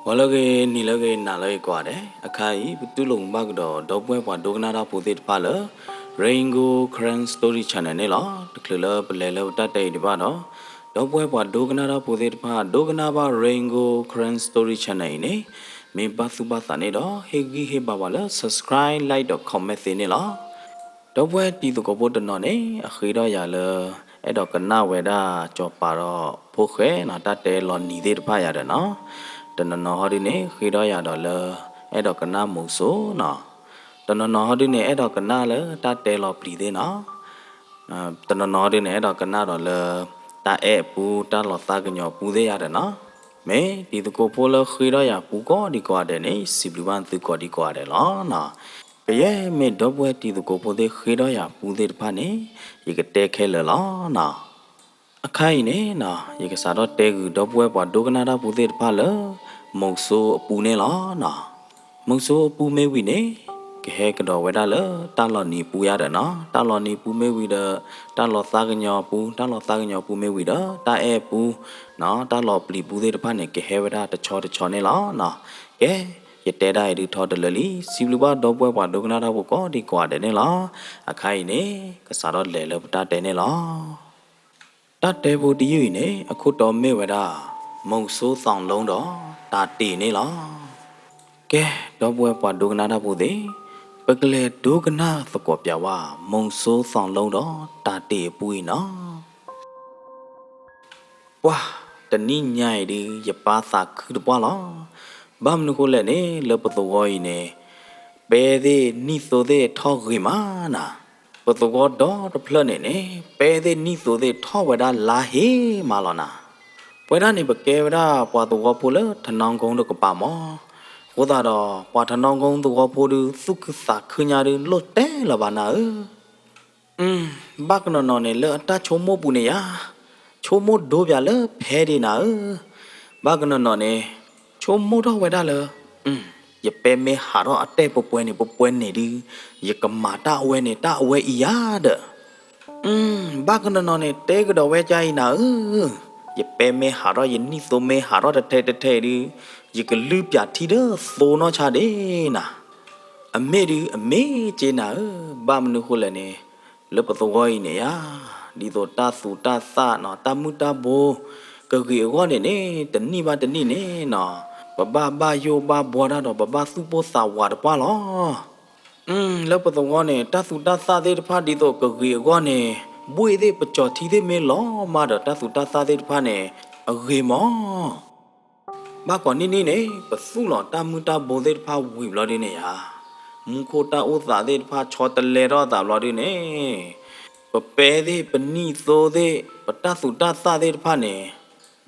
ဂီၤလၢအဂ့ၤ နံၤလၢအဂ့ၤ နၤလၢအဂ့ၤကိးဂၤဒဲး, အခါအံၤ ပတူၢ်လိာ်မုာ်ဘၣ်ကဒီး ဒီပုၢ်ဝဲၢ်ပှၤဒိကနၣ်တၢ်ဖိသ့ၣ်တဖၣ်လၢ Rain Gold Karen Story Channel န့ၣ်လီၤ. တချုးလၢပလဲၤလၢပတၢ်တဲအံၤဒံးဘၣ်ဒီး ဒီပုၢ်ဝဲၢ်ပှၤဒိကနၣ်တၢ်ဖိသ့ၣ်တဖၣ် ဒိကနၣ်ဘၣ် Rain Gold Karen Story Channel အံၤန့ၣ် မ့ၢ်ဘၣ်သူၣ်ဘၣ်သးန့ၣ်ဒီး ဟ့ၣ်ဂံၢ်ဟ့ၣ်ဘါပှၤလၢ subscribe, like ဒီး comment သ့န့ၣ်လီၤ. ဒီပုၢ်ဝဲၢ်တံၤသကိးဖိတနီၤန့ၣ် အဃ့ထီၣ်ယၤလၢ အဲၣ်ဒိးကနၣ်ဝဲဒၣ် စီၤပၤဒီးဖိၣ်ဃဲနီၤ တၢ်တဲလီၤနံၤသ့ၣ်တဖၣ်ယၤဒီးနီၤ, တနီၤနီၤဟီဒုန့ၣ် ဃ့ထီၣ်ယၤဒီးလၢ အဲၣ်ဒိးကနၣ်မိၤစိနီၤ, တနီၤနီၤဟီဒုန့ၣ် အဲၣ်ဒိးကနၣ်လၢတၢ်တဲလီၤပျံၤသ့ၣ်နီၤ, တနီၤနီၤဟီဒုန့ၣ် အဲၣ်ဒိးကနၣ်ဒီးလၢ တၢ်အဲၣ်အပူ တၢ်လီၤသးကညီၤအပူသ့ၣ်ယၤဒီးနီၤ, မ့ၢ်တံၤသကိးဖိလၢဃ့ထီၣ်ယၤပူကိးဒံးကိးဂၤဒဲးန့ၣ် စံးဘျုးဘၣ်သုကိးဒံးကိးဂၤဒဲးလီၤ. ကယဲၢ်မ့ၢ်ဒီပုၢ်ဝဲၢ်တံၤသကိးဖိသ့ၣ်ဃ့ထီၣ်ယၤပူသ့ၣ်တဖၣ်န့ၣ် ယကတဲခဲလၢာ်လီၤနီၤ. အခါအံၤန့ၣ်နီၤ ယကစးထီၣ်တဲဂုာ်ဒီပုၢ်ဝဲၢ်ပှၤဒိကနၣ်တၢ်ဖိသ့ၣ်တဖၣ်လၢ မိၤစိအပူန့ၣ်လီၤနီၤ. မိၤစိအပူမ့ၢ်ဝံၤန့ၣ် ကဟဲကဒီးဝဲဒၣ်လၢတၢ်လီၤနံၤအပူယၤဒီးနီၤ, တၢ်လီၤနံၤအပူမ့ၢ်ဝံၤဒီး တၢ်လီၤသးကညီၤအပူ, တၢ်လီၤသးကညီၤအပူမ့ၢ်ဝံၤဒီး တၢ်အဲၣ်အပူနီၤ, တၢ်လီၤပျံၤပူသ့ၣ်တဖၣ်န့ၣ် ကဟဲဝဲဒၣ်တဆီတဆီန့ၣ်လီၤနီၤ. ကဲ ယတဲဒၣ်အံၤဒုးထီတလၢလံ, စံးဘျုးဘၣ်ဒီပုၢ်ဝဲၢ်ပှၤဒိကနၣ်တၢ်ဖိကိးဒံးကိးဂၤဒဲးန့ၣ်လီၤ. အခါအံၤန့ၣ် ကစးထီၣ်လဲၤလၢပတၢ်တဲန့ၣ်လီၤ. တၢ်တဲဖိတယုၢ်အံၤန့ၣ် အခိၣ်တီမ့ၢ်ဝဲဒၣ် မိၤစိသီလိဒီး တၤတ့ၤန့ၣ်လီၤ. ကဲ ဒီပုၢ်ဝဲၢ်ပှၤဒိကနၣ်တၢ်ဖိသ့ၣ်, ပကလဲၤဒိကနၣ်သကိးပျးဝဲ မိၤစိသီလိဒီး တၤတ့ၤအပူအံၤနီၤ. ပှၤ တနံၤညါအံၤဒုး ယပၢ်သးခုတပှၢ်လီၤ. ဘၣ်မနုၤဃိလဲၣ်န့ၣ် လၢပသဝီအံၤန့ၣ် ပဲသ့ၣ်နံၣ်သိသ့ၣ်ထီၣ်ဂ့ၤမးနၤ. ပသဝီဒီတဖျၢၣ်န့ၣ်န့ၣ် ပဲသ့ၣ်နံၣ်သိသ့ၣ်ထီၣ်ဝဲဒၣ်လါဟ့မးလီၤနၤ. ပဝဲဒၣ်န့ၣ် ပကဲဝဲဒၣ်ပှၤသဝီဖိလၢထနီကုန်းတကပၤမး, အဃိသတးဒီး ပှၤထနီကုန်းသဝီဖိဒုး သူၣ်ခုသးခုညါဒုး လိၣ်တဲလၢၤဘၣ်နၤဧၢ. ဘၣ်ကနီၤနီၤန့ၣ် လၢအတၢ်ဆိကမိၣ်ပူၤန့ၣ်ယါ, ဆိကမိၣ်ဒိပၠးလၢဖဲဒံးနၤဧၢ. ဘၣ်ကနီၤနီၤန့ၣ် ဆိကမိၣ်ထီၣ်ဝဲဒၣ်လၢ ယပဲမ့ၢ်ဟးထီၣ်အတဲပှဲၤပှဲၤန့ၣ် ပှဲၤပှဲၤန့ၣ်ဒုး ယကမၤတၢ်အဝဲန့ၣ် တၢ်အဝဲအံၤယါဒီး ဘၣ်ကနီၤနီၤန့ၣ် တဲကဒီးဝဲဒ်အံၤနၤဧၢ, ယပဲမ့ၢ်ဟးထီၣ် ယနံၣ်သိမ့ၢ်ဟးထီၣ်တထဲတထဲဒုး ယကလုၢ်ပၠးထံဒီးသိနီၢ်ဆါဒ့နၤ. အမ့ၢ်ဒုးအမ့ၢ်က့နၤဧၢ, ဘၣ်မနုၤဃိလဲၣ်န့ၣ် လၢပသဝီအံၤန့ၣ်ယါ, ဒ်သိးတၢ်သူးတၢ်သၣ်နီၤ တၢ်မုၢ်တၢ်ဘိ ကဂ့ၤအဂီၢ်န့ၣ်န့ၣ် တနံၣ်ဘၣ်တနံၣ်န့ၣ်နီၤ ပဘၣ်ဘၣ်ယိၣ်ဘၣ်ဘှီတၢ်ဒီး ပဘၣ်သူၣ်ပိၢ်သးဝးတပှၢ်လီၤ. လၢပသဝီန့ၣ် တၢ်သူးတၢ်သၣ်သ့ၣ်တဖၣ်ဒ်သိးကဂ့ၤအဂီၢ်န့ၣ် ဘှ့ၣ်သ့ၣ်ပကၠီၤထံသ့ၣ်မ့ၢ်လီၤမးဒီး တၢ်သူးတၢ်သၣ်သ့ၣ်တဖၣ်န့ၣ် အဂ့ၤမး. ဘၣ်ကိးနံၣ်နံၣ်န့ၣ် ပသူၣ်လီၤတၢ်မုၢ်တၢ်ဘိသ့ၣ်တဖၣ်ဝံၤဘျီဒုန့ၣ်ယါ, မူခိၣ်တၢ်အိၣ်သးသ့ၣ်တဖၣ်ဆီတလဲထီၣ်အသးဘျီဒုန့ၣ် ပပဲသ့ၣ် ပနံၣ်သိသ့ၣ် ပတၢ်သူးတၢ်သၣ်သ့ၣ်တဖၣ်န့ၣ်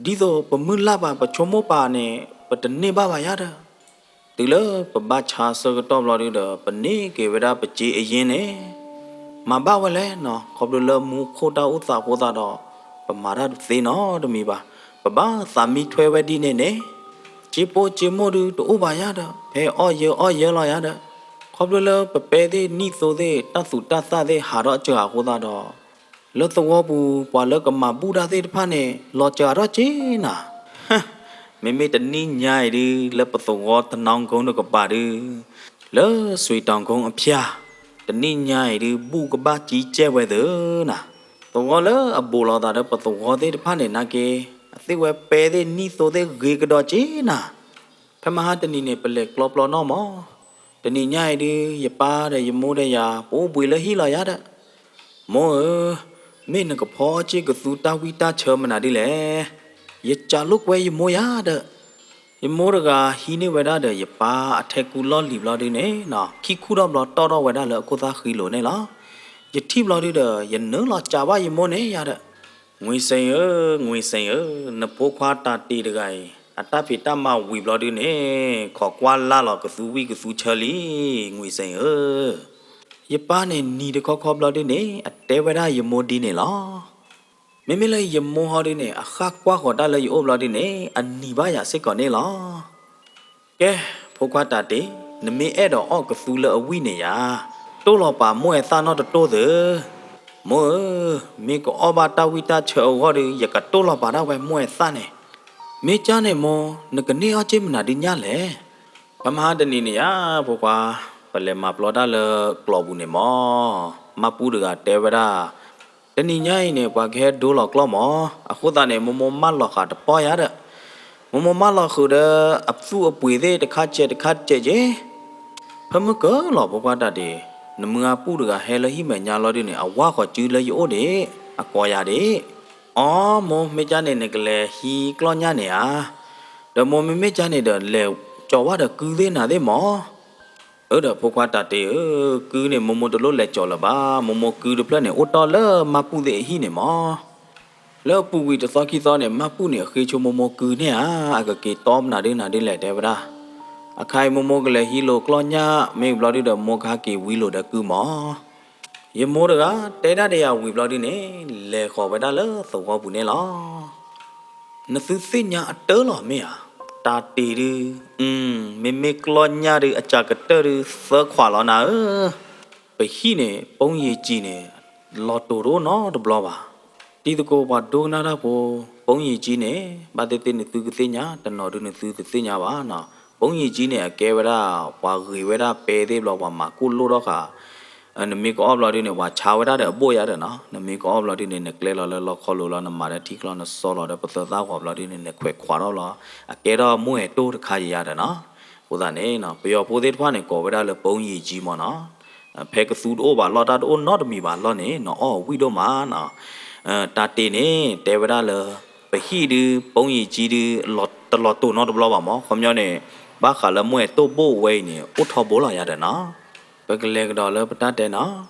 ဒ်သိးပမုၢ်လၢ်ဘၣ် ပဆိကမိၣ်ပာ်န့ၣ် ပတန့ၢ်ဘၣ်ဘၣ်ယါဒီး တုၤလၢပဘၣ်ဆါဆၢကတီၢ်ဘျီဒုဒီး ပန့ၢ်က့ၤဝဲဒၣ်ပစ့အရ့န့ၣ် မၤဘၣ်ဝဲလဲၣ်နီၤ ခီဖျိလၢမူခိၣ်တၢ်အိၣ်သးအဃိသတးဒီး ပမၤတၢ်တသ့နီတမံၤဘၣ်. ပဘၣ်သးမံထွဲဝဲဒ်န့ၣ်န့ၣ် စ့ပိစ့မိၣ်ဒုတအိၣ်ဘၣ်ယါဒီး ဖဲအီၣ်ယၢအီၣ်ယၢလီၤယါဒီး ခီဖျိလၢပပဲသ့ၣ် နံၣ်သိသ့ၣ် တၢ်သူးတၢ်သၣ်သ့ၣ်ဟးထီၣ်စှၤအဃိသတးဒီး လၢသဝီပူၤ ပှၤလၢကမၤဘူၣ်တၢ်သ့ၣ်တဖၣ်န့ၣ် လီၤစှၤထီၣ်က့နၤ. မ့မ့ၢ်တနံၣ်ညါအံၤဒု လၢပသဝီထနီကုန်းတကပၤဒု လၢစွ့ၤတီၤကုန်းအဖျါ တနံၣ်ညါအံၤဒု ဘူၣ်ကဘၣ်ကံကဲဝဲသ့ၣ်နၤ. သဝီလၢအဘူးလိာ်သးဒီးပသဝီသ့ၣ်တဖၣ်န့ၣ်နာ်က့ အသ့ၣ်ဝဲပဲသ့ၣ် နံၣ်သိသ့ၣ်ဂ့ၤကဒီးက့နၤ. ဖဲမဟါတနံၤန့ၣ် ပလဲၤကျီပျီနီၢ်မး, တနံၤညါအံၤဒု ယပၢ်ဒီးယမိၢ်ဒီးယၤ ပအိၣ်ဘှံးလၢဟံၣ်လီၤယါဒီး မိၢ်ဧၢ, မ့ၢ်နကဖီက့ၤကသူတၢ်ဝံၣ်တၢ်ဆၢမနုၤဒ်လဲၣ်. ယစးလိာ်ကွဲယမိၢ်ယါဒီး ယမိၢ်တဂၤဟံးန့ၢ်ဝဲဒၣ်ဒီးယပၢ်အထဲကူလီၢ်လံၤဘျီဒုန့ၣ် ခံခူၣ်ထီၣ်ဘျီတီၢ်ထီၣ်ဝဲဒၣ်လၢအခိၣ်သၣ်ဃံလိၤန့ၣ်လီၤ. ယထံၣ်ဘျီဒုဒီး ယနုာ်လီၤစံးဘၣ်ယမိၢ်န့ၣ်ယါဒီး ငွေစိန်ဧၢ, ငွေစိန်ဧၢ, နဖိခွါတၤတ့ၤတဂၤအံၤ အတၢ်ဖံးတၢ်မၤဝံၤဘျီဒုန့ၣ် ခိးကွၢ်လၢ်လီၤကသူဝံၣ်ကသူဆၢလံ, ငွေစိန်ဧၢ. ယပၢ်န့ၣ်နံၤတခီခီဘျီဒုန့ၣ် အတဲဝဲဒၣ်ယမိၢ်ဒ်န့ၣ်လီၤ. မ့မ့ၢ်လၢယမိၢ်ဟီဒုန့ၣ် အဃၣ်ကွၢ်ဃီၤတၢ်လၢယအိၣ်ဘျီဒုန့ၣ် အနံၤဘၣ်ယၤစ့ၢ်ကီးန့ၣ်လီၤ. ကဲ, ဖိခွါတၤတ့ၤ, နမ့ၢ်အဲၣ်ဒိးအီၣ်ကသူလၢအဝံၣ်န့ၣ်ယါ, တိၢ်လီၤပာ်မိၢ်အဲသၣ်နီတတိၢ်သ့ၣ်. မိၢ်ဧၢ, မ့ၢ်ကအီၣ်ဘၣ်တၢ်ဝံၣ်တၢ်ဆၢအဂီၢ်ဒီး ယကတိၢ်လီၤပာ်ဒၣ်ဝဲမိၢ်အဲသၣ်န့ၣ်. မ့ၢ်ကၢ်န့ၣ်မိၢ် နကန့ၢ်အီၣ်က့ၢ်မနုၤဒ်ညါလဲၣ်. ဖဲမဟါတနံၤန့ၣ်ယါ ဖိခွါ, ပလဲၤမၤပျီတၢ်လၢကျိးပူၤန့ၣ်မၢ်, မၢ်ပူၣ်တဂၤတဲဝဲဒၣ်, တနံၤညါအံၤန့ၣ် ပှၤကဟဲဒိလီၤကျိးမၢ်, အဃိသတးန့ၣ် မိၢ်မိၢ်မၢ်လီၤဃာ်တပီၢ်ယါဒီး, မိၢ်မိၢ်မၢ်လီၤဃုာ်ဒီး အသူၣ်အပှ့ၤသ့ၣ်တခါစဲးတခါစဲးက့ၤ ဖဲမုၢ်ကလီၤ ဖိခွါတၢ်တ့ၢ်, နမုၢ်အပူၣ်တဂၤဟဲလၢဟံၣ်မဲာ်ညါလီၤဒုန့ၣ် အဝၢ်ဃီၤစုလၢယအိၣ်ဒံး, အကိးယၤဒံး, အိ မိၢ် မ့ၢ်ကၢ်န့ၣ် နကလဲၤဟံးကျီၢ်ညၣ်န့ၣ်ဧါ, ဒီးမိၢ် မ့မ့ၢ်ကၢ်န့ၣ်ဒီး လဲၤကၠီၤဝဲဒီးကုသ့ၣ်နၤသ့ၣ်မၢ်. အၢ ဒီးဖိခွါတၢ်တ့ၢ်ဧၢ, ကုန့ၣ်မိၢ်မိၢ်တလိၣ်လဲၤကၠီၤလၢၤဘၣ်, မိၢ်မိၢ်ကုတဖျၢၣ်န့ၣ် အိၣ်တ့ၢ်လၢမၢ်ပူၣ်သ့ၣ်အဟံၣ်န့ၣ်မၢ်. လၢအပူၤကွံာ်တသီခံသီန့ၣ် မၢ်ပူၣ်န့ၣ် အဃ့ဆိမိၢ်မိၢ်ကုန့ၣ်ဧါ, အကက့ၤတီမနုၤဒ်နၤဒ်လဲၣ်တဲဝဲဒၣ်. အခါအံၤမိၢ်မိၢ်ကလဲၤဟံးလိာ်ကျီၢ်ညၣ် မ့ၢ်ဘျီဒုဒီး မိၢ်ကဟဲက့ၤဝံလိာ်ဒီးကုမၢ်. ယမိၢ်တဂၤ တဲဒၣ်ဒီးယၤဝံၤဘျီဒုန့ၣ် လဲၤဃီၤဝဲဒၣ်လၢသဝီပူၤန့ၣ်လီၤ. နသုသ့ၣ်ညါအတၢၢ်လီၤမ့ၢ်ဧါ, တၢ်တ့ၢ်ဒု, မ့မ့ၢ်ကျီၢ်ညၣ်ဒု အစှၤကတၢၢ်ဒု သၢခွးလီၤနၤဧၢ. ပဟံၣ်န့ၣ် ပိယ့ၤကၠံန့ၣ် လီၤတိာ်တအိၣ်နီတဘျီဘၣ်. တံၤသကိးပှၤဒိကနၣ်တၢ်ဖိ, ပိယ့ၤကၠံန့ၣ် ဘၣ်သ့ၣ်သ့ၣ်နသုကသ့ၣ်ညါ, တနီၤဒုနသုတသ့ၣ်ညါဘၣ်နီၤ. ပိယ့ၤကၠံန့ၣ် အကဲဝဲဒၣ် ပှၤဂ့ၤဝဲဒၣ်ပဲသ့ၣ်ဘျီ ပှၤမၤကိၢ်လိၣ်ထီၣ်ဃာ် နမ့ၢ်ကအီၣ်ဘျီဒုန့ၣ် ပှၤဆါဝဲဒၣ်ဒီးအဘိၣ်ယါဒီးနီၤ, နမ့ၢ်ကအီၣ်ဘျီဒုန့ၣ် နကျဲလီၤလၢလီခီလိၤလီၤ, နမၤဒီးထံကျီ နစီလီၤဒီးပသၢသၣ်ဂီၤဘျီဒုန့ၣ် နခွဲးခွးထီၣ်လီၤ, အကဲထီၣ်မိၢ်အဲၣ်တိၢ်တခါယါဒီးနီၤ. အဃိသတးန့ၣ် ပယီၤဖိသ့ၣ်တဖၣ်န့ၣ် ကိးဝဲဒၣ်လၢ ပိယ့ၤကၠံမၢ်နီၤ. ဖဲကသူတအိၣ်ဘၣ်လီၢ် တၢ်တအိၣ်နီတမံၤဘၣ်လီၢ်န့ၣ် နအီၣ်ဝံၣ်ဒိၣ်မးနီၤ. တၢ်တ့ၢ်န့ၣ် တဲဝဲဒၣ်လၢ ပဟံၣ်ဒု ပိယ့ၤကၠံဒု တလီၤတိာ်နီတဘျီဘၣ်မၢ်, ခီပညီန့ၣ် ဘၣ်ဃးလၢမိၢ်အဲၣ်တိၢ်ဘိၣ်ဝဲအံၤန့ၣ် အိၣ်ထီဘိလီၤယါဒီးနီၤ. ပကလဲၤကဒီးလၢပတၢ်တဲနီၤ.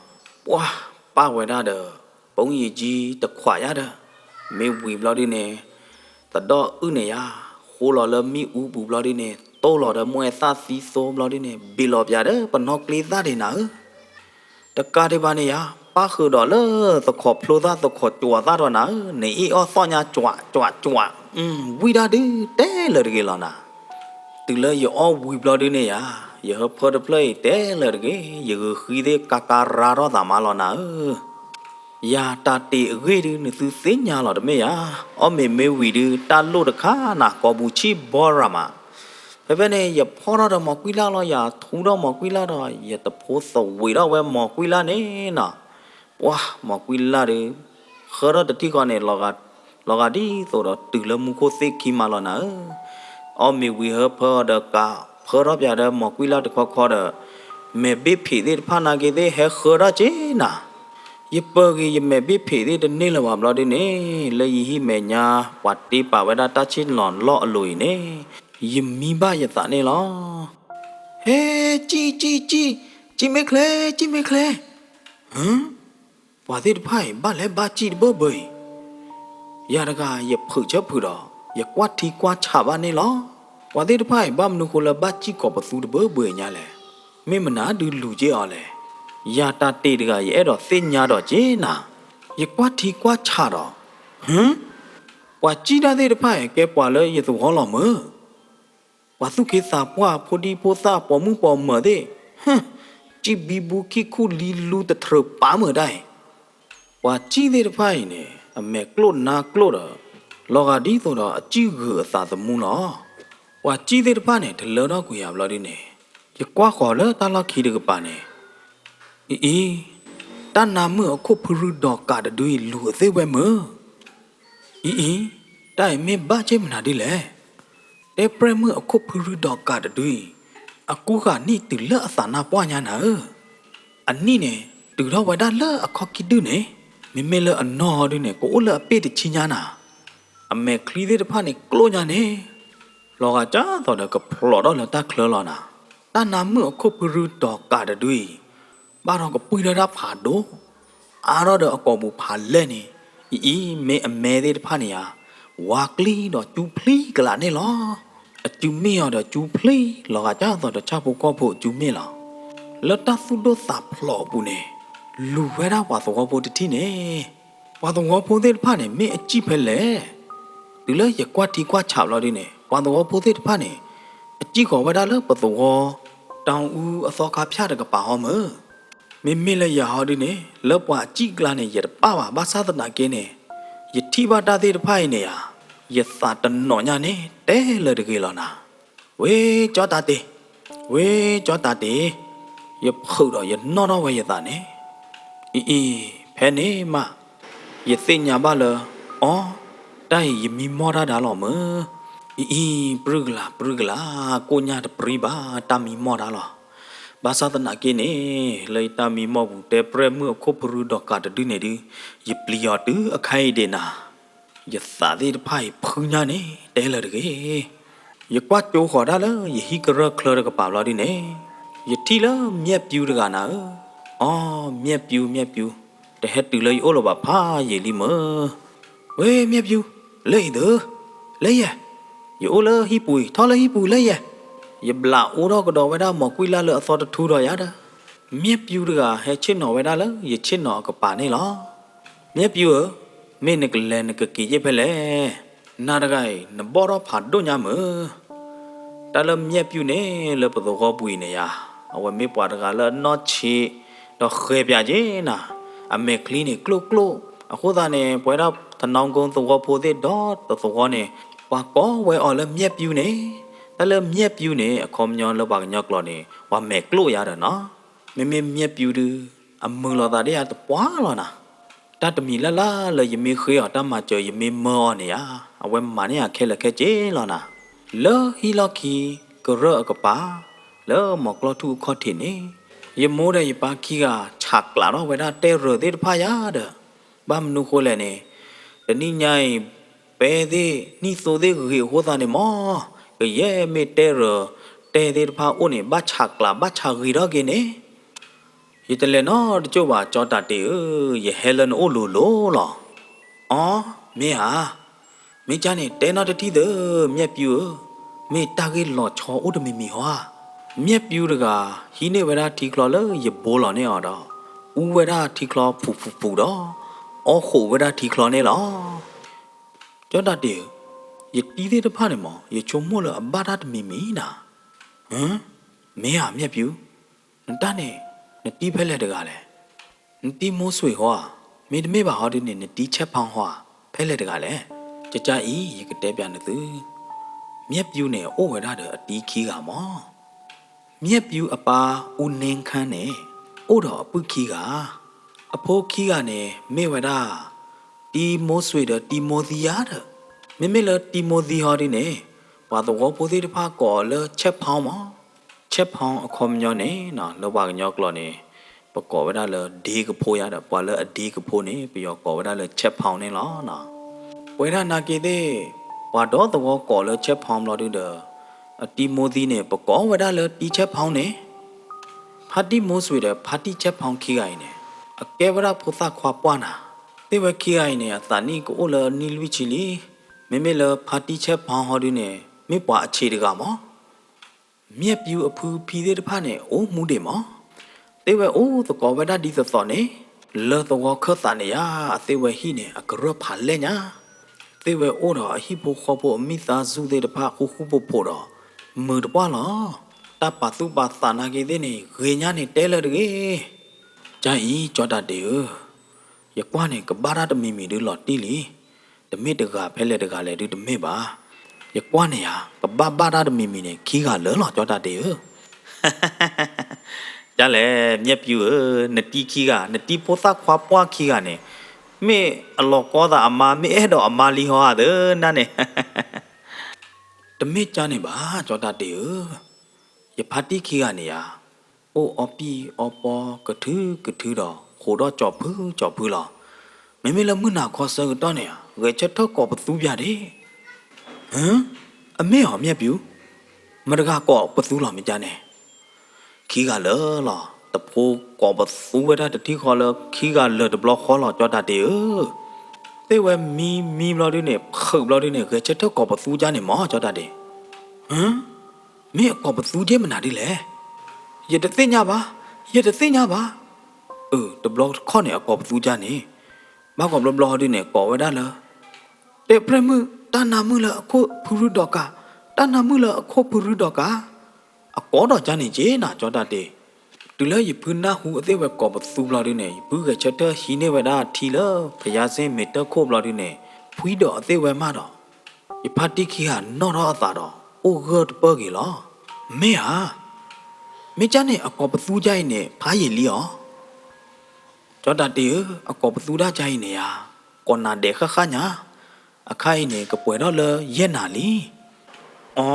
ပှၤပာ်ဝဲဒၣ်ဒီး ပိယ့ၤကၠံတခွးယါဒီး မ့ၢ်ဝံၤဘျီဒုန့ၣ် သဒီၣ်အုၣ်န့ၣ်ယါ ဃိလီၤလၢမ့ၣ်အူပူၤဘျီဒုန့ၣ် တိၢ်လီၤဒီးမိၢ်အဲၣ်သၣ်သံသိဘျီဒုန့ၣ် ဘ့ၣ်လီၤပၠးဒီးပနီၣ်ကျ့သၣ်ဒံးနၤဧၢ. တကးဒံးဘၣ်န့ၣ်ယါ ပၣ်ဃုာ်ဒီးလၢသခီၣ်ဖျိသၣ် သခီၣ်ကွၢ်သၣ်ဒီးနၤဧၢ, နအ့ၣ်အီၣ်သီၣ်ညါ ကွၢ်ကွၢ်ကွၢ်, ဝံၣ်ဒၣ်ဒုတဲလၢာ်တဂ့ၤလီၤနၤ. တုၤလၢယအီၣ်ဝံၤဘျီဒုန့ၣ်ယါ ယဟၢဖၢတဖျၢၣ်အံၤတဲလၢာ်တဂ့ၤ, ယဂုာ်ဃံသ့ၣ်ကါကါရါထီၣ်သးမးလီၤနၤဧၢ. ယၤတၢ်တ့ၢ်အဂ့ၢ်ဒု နသုသ့ၣ်ညါလီၤတမ့ၢ်ဧါ. အီၣ်မ့ၤမ့ၢ်ဝံၤဒု တၢ်လိၣ်တခါနၤ ကိာ်ပူၤဆံၣ်ဘီရၤမး. ဖဲဖဲန့ၣ် ယဖီၣ်ထီၣ်ဒီးမီၤကွံလၣ်လီၤ, ယၤထူထီၣ်မီၤကွံလၣ်ဒီး ယတဖိသဝံးထီၣ်ဝဲမီၤကွံလၣ်န့ၣ်နီၤ. ပှၤမီၤကွံလၣ်ဒု ဃၢထီၣ်တထံၣ်ဃီန့ၣ် လီၤဂာ်ဒ်သိးဒီးတုၤလၢမူခိၣ်သ့ၣ်ခံမးလီၤနၤဧၢ. အီၣ်မ့ၤဝံၤဟၢဖၢအီၤဒီးကး ဖၢထီၣ်ပၠးဒီးမီၤကွံလၣ်တခီခီဒီး မဲာ်ဘ့ၣ်ဖံးသ့ၣ်တဖၣ်နာ်က့သ့ၣ် ဟဲဃၢထီၣ်က့ၤနၤ. ယပၢၤက့ၤယမဲာ်ဘ့ၣ်ဖံးသ့ၣ်တန့ၢ်လၢၤဘၣ်ဘျီဒုန့ၣ် လၢယဟံၣ်မဲာ်ညါ ပှၤတ့ပာ်ဝဲဒၣ်တၢ်ဆ့ၣ်နီၤလီၢ်အလိၤအံၤန့ၣ် ယမံဘၣ်ယသးန့ၣ်လီၤ. ဟဲ ကၠံၣ် ကၠံၣ် ကၠံၣ် ကၠံၣ်မ့ၢ်ချ့ ကၠံၣ်မ့ၢ်ချ့. ဟၢ ပှၤသ့ၣ်တဖၣ်အံၤ ဘၣ်လဲၤဘၣ်ကၠံၣ်တဘၢဘၢအံၤ, ယၤတဂၤ ယဖုးဆၢဖုးဒီး ယကွၢ်ထံကွၢ်ဆးဘၣ်န့ၣ်လီၤ. ပှၤသ့ၣ်တဖၣ်အံၤ ဘၣ်မနုၤဃိလၢဘၣ်ကၠံၣ်ကိာ်ပသူတဘၢဘၢအံၤညါလဲၣ်. မ့ၢ်မနုၤဒုလူၤက့ၤအီၤလဲၣ်. ယၤတၢ်တ့ၢ်တဂၤ ယအဲၣ်ဒိးသ့ၣ်ညါဒီးက့ၤနၤ, ယကွၢ်ထံကွၢ်ဆးဒီး, ဟၢ ပှၤကၠံၣ်တၢ်သ့ၣ်တဖၣ်အံၤ ကဲပှၤလၢယသဝီလီၤမၢ်. ပှၤသူၣ်က့သးပှၢ် ဖိဒံဖိသၣ် ပိာ်မုၣ်ပိာ်မၢၤသ့ၣ်, ဟၢ ကၠံၣ်ဘံဘူခံခူၣ်လံလူတထြၢးပာ်မုာ်တၢ်အံၤ, ပှၤကၠံၣ်သ့ၣ်တဖၣ်အံၤန့ၣ် အမဲာ်ကျိၣ်နါကျိၣ်ဒီး လီၤဂာ်ဒ်သိးဒီးအကၠံၣ်ဂုာ်အသးသမူလီၤ. ပှၤကၠံၣ်သ့ၣ်တဖၣ်န့ၣ် တလၢထီၣ်ကွံာ်ယၤဘျီဒုန့ၣ် ယကွၢ်ဃီၤလၢတၢ်လီၢ်ခံတကပၤန့ၣ်, အံၤအံၤ, တၢ်နါမုၣ်အခိၣ်ဖုရူဒီးကးတဒုအံၤ လူၤအသ့ၣ်ဝဲမၢ်. အံၤအံၤ, တၢ်အံၤမ့ၢ်ဘၣ်က့ၢ်မနုၤဒ်လဲၣ်. တဲပြဲၢ်မုၣ်အခိၣ်ဖုရူဒီးကးတဒုအံၤ, အကူဃာ်နံၣ်တုၤလၢအသးနါပှၢ်ညါနၤဧၢ. အနံၣ်န့ၣ် တုၤထီၣ်ဝဲဒၣ်လၢအခီၣ်ခံဒုန့ၣ်, မ့မ့ၢ်လၢအနီၢ်ဟီဒုန့ၣ် ကအိၣ်လၢအပ့ၢ်တဆံညါနၤ. အမဲာ်ချံသ့ၣ်တဖၣ်န့ၣ်ကျိၣ်ညါန့ၣ်, လီၤဂာ်ကၢ်သိးဒီးကဖျိးထီၣ်လၢတၢ်ချၢလီၤနၤ. တၢ်နါမုၣ်အခိၣ်ဖုရူဒီးကးတဒုအံၤ, ဘၣ်ဒီးကပှံၢ်ထီၣ်တၢ်ဖးဒိၣ်, အါထီၣ်ဒီးအကိာ်ပူၤဖးလဲၢ်န့ၣ်, အံၤအံၤ မ့ၢ်အမဲသ့ၣ်တဖၣ်န့ၣ်ဧါ, ဝါကျံဒီးကၠူဖျံကလးန့ၣ်လီၤ. အစုမ့ၣ်အီၤဒီးကၠူဖျံ လီၤဂာ်ကၢ်သိးဒီးဆၣ်ဖိကီၢ်ဖိအစုမ့ၣ်လီၤ. လၢတၢ်သူၣ်ဒိၣ်သးဖျိးအပူၤန့ၣ်, လူၤဝဲဒၣ်ပှၤသဝီဖိတထံၣ်န့ၣ် ပှၤသဝီဖိသ့ၣ်တဖၣ်န့ၣ် မ့ၢ်အကၠံၣ်ဖဲလဲၣ်. တုၤလၢယကွၢ်ထံကွၢ်ဆးဘျီဒုန့ၣ် ပှၤသဝီဖိသ့ၣ်တဖၣ်န့ၣ် အကၠံၣ်ဃီၤဝဲဒၣ်လၢပသဝီ တၢ်အူအသီခါဖၠၣ်တကပၤဟီမၢ်. မ့မ့ၢ်လၢယၤဟီဒုန့ၣ် လၢပှၤအကၠံၣ်အကျါန့ၣ် ယတပာ်ဘၣ် ဘၣ်ဆၣ်သနာ်က့န့ၣ် ယထံၣ်ဘၣ်တၢ်သ့ၣ်တဖၣ်အံၤန့ၣ်ဧါ, ယသးတနီၣ်ညါန့ၣ် တဲလၢၤတဂ့ၤလီၤနၤ. ဝ့ၢ်ကၠီတၢ်တ့ၢ်, ဝ့ၢ်ကၠီတၢ်တ့ၢ်, ယဖုးဒီးယနီၣ်ထီၣ်ဝဲယသးန့ၣ်, အံၤအံၤ ဖဲန့ၣ်မး ယသ့ၣ်ညါဘၣ်လၢ အီ တၢ်အံၤယမံမီၢ်တၢ်ဒါလီၤမၢ်. အံၤအံၤ ပြုၢ်ကလာ် ပြုၢ်ကလာ်, ကိၣ်ညၣ်တပြံဘၣ် တၢ်မံမီၢ်တၢ်လီၤ. ဘၣ်ဆၣ်သနာ်က့န့ၣ် လၢယတၢ်မံမီၢ်ပူၤ တဲပြဲၢ်မုၣ်အခိၣ်ဖုရူဒီးကးတဒုန့ၣ်ဒုး ယပျံၤအီၤတုၤအခါအံၤဒံးနၤ. ယသးသ့ၣ်တဖၣ်အံၤဖုညါန့ၣ် တဲလၢၤတဂ့ၤ. ယကွၢ်ကၠိဃီၤဒၣ်လၢယဟံၣ်ကရၢၢ်ချၢတကပၤဘျီဒုန့ၣ်, ယထံၣ်လၢမျဲၢ်ပျူၤတဂၤနၤဧၢ. အီ မျဲၢ်ပျူၤ မျဲၢ်ပျူၤ, တဟဲတုၤလၢယအိၣ်လၢၤဘၣ်ဖးယံာ်လံမၢ်. ဝ့ၢ်မျဲၢ်ပျူၤ, လၢအံၤသု, လၢယဲၢ်, ယအိၣ်လၢဟံၣ်ပူၤအံၤ ထီၣ်လၢဟံၣ်ပူၤလၢယဲၢ်. ယဘျးအိၣ်ထီၣ်ကဒီးဝဲဒၣ်မီၤကွံာ်လၢ်လၢအသီတထူဒီးယၤဒီး, မျဲၢ်ပျူၤတဂၤဟဲဆ့ၣ်နီၤဝဲဒၣ်လၢယဆ့ၣ်နီၤအကပၤန့ၣ်လီၤ. မျဲၢ်ပျူၤဧၢ, မ့ၢ်နကလဲၤနကက့ၤယ့ၢ်ဖဲလဲၣ်. နၤတဂၤအံၤ နဘီၣ်ထီၣ်ဖးဒိၣ်ညါမၢ်. တၢ်လၢမျဲၢ်ပျူၤန့ၣ် လၢပသဝီပူၤအံၤန့ၣ်ယါ, အဝဲမ့ၢ်ပှၤတဂၤလၢအနီၢ်ဆံး ဒီးဃဲၤပၠးက့ၤနၤ, အမဲာ်ချံန့ၣ်ကျိၣ်ကျိၣ်, အဃိသတးန့ၣ် ပဝဲဒၣ်တနီၤကိသဝီဖိသ့ၣ်ဒီတသဝီန့ၣ် ပှၤကိးဝဲအီၤလၢမျဲၢ်ပျူၤန့ၣ်, တၢ်လၢမျဲၢ်ပျူၤန့ၣ် အခီပညီလၢပှၤကညီကျိာ်န့ၣ် ပှၤမဲာ်ကျိၣ်ယါဒီးနီၤ, မ့မ့ၢ်မျဲၢ်ပျူၤဒုး အမုာ်လိာ်သးဒ်ယါတပှၢ်လီၤနၤ. တၢ်တမံၤလၢ်လၢ်လၢယမ့ၢ်ဃ့အီၤတၢ်မၤစၢၤ ယမ့ၢ်မၢအီၤန့ၣ်ယါ, အဝဲမၤန့ၢ်ယၤခဲလၢာ်ခဲဆ့လီၤနၤ. လၢဟံၣ်လီၢ်ခံကရၢၢ်အကပၤ, လၢမီၤကျီၢ်ထူၣ်အခီၣ်ထံးန့ၣ်, ယမိၢ်ဒီးယပၢ်ခံဂၤ ဆးကျးထီၣ်ဝဲဒၣ်တဲရၢၢ်သ့ၣ်တဖၣ်ယါဒီး, ဘၣ်မနုၤဃိလဲၣ်န့ၣ်, တနံၣ်ညါအံၤ ပဲသ့ၣ်နံၣ်သိသ့ၣ်ဂ့ၤအဃိသတးန့ၣ်မး, ကယဲၢ်မ့ၢ်တဲရၢၢ်တဲသ့ၣ်တဖၣ်အိၣ်န့ၣ် ဘၣ်ဆးကျးဘၣ်ဆးဂ့ၤထီၣ်က့ၤန့ၣ် ယတလဲၤနီတကၠိၢ်ဘၣ် ကၠီတၢ်တ့ၢ်ဧၢ, ယဟဲလၢနအိၣ်လိၤလိၤလီၤ. အီ, မ့ၢ်ဧါ, မ့ၢ်ကၢ်န့ၣ် တဲနီတထံၣ်သၢ, မျဲၢ်ပျူၤဧၢ, မ့ၢ်တၢ်ဂ့ၢ်လီၤဆီအိၣ်တမံၤမံၤဟီဧါ. မျဲၢ်ပျူၤတဂၤ ဟံးန့ၢ်ဝဲဒၣ်ထံချီလၢယဘိလီၤန့ၢ်အီၤဒီး အူဝဲဒၣ်ထံချီဖူးဖူးဖူးဒီး အီၣ်ဃိးဝဲဒၣ်ထံချီန့ၣ်လီၤ. ကၠီတၢ်တ့ၢ်ဧၢ, ယတံၤသ့ၣ်တဖၣ်န့ၣ်မး ယဆိကမိၣ်လၢအဘၣ်တၢ်တမံၤမံၤနၤ. ဟၢ, မ့ၢ်ဧါ မျဲၢ်ပျူၤ, နတၢ်န့ၣ် နတံၤဖဲလဲၣ်တဂၤလဲၣ်. နတံၤမိၢ်စွ့ၤဟီဧါ, မ့တမ့ၢ်ဘၣ်ဟီဒ်န့ၣ် နတံၤဆဲးဖီဟီဧါ, ဖဲလဲၣ်တဂၤလဲၣ်. ကကၢ်အံၤ ယကတဲပျးနသု, မျဲၢ်ပျူၤန့ၣ် အိၣ်ဝဲဒၣ်ဒီးအတံၤခံဂၤမး. မျဲၢ်ပျူၤအပၢ် အူနဲခၢၣ်န့ၣ် အိၣ်ဒီးအပုၢ်ခံဂၤ, အဖိခံဂၤန့ၣ် မ့ၢ်ဝဲဒၣ် တံၤမိၢ်စွ့ၤဒီးတံၤမိၢ်သံယါဒီး, မ့မ့ၢ်လၢတံၤမိၢ်သံဟီဒ်န့ၣ် ပှၤသဝီဖိသ့ၣ်တဖၣ်ကိးအီၤလၢဆဲးဖီမး. ဆဲးဖီအခီပညီန့ၣ် လၢပှၤကညီကျိာ်န့ၣ် ပကိးဝဲဒၣ်လၢဒ့ကဖိယါဒီး ပှၤလၢအဒ့ကဖိန့ၣ် ပယီၤကိးဝဲဒၣ်လၢဆဲးဖီန့ၣ်လီၤ. ပဝဲဒၣ်နာ်က့သ့ၣ် ပှၤဒီသဝီကိးလၢဆဲးဖီဘျီဒုဒီး အတံၤမိၢ်သံန့ၣ် ပကိးဝဲဒၣ်လၢတံၤဆဲးဖီန့ၣ်. ဖါတံၢ်မိၢ်စွ့ၤဒီးဖါတံၢ်ဆဲးဖီခံဂၤအံၤန့ၣ် အကဲဝဲဒၣ်ဖိသၣ်ခွါပှၢ်နၤ. သ့ၣ်ဝဲခံဂၤအံၤန့ၣ် အသးနံၣ်ကအိၣ်လၢနံၣ်လွံၢ်ဆံလံ. မ့မ့ၢ်လၢဖါတံၢ်ဆဲးဖီဟီဒုန့ၣ် မ့ၢ်ပှၤအဆံးတဂၤမး. မျဲၢ်ပျူၤအဖုဖံသ့ၣ်တဖၣ်န့ၣ် အိၣ်မူဒံးမး. သ့ၣ်ဝဲအိၣ်သကိးဝဲဒၣ်ဒ်သိးသိးန့ၣ် လၢသဝီခၢၣ်သးန့ၣ်ယါ အသ့ၣ်ဝဲဟံၣ်န့ၣ် အကရၢၢ်ဖးလဲၢ်ညါ. သ့ၣ်ဝဲအိၣ်ဒီးအဟံၣ်ဖိဃီဖိအမိၢ်သးစူၣ်သ့ၣ်တဖၣ်ဃူဃူဖိးဖိးဒီး မုာ်တပှၢ်လီၤ. တၢ်ပာ်သူၣ်ပာ်သးနာ်က့သ့ၣ်န့ၣ် ဂ့ၤညါန့ၣ်တဲလၢၤတဂ့ၤ. ကၢ်အံၤ ကၠီတၢ်တ့ၢ်ဧၢ, ယကွၢ်န့ၣ် ကဘၣ်တၢ်တမံၤမံၤဒုလီၤတံၢ်လံ. တမ့ၢ်တဂၤဖဲလဲၣ်တဂၤလဲၣ်ဒုတမ့ၢ်ဘၣ်. ယကွၢ်န့ၣ်ယါ ကဘၣ်ဘၣ်တၢ်တမံၤမံၤန့ၣ် ခံဂၤလၢာ်လီၤ ကၠီတၢ်တ့ၢ်ဧၢ. ကၢ်လဲၣ် မျဲၢ်ပျူၤဧၢ, နတံၤခံဂၤ နတံၤဖိသၣ်ခွါပှၢ်ခံဂၤန့ၣ် မ့ၢ်အလီၤကီသးအမါ မ့ၢ်အဲၣ်ဒိးအမါလံဟီဧါသၢနၤန့ၣ်. တမ့ၢ်ကၢ်န့ၣ်ဘၣ် ကၠီတၢ်တ့ၢ်ဧၢ, ယဖါတံၢ်ခံဂၤန့ၣ်ယါ အိၣ်အီပံၣ်အီပီကထုကထုဒီး ဃိးဒီးကၠီၣ်ဖုကၠီၣ်ဖုလီၤ. မ့မ့ၢ်လၢမုၢ်နၤခီဆၢကတီၢ်န့ၣ် ဂဲၤဆၢထၢၣ်ကိးပသူပၠးဒၣ်. ဟၢ, အမ့ၢ်အီၤ မျဲၢ်ပျူၤ, မတဂၤကိးပသူလီၤမ့ၢ်ကၢ်န့ၣ်. ခံဂၤလၢာ်လီၤ. တဖိကိးပသူဝဲဒၣ်တထံၣ်ဃီလၢ ခံဂၤလၢာ်တဘျီဃီလီၤ ကၠီတၢ်တ့ၢ်ဧၢ. သ့ၣ်ဝဲမံမံဘျီဒုန့ၣ် ဖုးဘျီဒုန့ၣ် ဂဲၤဆၢထၢၣ်ကိးပသူကၢ်န့ၣ်မး ကၠီတၢ်တ့ၢ်. ဟၢ, မ့ၢ်အကိးပသူကၢ်မနုၤဒ်လဲၣ်. ယတသ့ၣ်ညါဘၣ်, ယတသ့ၣ်ညါဘၣ်. အၢ တဘျီတခီၣ်န့ၣ် အကိးပသူကၢ်န့ၣ် ဘၣ်ကိးဘျီဘျီဒုန့ၣ် ကိးဝဲဒၣ်လၢ တဲပြဲၢ်မုၣ် တၢ်နါမုၣ်လၢအခိၣ်ဖုရူဒီးကး, တၢ်နါမုၣ်လၢအခိၣ်ဖုရူဒီးကး. အကိးဒီးကၢ်န့ၣ်က့ၤနၤ ကၠီတၢ်တ့ၢ်. တုၤလၢယဖုနၢ်ဟူအသ့ၣ်ဝဲကိးပသူဘျီဒုန့ၣ် ယဖုဂဲၤဆၢထၢၣ်ဟံးန့ၢ်ဝဲဒၣ်ထံလၢ ဖယါစ့မ့ၢ်တၢ်ခိၣ်ဘျီဒုန့ၣ် ဖှံဒီးအသ့ၣ်ဝဲမးဒီး ယဖါတံၢ်ခံဂၤနီၣ်ထီၣ်အသးဒီး အိၣ်ဂၢၢ်တပၢၢ်က့ၤလီၤ. မ့ၢ်ဧါ, မ့ၢ်ကၢ်န့ၣ် အကိးပသူကၢ်အံၤန့ၣ် ဖးယံာ်လံဧါ. ကၠီတၢ်တ့ၢ်ဧၢ, အကိးပသူဒၣ်ကၢ်အံၤန့ၣ်ဧါ, ကိးနၤဒဲးဃၣ်ဃၣ်ညါ, အခါအံၤန့ၣ် ကပှဲၤထီၣ်လၢယဲၢ်နၤလံ. အိ,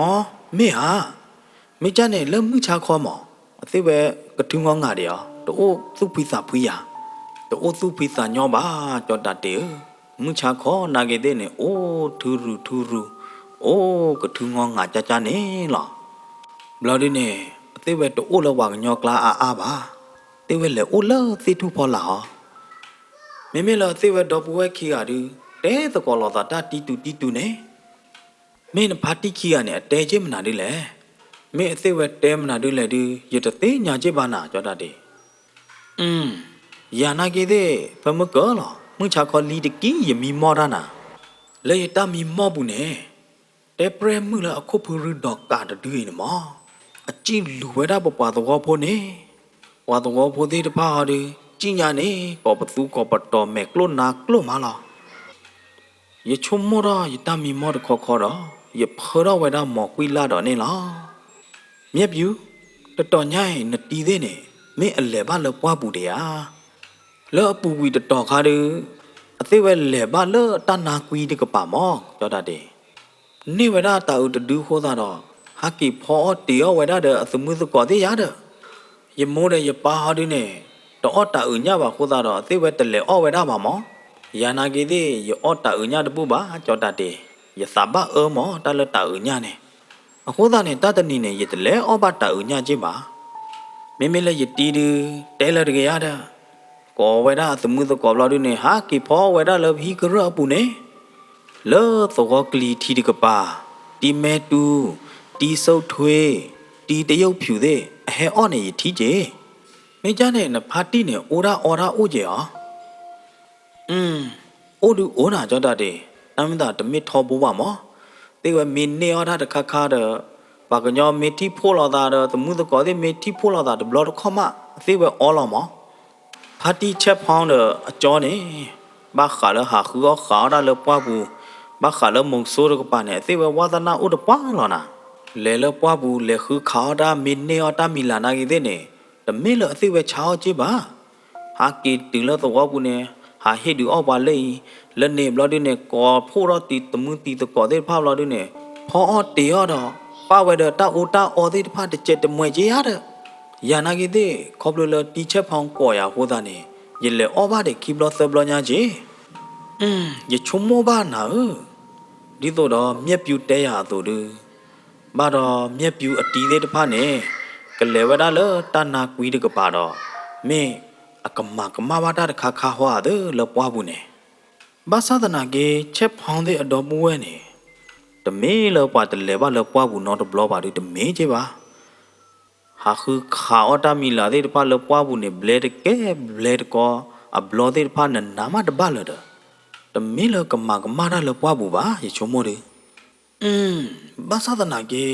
မ့ၢ်ဧါ, မ့ၢ်ကၢ်န့ၣ် လၢမုၢ်ဆါခီမး, အသ့ၣ်ဝဲကထုငီငၤဒံးဧါ, တအိၣ်သူၣ်ဖှံသးဖှံယၤ, တအိၣ်သူၣ်ဖှံသးညီဘၣ်, ကၠီတၢ်တ့ၢ်ဧၢ. မုၢ်ဆါခီနာ်က့ၤသ့ၣ်န့ၣ် အိၣ်ထုရူၤထုရူၤ, အိၣ်ကထုငီငၤကၢ်ကၢ်န့ၣ်လီၤ. ဘျီဒုန့ၣ် အသ့ၣ်ဝဲတအိၣ်လၢပှၤကညီကျါအါအါဘၣ်, သ့ၣ်ဝဲလဲၤအိၣ်လၢသ့ၣ်ထူၣ်ဖီလာ်ဧါ. မ့မ့ၢ်လၢအသ့ၣ်ဝဲဒီပုၢ်ဝဲၢ်ခံဂၤဒု တဲသကိးလိာ်သးတၢ်တံတူာ်တံတူာ်န့ၣ်, မ့ၢ်နဖါတံၢ်ခံဂၤန့ၣ် အတဲက့ၤမနုၤဒ်လဲၣ်. မ့ၢ်အသ့ၣ်ဝဲတဲမနုၤဒ်လဲၣ်ဒု ယတသ့ၣ်ညါက့ၤဘၣ်နၤ ကၠီတၢ်တ့ၢ်. အု, ယၤနာ်က့ၤသ့ၣ် ဖဲမုၢ်ကၢၤလီၤ, မုၢ်ဆါခီလံတကံၢ် ယမံမီၢ်တၢ်နၤ, လၢယတၢ်မံမီၢ်ပူၤန့ၣ်, တဲပြဲၢ်မုၢ်လၢအခိၣ်ဖုရူဒိးကးတဒုအံၤန့ၣ်မး, အစံၣ်လူၤဝဲဒၣ်ပပှၤသဝီဖိန့ၣ်, ပှၤသဝီဖိသ့ၣ်တဖၣ်ဟီဒု စံၣ်ညါန့ၣ် ကိးပသူကိးပတီၤ မဲာ်ကျိၣ်နါကျိၣ်မးလီၤ. ယဆိကမိၣ်ထီၣ်ယတၢ်မံမီၢ်တခီခီဒီး, ယဖၢထီၣ်ဝဲဒၣ်မိၢ်ကွံလၢ်ဒီးန့ၣ်လီၤ. မၠဲးပျူၤ, တတီၤညါအံၤ နတံၤသ့ၣ်န့ၣ် မ့ၢ်အလဲၤဘၣ်လၢပှၢ်ပူၤဒံးဧါ. လၢအပူၤကွံာ်တတီၤခါဒု, အသ့ၣ်ဝဲလဲၤဘၣ်လၢတၢ်နါကွံတကပၤမး ကၠီတၢ်တ့ၢ်. န့ၢ်ဝဲဒၣ်တၤအုးတဒုအဃိသတးဒီး, ဟးက့ၤဖီအီၣ်တ့ၤအီၣ်ဝဲဒၣ်ဒီးအသမုသကိးသ့ၣ်ယါဒီး, ယမိၢ်ဒီးယပၢ်ဟီဒုန့ၣ်, တအီၣ်တၤအုးညၣ်ဘၣ်အဃိသတးဒီး အသ့ၣ်ဝဲတလဲၤအီၣ်ဝဲဒၣ်ဘၣ်မး. ယၤနာ်က့ၤသ့ၣ် ယအီၣ်တၤအုးညၣ်တဘူၣ်ဘၣ် ကၠီတၢ်တ့ၢ်, ယသးဘၣ်အၢမး တၢ်လၢတၤအုးညၣ်န့ၣ်. အဃိသတးန့ၣ် တၢ်တနံၤန့ၣ် ယတလဲၤအီၣ်ဘၣ်တၤအုးညၣ်က့ၤဘၣ်. မ့မ့ၢ်လၢယတံၤဒု, တဲလၢတဂ့ၤယါဒီး, ကိးဝဲဒၣ်အသမုသကိးဘျီဒုန့ၣ် ဟးက့ၤဖီအီၣ်ဝဲဒၣ်လၢပဟံၣ်ကရၢၢ်အပူၤန့ၣ်, လၢသဝီကလံၤထံးတကပၤ, တံၤမဲတူ, တံၤစိာ်ထွ့, တံၤတယုၣ်ဖၠူးသ့ၣ် အဟဲအီၣ်န့ၣ်ယထံၣ်က့ၤ. မ့ၢ်ကၢ်န့ၣ် နဖါတံၢ်န့ၣ် အိၣ်ဒၣ်အီဒၣ်အိၣ်က့ၤဧါ. အု, အိၣ်ဒုအိၣ်နၤ ကၠီတၢ်တ့ၢ်, တၢ်မ့ၢ်သးတမ့ၢ်ထီဘိဘၣ်မး. သ့ၣ်ဝဲမ့ၢ်န့ၢ်အီၣ်တၢ်တခါခါဒီး, ပှၤကညီမ့ၢ်ထံၣ်ဖှိၣ်လိာ်သးဒီး သမုသကိးသ့ၣ်မ့ၢ်ထံၣ်ဖှိၣ်လိာ်သးတဘျီတခီၣ်မး အသ့ၣ်ဝဲအီလီၤမး. ဖါတံၢ်ဆဲးဖီဒီးအကၠီန့ၣ်, ဘၣ်ဃးလၢဟးဃုအီၣ်ဃးအီၣ်တၢ်လၢပှၢ်ပူၤ, ဘၣ်ဃးလၢမုၢ်စိတကပၤန့ၣ် အသ့ၣ်ဝဲဝါသနာအိၣ်တပှၢ်လီၤနၤ. လဲၤလၢပှၢ်ပူၤ လဲၤဃုခးအီၣ်တၢ် မ့ၢ်န့ၢ်အီၣ်တၢ်မံၤလၢ်နာ်က့ၤသ့ၣ်န့ၣ်, တမ့ၢ်လၢအသ့ၣ်ဝဲဆါအီၣ်က့ၤဘၣ်. ဟးက့ၤတုၤလၢသဝီပူၤန့ၣ်, ဟးဟ့ၣ်ဒုးအီၣ်ပှၤလၢအံၤ, လၢန့ၣ်ဘျီဒုန့ၣ် ကိးဖှိၣ်ထီၣ်တံၤသမုတံၤသကိးသ့ၣ်တဖၣ်ဘျီဒုန့ၣ်, ဖီအီၣ်တ့ၤအီၣ်ဒီး, ပာ်ဝဲဒီးတၢ်အူတၢ်အီသ့ၣ်တဖၣ်တစဲးတမှဲးက့ၤဧါဒီး, ယၤနာ်က့ၤသ့ၣ် ခီဖျိလၢတံၢ်ဆဲးဖီကိးယၤအဃိသတးန့ၣ်, ယလဲၤအီၣ်ဘၣ်ဒံးခံဘျီသၢဘျီညါက့ၤ. အု, ယဆိကမိၣ်ဘၣ်နၤဧၢ, ဒ်သိးဒီးမၠဲးပျူၤတဲယၤအသိးဒု, ဘၣ်ဒီးမၠဲးပျူၤအတံၤသ့ၣ်တဖၣ်န့ၣ်, ကလဲၤဝဲဒၣ်လၢတၢ်နါကွံတကပၤဒီး, မ့ၢ်အကမၤကမၣ်ဘၣ်တၢ်တခါခါဟီဧါသ့လၢပှၢ်ပူၤန့ၣ်. ဘၣ်ဆၣ်သနာ်က့ ဆဲးဖီသ့ၣ်အဒီပုၢ်ဝဲၢ်န့ၣ်, တမ့ၢ်လၢပှၤတလဲၤဘၣ်လၢပှၢ်ပူၤနီတဘျီဘၣ်ဒု တမ့ၢ်က့ၤဘၣ်. ဟးဃုခးအီၣ်တၢ်မံၤလၢ်သ့ၣ်တဖၣ်လၢပှၢ်ပူၤန့ၣ် ဘျဲတကဲဘျဲတကီ, အဘျီသ့ၣ်တဖၣ်နနးမးတဘၣ်လၢၤဒီး, တမ့ၢ်လၢကမၤကမၣ်တၢ်လၢပှၢ်ပူၤဘၣ် ယဆိကမိၣ်ဒု. အု, ဘၣ်ဆၣ်သနာ်က့,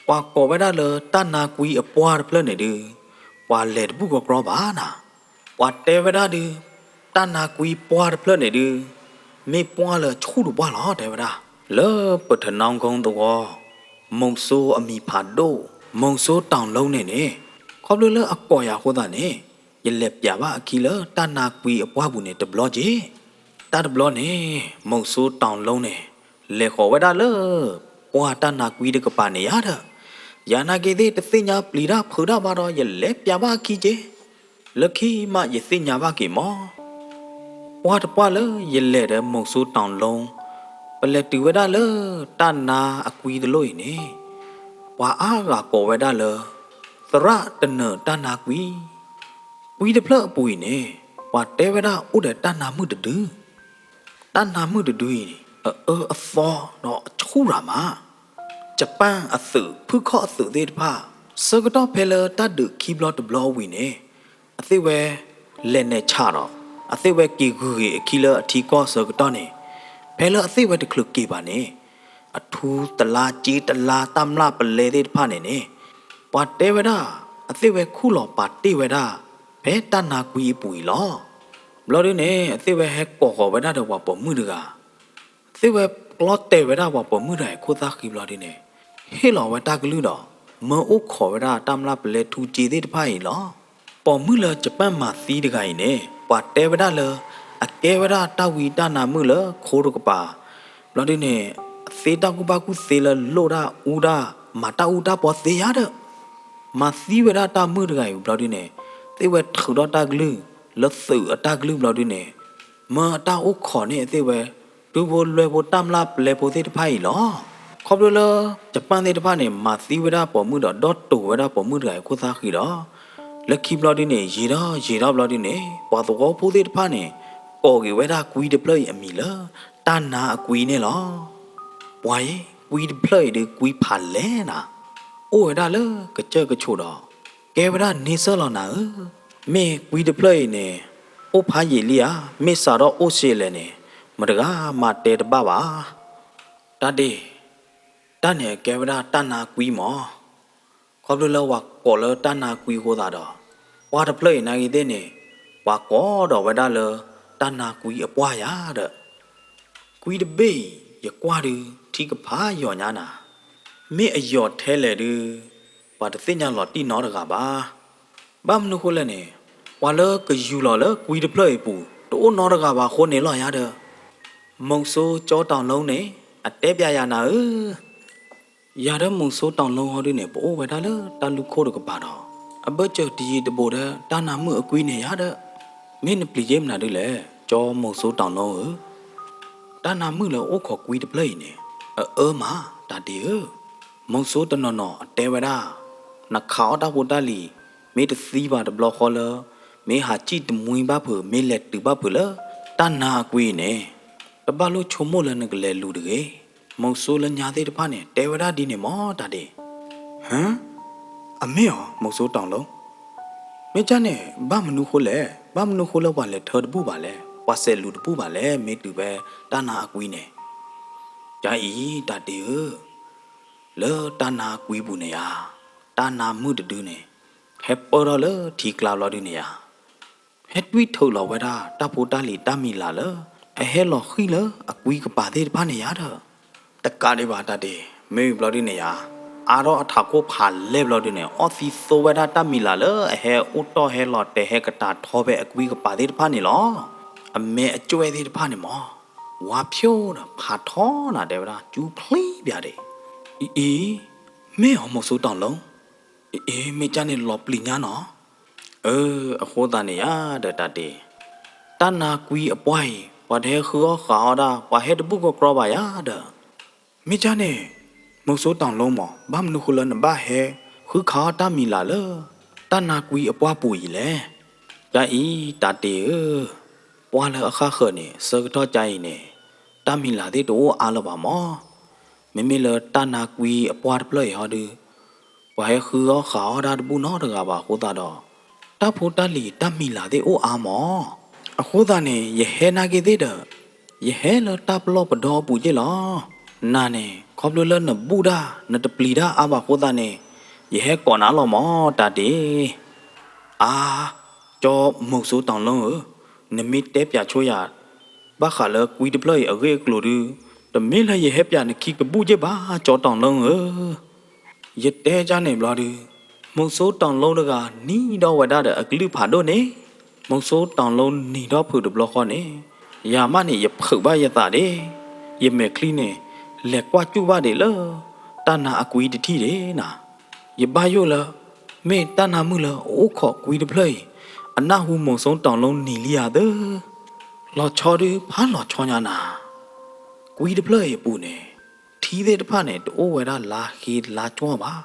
ပှၤကိးဝဲဒၣ်လၢတၢ်နါကွံအပှၢ်တဖျၢၣ်န့ၣ်ဒု, ပှၤလဲၤတဘူၣ်ကီကြီဘၣ်နၤ. ပှၤတဲဝဲဒၣ်ဒု, တၢ်နါကွံပှၢ်တဖျၢၣ်န့ၣ်ဒု, မ့ၢ်ပှၢ်လၢအဆူၣ်တပှၢ်လီၤ တဲဝဲဒၣ်. လၢပထနၢ်ကီသဝီ, မုၢ်စိအမံၤဖးဒိၣ်, မုၢ်စိတီၤလိန့ၣ်န့ၣ်, ခီဖျိလၢအကိးယၤအဃိသတးန့ၣ်, ယလဲၤပျးဘၣ်အခံလၢတၢ်နါကွံအပှၢ်ပူၤန့ၣ်တဘျီက့ၤ. တၢ်တဘျီန့ၣ်, မုၢ်စိတီၤလိန့ၣ်, လဲၤဃီၤဝဲဒၣ်လၢ ပှၢ်တၢ်နါကွံတကပၤန့ၣ်ယါဒီး, ယၤနာ်က့ၤသ့ၣ်တသ့ၣ်ညါပျံၤတၢ်ဖုးတၢ်ဘၣ်ဒီး ယလဲၤပျးဘၣ်အခံက့ၤ. လၢခံမးယသ့ၣ်ညါဘၣ်က့ၤမး. ပှၢ်တပှၢ်လၢယလဲၤဒီးမုၢ်စိတီၤလိ, ပလဲၤတုၤဝဲဒၣ်လၢတၢ်နါအကွံတလိၣ်အံၤန့ၣ်, ပှၤအါဂၤကိးဝဲဒၣ်လၢ သရၣ်တနၢၤတၢ်နါကွံ. ကွံတဖျၢၣ်အပူၤအံၤန့ၣ်, ပှၤတဲဝဲဒၣ်အိၣ်ဒီးတၢ်နါမုၣ်တဒု. တၢ်နါမုၣ်တဒုအံၤန့ၣ် အအၢအသီဒီးအဆူၣ်ရၤမး. ယပၣ်အသုး ဖုၣ်ခီၣ်အသုးသ့ၣ်တဖၣ်, ဆၢကတီၢ်ဖဲလၢတၢ်ဒုးခံဘျီတဘျီဝံၤန့ၣ်, အသ့ၣ်ဝဲလဲၤနဲၣ်ဆးဒီး, အသ့ၣ်ဝဲက့ၤဂုာ်ဂ့ၤအခံလၢအထံကီၢ်ဆၢကတီၢ်န့ၣ်, ဖဲလၢအသ့ၣ်ဝဲတချုးက့ၤဘၣ်န့ၣ်, အထူတလါက့တလါတၢ်မျၢ်ပလဲသ့ၣ်တဖၣ်န့ၣ်န့ၣ်, ပှၤတဲဝဲဒၣ်, အသ့ၣ်ဝဲခူၣ်လီၤပာ်တ့ၢ်ဝဲဒၣ် ဖဲတၢ်နါကွံအပူၤအံၤလီၤ. ဘျီဒုန့ၣ် အသ့ၣ်ဝဲဟဲကိးဃီၤဝဲဒၣ်ဒီးပှၤပိာ်မုၣ်တဂၤ, သ့ၣ်ဝဲကျီတဲာ်ဝဲဒၣ်ပှၤပိာ်မုၣ်တဂၤအံၤခိၣ်သၣ်ဃံဘျီဒုန့ၣ်, ဟ့ၣ်လီၤဝဲတၢ်ကလုၢ်ဒီး မၢအိၣ်ခိးဝဲဒၣ်တၢ်မျၢ်ပလဲထူစ့သ့ၣ်တဖၣ်အံၤလီၤ. ပိာ်မုၣ်လၢယပၢ်မၤသံတဂၤအံၤန့ၣ် ပှၤတဲဝဲဒၣ်လၢ အကဲဝဲဒၣ်တၢ်ဝံတၢ်နါမုၣ်လၢခိတကပၤ ဘျီဒုန့ၣ် သ့တၢ်ကူၣ်ဘၣ်ကူၣ်သ့လၢလိၣ်တၢ်အူတၢ် မၤတၢ်အူတၢ်ပီသ့ယါဒီး မၤသံဝဲဒၣ်တၢ်မုၣ်တဂၤအံၤဘျီဒုန့ၣ် သ့ၣ်ဝဲထုးထီၣ်တၢ်ကလုၢ် လၢသုးအတၢ်ကလုၢ်ဘျီဒုန့ၣ် မၢအတၢ်အိၣ်ခိးန့ၣ်သ့ၣ်ဝဲ တုဖိလွဲဖိတၢ်မျၢ်ပလဲဖိသ့ၣ်တဖၣ်အံၤလီၤ. ခီဖျိလၢ ယပၢ်သ့ၣ်တဖၣ်န့ၣ် မၤသံဝဲဒၣ်ပိာ်မုၣ်ဒီး ဒီတိာ်ဝဲဒၣ်ပိာ်မုၣ်တဂၤအံၤခိၣ်သၣ်ဃံဒီး လၢခံဘျီဒုန့ၣ် ယံာ်ဒီးယံာ်ဒီးဘျီဒုန့ၣ် ပှၤသဝီဖိသ့ၣ်တဖၣ်န့ၣ် ကိးက့ၤဝဲဒၣ်ကွံတဖျၢၣ်အံၤအမံၤလၢ တၢ်နါအကွံန့ၣ်လီၤ. ပှၤအံၤ ကွံတဖျၢၣ်အံၤဒုးကွံဖးလဲၢ်နၤ, အိၣ်ဝဲဒၣ်လၢကစၢၢ်ကဆိးဒီး ကဲဝဲဒၣ်န့ဆၢၣ်လီၤနၤဧၢ, မ့ၢ်ကွံတဖျၢၣ်အံၤန့ၣ် အိၣ်ဖးယံာ်လံဧါ, မ့ၢ်စးထီၣ်အိၣ်စ့လဲၣ်န့ၣ် မတဂၤမၤတဲတဘၣ်ဘၣ်. တၢ်ဒ့ၣ်, တၢ်န့ၣ်အကဲဝဲဒၣ်တၢ်နါကွံမး. ခီဖျိလၢပှၤကိးလၢတၢ်နါကွံအဃိသတးဒီး ပှၢ်တဖျၢၣ်အံၤနာ်ဂ့ၤသ့ၣ်န့ၣ် ပှၤကိးဒီးဝဲဒၣ်လၢ တၢ်နါကွံအပှၢ်ယၤဒီး ကွံတဘ့ၣ်အံၤ ယကွၢ်ဒုး ထံကဖးယိာ်ညါနၤ, မ့ၢ်အယိာ်ထဲလဲၣ်ဒုး ပှၤတသ့ၣ်ညါလီၤတံၢ်နီတဂၤဘၣ်. ဘၣ်မနုၤဃိလဲၣ်န့ၣ် ပှၤလၢကယူၤလီၤလၢကွံတဖျၢၣ်အံၤပူၤ တအိၣ်နီတဂၤဘၣ်အဃိန့ၣ်လီၤယၤဒီး မုဆိုးကၠီတောင်လုံးန့ၣ် အတဲပျးယၤနၤဧၢ. ယၤဒီးမုဆိုးတောင်လုံးဟီဒုန့ၣ် ပအိၣ်ဝဲဒၣ်လၢတၢ်လူၢ်ခိၣ်တကပၤဒီး အဘၢၣ်စၢၤတယံၤတဘူးဒီးတၢ်နါမုၣ်အကွံန့ၣ်ယၤဒီး မ့ၢ်နပျံၤယ့ၢ်မနုၤဒုလဲၣ် ကၠီမုဆိုးတောင်လုံးဧၢ. တၢ်နါမုၣ်လၢအိၣ်ခိးကွံတဖျၢၣ်အံၤန့ၣ် အအၢမး တၢ်ဒ့ၣ်ဧၢ. မုဆိုးတနီၤနီၤအတဲဝဲဒၣ် နခးအီၣ်တၢ်ဖိတၢ်လံၤ မ့ၢ်တသံဘၣ်တဘျီဃီလၢ မ့ၢ်ဟးစံၣ်တမှံဘၣ်ဖုး မ့ၢ်လဲၤတုၤဘၣ်ဖုးလၢ တၢ်နါအကွံအံၤန့ၣ် တဘၣ်လိၣ်ဆိကမိၣ်လၢနကလဲၤလူၤတဂ့ၤ. မုဆိုးလၢညါသ့ၣ်တဖၣ်န့ၣ် တဲဝဲဒၣ်ဒ်န့ၣ်မး တၢ်ဒ့ၣ်. ဟၢ, အမ့ၢ်အီၤ မုဆိုးတောင်လုံး. မ့ၢ်ကၢ်န့ၣ် ဘၣ်မနုၤဃိလဲၣ်, ဘၣ်မနုၤဃိလၢပှၤလဲၤထၢတဘူၣ်ဘၣ်လဲၣ်, ပှၤစဲးလူၤတဘူၣ်ဘၣ်လဲၣ်, မ့ၢ်တုၤဖဲတၢ်နါအကွံန့ၣ်. ကၢ်အံၤ တၢ်ဒ့ၣ်ဧၢ, လၢတၢ်နါအကွံပူၤန့ၣ်ယါ, တၢ်နါမုၣ်တဒုန့ၣ် ဟဲပၢၢ်ထီၣ်လၢထံကျါဘျီဒုန့ၣ်ယါ ဟဲတွံၢ်ထုးလီၤဝဲဒၣ်တၢ်ဖိတၢ်လံၤတၢ်မံၤလၢ်လၢ အဟဲလီၤဃံၣ်လၢအကွံကပၤသ့ၣ်တဖၣ်န့ၣ်ယါဒီး တကးဒံးဘၣ် တၢ်ဒ့ၣ်, မ့ၢ်ဘျီဒုန့ၣ်ယါ, အါထီၣ်အထးခိၣ်ဖးလဲၢ်ဘျီဒုန့ၣ် အီၣ်သံသိဝဲဒၣ်တၢ်မံၤလၢ်လၢအဟဲအိၣ်တီၢ်ဟဲလီၤတဲာ်ဟဲကတၤထီဖဲအကွံကပၤသ့ၣ်တဖၣ်န့ၣ်လီၤ. အမဲာ်အကၠွဲၣ်သ့ၣ်တဖၣ်န့ၣ်မး ဝါဖျိဒီးဖးထီနၤ တဲဝဲဒၣ် ကၠူဖျံးပၠးဒ့ၣ်. အံၤအံၤ, မ့ၢ်အီၤမုဆိုးတောင်လုံး. အံၤအံၤ, မ့ၢ်ကၢ်န့ၣ်လီၤပျံၤညါနီၤ. အၢ, အဃိသတးန့ၣ်ယါဒီး တၢ်ဒ့ၣ်, တၢ်နါကွံအပှၢ်အံၤ ပှၤတဟဲဃုအီၣ်ဃုအီဒၣ် ပှၤဟဲတဘူၣ်ကီကြီဘၣ်ယါဒီး မ့ၢ်ကၢ်န့ၣ် မုဆိုးတောင်လုံးမး ဘၣ်မနုၤဃိလၢနဘၣ်ဟဲဃုခးအီၣ်တၢ်မံၤလၢ်လၢ တၢ်နါကွံအပှၢ်ပူၤအံၤလဲၣ်. ကၢ်အံၤ တၢ်ဒ့ၣ်ဧၢ, ပှၢ်လၢအဃၣ်ဃၢၤန့ၣ် ဆၢကတီၢ်ကၢ်အံၤန့ၣ် တၢ်မံၤလၢ်သ့ၣ်တအိၣ်အါလၢၤဘၣ်မး. မ့မ့ၢ်လၢတၢ်နါကွံအပှၢ်တဖျၢၣ်အံၤဟီဒု ပှၤဟဲဃုအီၣ်ဃုအီဒၣ်တဘူၣ်နီတဂၤဘၣ်အဃိသတးဒီး တၢ်ဖိတၢ်လံၤတၢ်မံၤလၢ်သ့ၣ်အိၣ်အါမး. အဃိသတးန့ၣ် ယဟဲနာ်က့သ့ၣ်ဒီး ယဟဲလၢတၢ်ပလီၢ်ပဒီအပူၤက့ၢ်လီၤ. နၤန့ၣ် ခီဖျိလၢနဘူၣ်တၢ် နတပျံၤတၢ်အါဘၣ်အဃိသတးန့ၣ် ယဟဲကိးနၤလီၤမး တၢ်ဒ့ၣ်. အါ, ကၠီမုဆိုးတောင်လုံးဧၢ, နမ့ၢ်တဲပၠးဆိယၤ ဘၣ်ဃးလၢကွံတဖျၢၣ်အံၤအဂ့ၢ်အကျိၤဒု တမ့ၢ်လၢယဟဲပၠးနခံကဘူၣ်က့ၢ်ဘၣ် ကၠီတောင်လုံးဧၢ. ယတဲကၢ်န့ၣ်ဘျီဒု မုဆိုးတောင်လုံးတဂၤနံၤဒီးဝဲဒၣ်ဒီးအကလုၢ်ဖးဒိၣ်န့ၣ်, မုဆိုးတောင်လုံးနံၤဒီးဖုးတဘျီဃီန့ၣ်, ယၤမးန့ၣ် ယဖုးဘၣ်ယသးဒ့ၣ်, ယမဲာ်ချံန့ၣ် လဲၤကွၢ်စူၣ်ဘၣ်ဒံးလၢ တၢ်နါအကွံတထံၣ်ဒ့ၣ်နၤ. ယဘၣ်ယိၣ်လၢ မ့ၢ်တၢ်နါမုၣ်လၢအအိၣ်ခိးကွံတဖျၢၣ်အံၤ အနၢ်ဟူမုဆိုးတောင်လုံးနံၤလံဧါသၢ. လီၤဆီဒုဖးလီၤဆီညါနၤ. ကွံတဖျၢၣ်အံၤအပူၤန့ၣ် ထံသ့ၣ်တဖၣ်န့ၣ် တအိၣ်ဝဲဒၣ်လါဃ့လါကွၢ်ဘၣ်,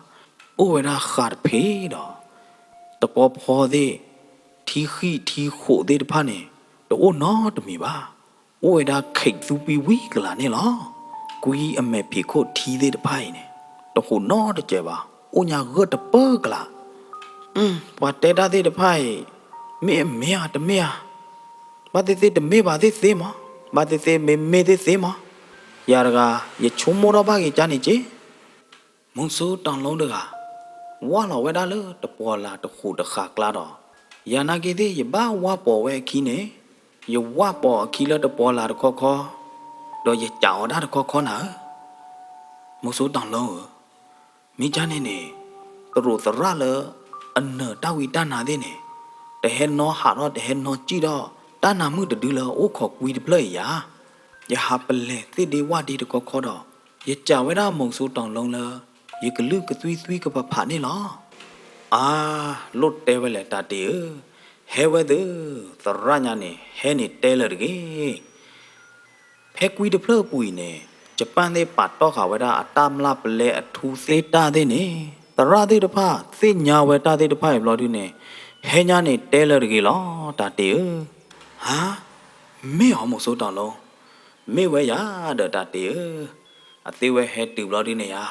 အိၣ်ဝဲဒၣ်ဃာ်တဖ့ဒီး တကီဖီသ့ၣ်, ထံဃံၣ်ထံဃိးသ့ၣ်တဖၣ်န့ၣ် တအိၣ်နီတမံၤဘၣ်. အိၣ်ဝဲဒၣ်ခိးသူပံဝံၤကလးန့ၣ်လီၤ. ကွံအမဲာ်ဖံးခိၣ်ထံသ့ၣ်တဖၣ်အံၤန့ၣ် တဟူးနီတစဲးဘၣ်, အိၣ်ညါဂၢၢ်တပၢၢ်ကလး. ပှၤတဲတၢ်သ့ၣ်တဖၣ်အံၤ မ့ၢ်အမ့ၢ်ဧါတမ့ၢ်ဧါ, ဘၣ်သ့ၣ်သ့ၣ်တမ့ၢ်ဘၣ်သ့ၣ်သ့မး, ဘၣ်သ့ၣ်သ့ၣ်မ့မ့ၢ်သ့ၣ်သ့မး, ယၤတဂၤ ယဆိကမိၣ်ထီၣ်ဘၣ်က့ၤကၢ်န့ၣ်က့ၢ်. မုဆိုးတောင်လုံးတဂၤ ဝၢ်လီၤဝဲဒၣ်လၢတပီၤလၢ်တဃိးတဃာ်ကျါဒီး, ယၤနာ်က့သ့ၣ် ယဘၣ်ဝၢ်ပိာ်ဝဲအခံန့ၣ်, ယဝၢ်ပိာ်အခံလၢတပီၤလၢ်တခီခီ, ဒီးယကးအီၤဒၣ်တခီခီနၤဧၢ, မုဆိုးတောင်လုံးဧၢ, မ့ၢ်ကန့ၣ်န့ၣ်, သရိာ်သရၣ်လၢအနၢၤတၢ်ဝံတၢ်နါသ့ၣ်န့ၣ်, တဟဲနီဟးထီၣ်တဟဲနီစံၣ်ထီၣ် တၢ်နါမုၣ်တဒုလၢအိၣ်ခိးကွံတဖျၢၣ်အံၤယၤ, ယဟးပလဲၤသ့ၣ်ဒ့ဝၣ်ဒ့တခီခီဒီး, ယကးဝဲဒၣ်မုဆိုးတောင်လုံးလၢ ယကလုၢ်ကသွံသွံကပၤဖးန့ၣ်လီၤ. အါ, လိၣ်တဲဝဲလဲၣ်တၢ်တ့ၢ်ဧၢ, ဟဲဝဲသ့ၣ်, သရၣ်ညါန့ၣ် ဟဲန့ၣ်တဲလၢာ်တဂ့ၤ ဖဲကွံတဖျၢၣ်အပူၤအံၤန့ၣ်, ယပၣ်သ့ၣ်ပာ်တီၢ်ဃာ်ဝဲဒၣ်အတၢ်မျၢ်ပလဲအထူသ့ၣ်တၢ်သ့ၣ်န့ၣ်, သရၣ်သ့ၣ်တဖၣ်သ့ၣ်ညါဝဲတၢ်သ့ၣ်တဖၣ်အံၤဘျီဒုန့ၣ်, ဟဲညါန့ၣ်တဲလၢာ်တဂ့ၤလီၤ တၢ်တ့ၢ်ဧၢ. ဟါ, မ့ၢ်အီၤမုဆိုးတောင်လုံး, မ့ၢ်ဝဲယၤဒီးတၢ်တ့ၢ်ဧၢ, အသ့ၣ်ဝဲဟဲတုၤဘျီဒုန့ၣ်ယၤ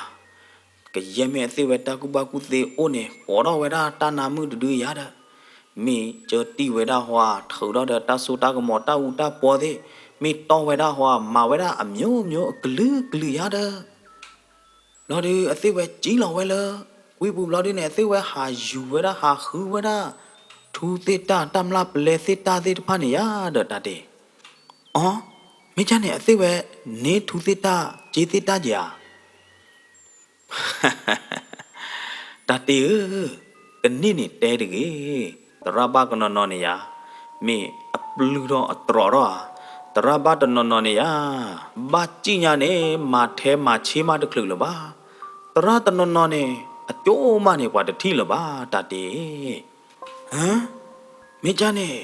ကယဲၢ်မ့ၢ်အသ့ၣ်ဝဲတၢ်ကူၣ်ဘၣ်ကူၣ်သ့အိၣ်န့ၣ် ကိးထီၣ်ဝဲဒၣ်တၢ်နါမုၣ်တဒုယၤဒီး, မ့ၢ်ကၢတံၢ်ဝဲဒၣ်ဟီဧါ ထုးထီၣ်ဒီးတၢ်စိတၢ်ကမီၤတၢ်အူတၢ်ပီသ့ၣ်, မ့ၢ်တီၢ်ဝဲဒၣ်ဟီဧါ မၤဝဲဒၣ်အမျိုးမျိုးအကလုာ်ကလုာ်ယၤဒီး ဘျီဒုအသ့ၣ်ဝဲကံလီၤဝဲလၢ ကွံပူၤဘျီဒုန့ၣ် အသ့ၣ်ဝဲဟးယူၤဝဲဒၣ်ဟးဃုဝဲဒၣ် ထူသ့ၣ်တၢ်တၢ်မျၢ်ပလဲသ့ၣ်တၢ်သ့ၣ်တဖၣ်န့ၣ်ယၤဒီးတၢ်တ့ၢ်. အီ, မ့ၢ်ကန့ၣ် အသ့ၣ်ဝဲန့ၢ်ထူသ့ၣ်တၢ်စ့သ့ၣ်တၢ်က့ၤဧါ တၢ်တ့ၢ်ဧၢ, ကန့ၢ်န့ၣ်တဲတဂ့ၤ, သရၣ်ဘၣ်ကနီၤနီၤန့ၣ်ယၤ, မ့ၢ်အပျုၢ်ထီၣ်အတြီးထီၣ်ဧါ, သရၣ်ဘၣ်တနီၤနီၤန့ၣ်ယၤ, ဘၣ်စံၣ်ညါန့ၣ် မၤထဲမၤဆ့မးတချုးလၢၤဘၣ်, သရၣ်တနီၤနီၤန့ၣ် အကၠိမးန့ၣ် ပှၤတထံၣ်လၢၤဘၣ် တၢ်တ့ၢ် ဟၢ, မ့ၢ်ကန့ၣ်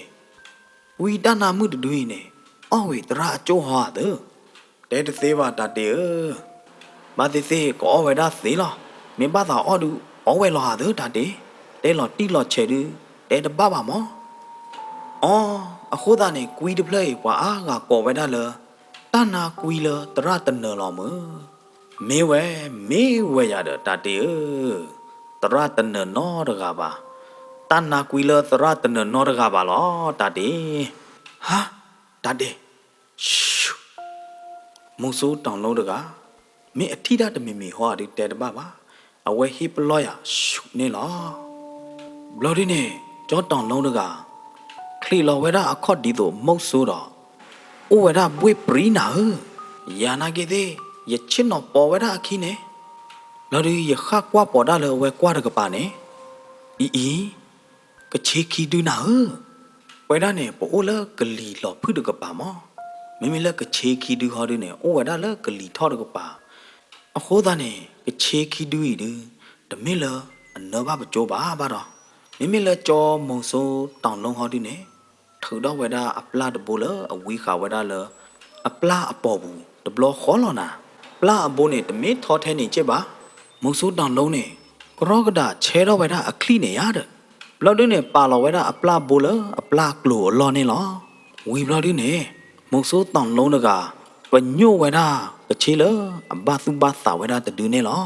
ဝံတၢ်နါမုၣ်တဒုအံၤန့ၣ် အီၣ်ဝံၤသရၣ်အကၠိဟီဧါသၢ, တဲတသ့ဘၣ်တၢ်တ့ၢ်ဧၢ, ဘၣ်သ့ၣ်သ့ၣ်ကအီၣ်ဝဲဒၣ်သ့လီၤ, မ့ၢ်ဘၣ်သးအီၣ်ဒုး အီၣ်ဝဲလီၤဧါသၢတၢ်တ့ၢ်, တဲလီၤတံၢ်လီၤဆဲးဒုး တဲတဘၣ်ဘၣ်မး. အီ, အဃိသတးန့ၣ် ကွံတဖျၢၣ်အံၤ ပှၤအါဂၤကိးဝဲဒၣ်လၢ တၢ်နါကွံလၢသရၣ်တနၢၤလီၤမုၢ် မ့ၢ်ဝဲ, မ့ၢ်ဝဲယၤဒီးတၢ်တ့ၢ်ဧၢ, သရၣ်တနၢၤနီတဂၤဘၣ်, တၢ်နါကွံလၢသရၣ်တနၢၤနီတဂၤဘၣ်လီၤ တၢ်တ့ၢ်, ဟါ, တၢ်တ့ၢ်, မုဆိုးတောင်လုံးတဂၤ, မ့ၢ်အထံၣ်တၢ်တမံၤမံၤဟီအဒုးတဲတဘၣ်ဘၣ်, အဝဲဟ့ၣ်ပလီၢ်ယၤန့ၣ်လီၤ. ဘျီဒုန့ၣ် ကၠီတောင်လုံးတဂၤ ချံးလီၤဝဲဒၣ်အခီၣ်ဒ်သိးမုဆိုးဒီး အိၣ်ဝဲဒၣ်ဘှ့ၣ်ပြံနၤဧၢ, ယၤနာ်က့သ့ၣ် ယဆ့ၣ်နီၤပိာ်ဝဲဒၣ်အခံန့ၣ်, ဘျီဒုယဃၣ်ကွၢ်ပိာ်ဒၣ်လၢအဝဲကွၢ်တကပၤန့ၣ်, အံၤအံၤ, ကဆ့ခံဒုနၤဧၢ, ပဝဲဒၣ်န့ၣ် ပအိၣ်လၢကလံၤလီၤဖုၣ်တကပၤမး, မ့မ့ၢ်လၢကဆ့ခံဒုဟီဒုန့ၣ် အိၣ်ဝဲဒၣ်လၢကလံၤထီၣ်တကပၤ, အဃိသတးန့ၣ် ကဆ့ခံဒုအံၤဒု တမ့ၢ်လၢအနၢဘၣ်ပကၠိဘၣ်ဘၣ်ဒီး, မ့မ့ၢ်လၢကၠီမုဆိုးတောင်လုံးဟီဒုန့ၣ် ထုးထီၣ်ဝဲဒၣ်အပျၢ်တဘိလၢအဝံဃာ်ဝဲဒၣ်လၢ အပျၢ်အပိာ်ပူၤတဘျီဃီလီၤနၤ, ပျၢ်အဘိန့ၣ် တမ့ၢ်ထီထဲန့ၣ်က့ၢ်ဘၣ်, မုဆိုးတောင်လုံးန့ၣ် ကရီကဒးဆဲထီၣ်ဝဲဒၣ်အချံၣ်န့ၣ်ယၤဒီး, ဘျီဒုန့ၣ် ပာ်လီၤဝဲဒၣ်အပျၢ်ဘိလၢအပျၢ်ကျိၤအလီၢ်န့ၣ်လီၤ. ဝံၤဘျီဒုန့ၣ် မုဆိုးတောင်လုံးတဂၤ ပညိၣ်ဝဲဒၣ်ကဆ့လၢအဘၣ်သူၣ်ဘၣ်သးဝဲဒၣ်တဒုန့ၣ်လီၤ.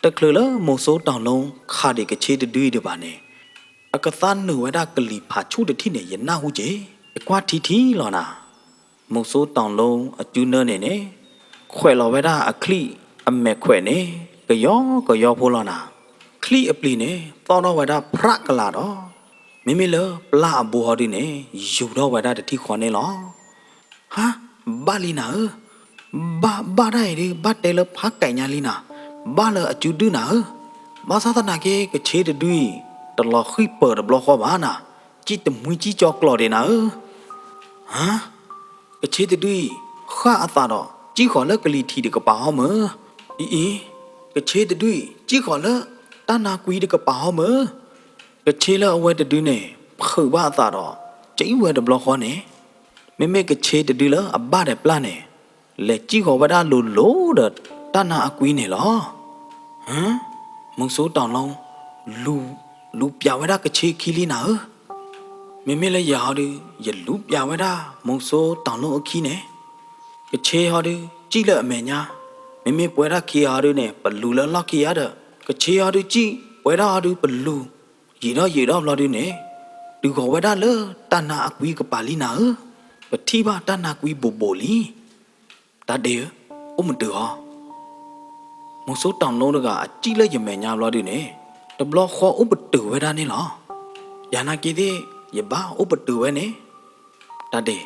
တချုးလၢမုဆိုးတောင်လုံးခးဒံးကဆ့တဒုအံၤဒံးဘၣ်န့ၣ်, အကသါနုာ်ဝဲဒၣ်ကလံၤဖးဆူၣ်တထံၣ်န့ၣ် ယနၢ်ဟူက့ၤ, ယကွၢ်ထံထံလီၤနၤ, မုဆိုးတောင်လုံးအစုနၢန့ၣ်န့ၣ် ခွဲးလီၤဝဲဒၣ်အချံၣ်အမဲာ်ခွဲးန့ၣ် ကယီကယီဖိလီၤနၤ, ချံၣ်အပျံၤန့ၣ် သီၣ်ထီၣ်ဝဲဒၣ်ဖြးကလာ်ဒီး, မ့မ့ၢ်လၢပျၢ်အဘိဟီဒုန့ၣ် ယူၤထီၣ်ဝဲဒၣ်တထံၣ်ဃီန့ၣ်လီၤ. ဟါ, ဘၣ်လံနၤဧၢ, ဘၣ်ဘၣ်ဒၣ်အံၤဒု ဘၣ်တဲလၢဖးကဲးညါလံနၤ, ဘၣ်လၢအစုဒုနၤဧၢ, ဘၣ်ဆၣ်သနာ်က့ ကဆ့တဒုအံၤ တလီၤဃံၣ်ပၢၤတဘျီဃီဘၣ်နၤ, စံၣ်တမှံစံၣ်ကၠီကျိးဒံးနၤဧၢ ဟါ, ကဆ့တဒုအံၤ ဃၣ်အသးဒီး စံၣ်ဃီၤလၢကလံၤထံးတကပၤဟီမၢ်, အံၤအံၤ, ကဆ့တဒုအံၤ စံၣ်ဃီၤလၢတၢ်နါကွံတကပၤဟီမၢ်, ကဆ့လၢအဝဲတဒုန့ၣ် ဖုးဘၣ်အသးဒီး စံၣ်ဝဲတဘျီဃီန့ၣ်, မ့မ့ၢ်ကဆ့တဒုလၢအဘၣ်ဒီးပျၢ်န့ၣ် လဲၤစံၣ်ဃီၤဝဲဒၣ်လိၤလိၤဒီးတၢ်နါအကွံန့ၣ်လီၤ. ဟၢ, မုဆိုးတောင်လုံး လူၤပျးဝဲဒၣ်ကဆ့ခံလံနၤဧၢ, မ့မ့ၢ်လၢယၤဟီဒု ယလူၤပျးဝဲဒၣ်မုဆိုးတောင်လုံးအခံန့ၣ်, ကဆ့ဟီဒု စံၣ်လၢအမဲာ်ညါ, မ့မ့ၢ်ပဝဲဒၣ်ခံဂၤဟီဒုန့ၣ် ပလူၤလၢလီၢ်ခံဂၤဒီး ကဆ့ဟီဒုစံၣ် ပဝဲဒၣ်ဟီဒုပလူၤ ယံာ်ထီၣ်ယံာ်ထီၣ်ဘျီဒုန့ၣ် တုၤဃီၤဝဲဒၣ်လၢတၢ်နါအကွံကပၤလံနၤဧၢ, ပထံၣ်ဘၣ်တၢ်နါကွံဘိးဘိးလံ. တၢ်ဒ့ဧၢ, အိၣ်မုာ်တၢၤဟီ, မုဆိုးတောင်လုံးတဂၤအစံၣ်လၢယမဲာ်ညါဘျီဒုန့ၣ် တဘျီဃီအိၣ်ပတုာ်ဝဲဒၣ်န့ၣ်လီၤ. ယၤနာ်က့သ့ၣ် ယဘၣ်အိၣ်ပတုာ်ဝဲန့ၣ်, တၢ်ဒ့,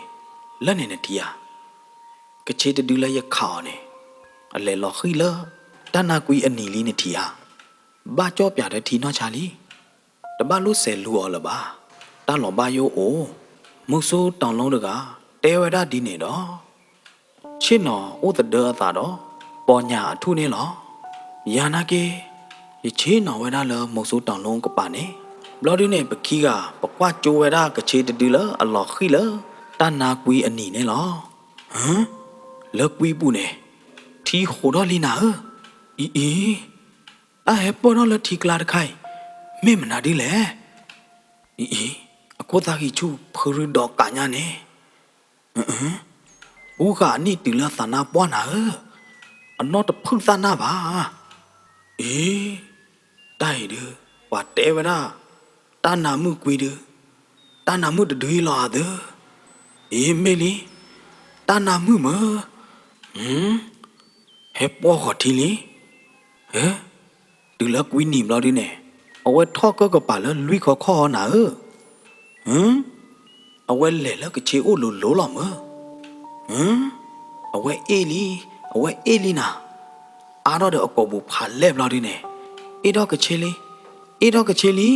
လၢန့ၣ်နထံၣ်ဧါ. ကဆ့တဒုလၢယခးအီၤန့ၣ် အလဲၤလီၤဃံၣ်လၢ တၢ်နါကွံအနံၤလံနထံၣ်ဧါ. ဘၣ်ကၠီၣ်ပၠးတထံနီၢ်ဆါလံ. တဘၣ်လိၣ်စဲးလူၤအီၤလၢၤဘၣ်. တၢ်လီၤဘၣ်ယိၣ်အိၣ်. မုဆိုးတီၤလိတဂၤ တဲဝဲဒၣ်ဒ်န့ၣ်ဒီး ဆ့ၣ်နီၤအိၣ်သဒၢအသးဒီး ပီညၢ်အထူၣ်န့ၣ်လီၤ. ယၤနာ်က့ ယဆ့ၣ်နီၤဝဲဒၣ်လၢမုဆိုးတီၤလိကပၤန့ၣ်, ဘျီဒုန့ၣ် ပခံဂၤ ပကွၢ်ကၠိဝဲဒၣ်ကဆ့တဒုလၢအလီၤဃံၣ်လၢ တၢ်နါကွံအနံၤန့ၣ်လီၤ. ဟၢ, လၢကွံပူၤန့ၣ် ထံဃိးထီၣ်လံနၤဧၢ. အံၤအံၤ, တၢ်ဟဲပၢၢ်ထီၣ်လၢထံကျါတခါအံၤ မ့ၢ်မနုၤဒ်လဲၣ်. အံၤအံၤ, အခိၣ်သၣ်ဃံဆူၣ် ဖုရူဒီးကးညါန့ၣ် အၢ, အူဃာ်အနံၣ်တုၤလၢသးနါပှၢ်နၤဧၢ, အနီၢ်တဖုၣ်သၣ်နၢ်ဘၣ်. အံၤ, တၢ်အံၤဒုး ပှၤတဲဝဲဒၣ် တၢ်နါမုၣ်ကွံဒုး, တၢ်နါမုၣ်တဒုအံၤလီၤအသၢ. အံၤမ့ၢ်လံ, တၢ်နါမုၣ်မၢ, ဟဲပှီၢ်ဃီၤထံလံ. ဟၢ, တုၤလၢကွံနံၤဘျီဒုန့ၣ် အဝဲထီၣ်ကၢၢ်ကပၤလၢလွံၢ်ခီခီၣ်အီၤနၤဧၢ. ဟၢ, အဝဲလဲၤလၢကဆ့အိၣ်လိၤလိၤလီၤမၢ. ဟၢ, အဝဲအ့ၣ်လံ, အဝဲအ့ၣ်လံနၤ. အါထီၣ်ဒီးအကိာ်ပူၤဖးလဲၢ်ဘျီဒုန့ၣ် အ့ၣ်ထီၣ်ကဆ့လံ, အ့ၣ်ထီၣ်ကဆ့လံ.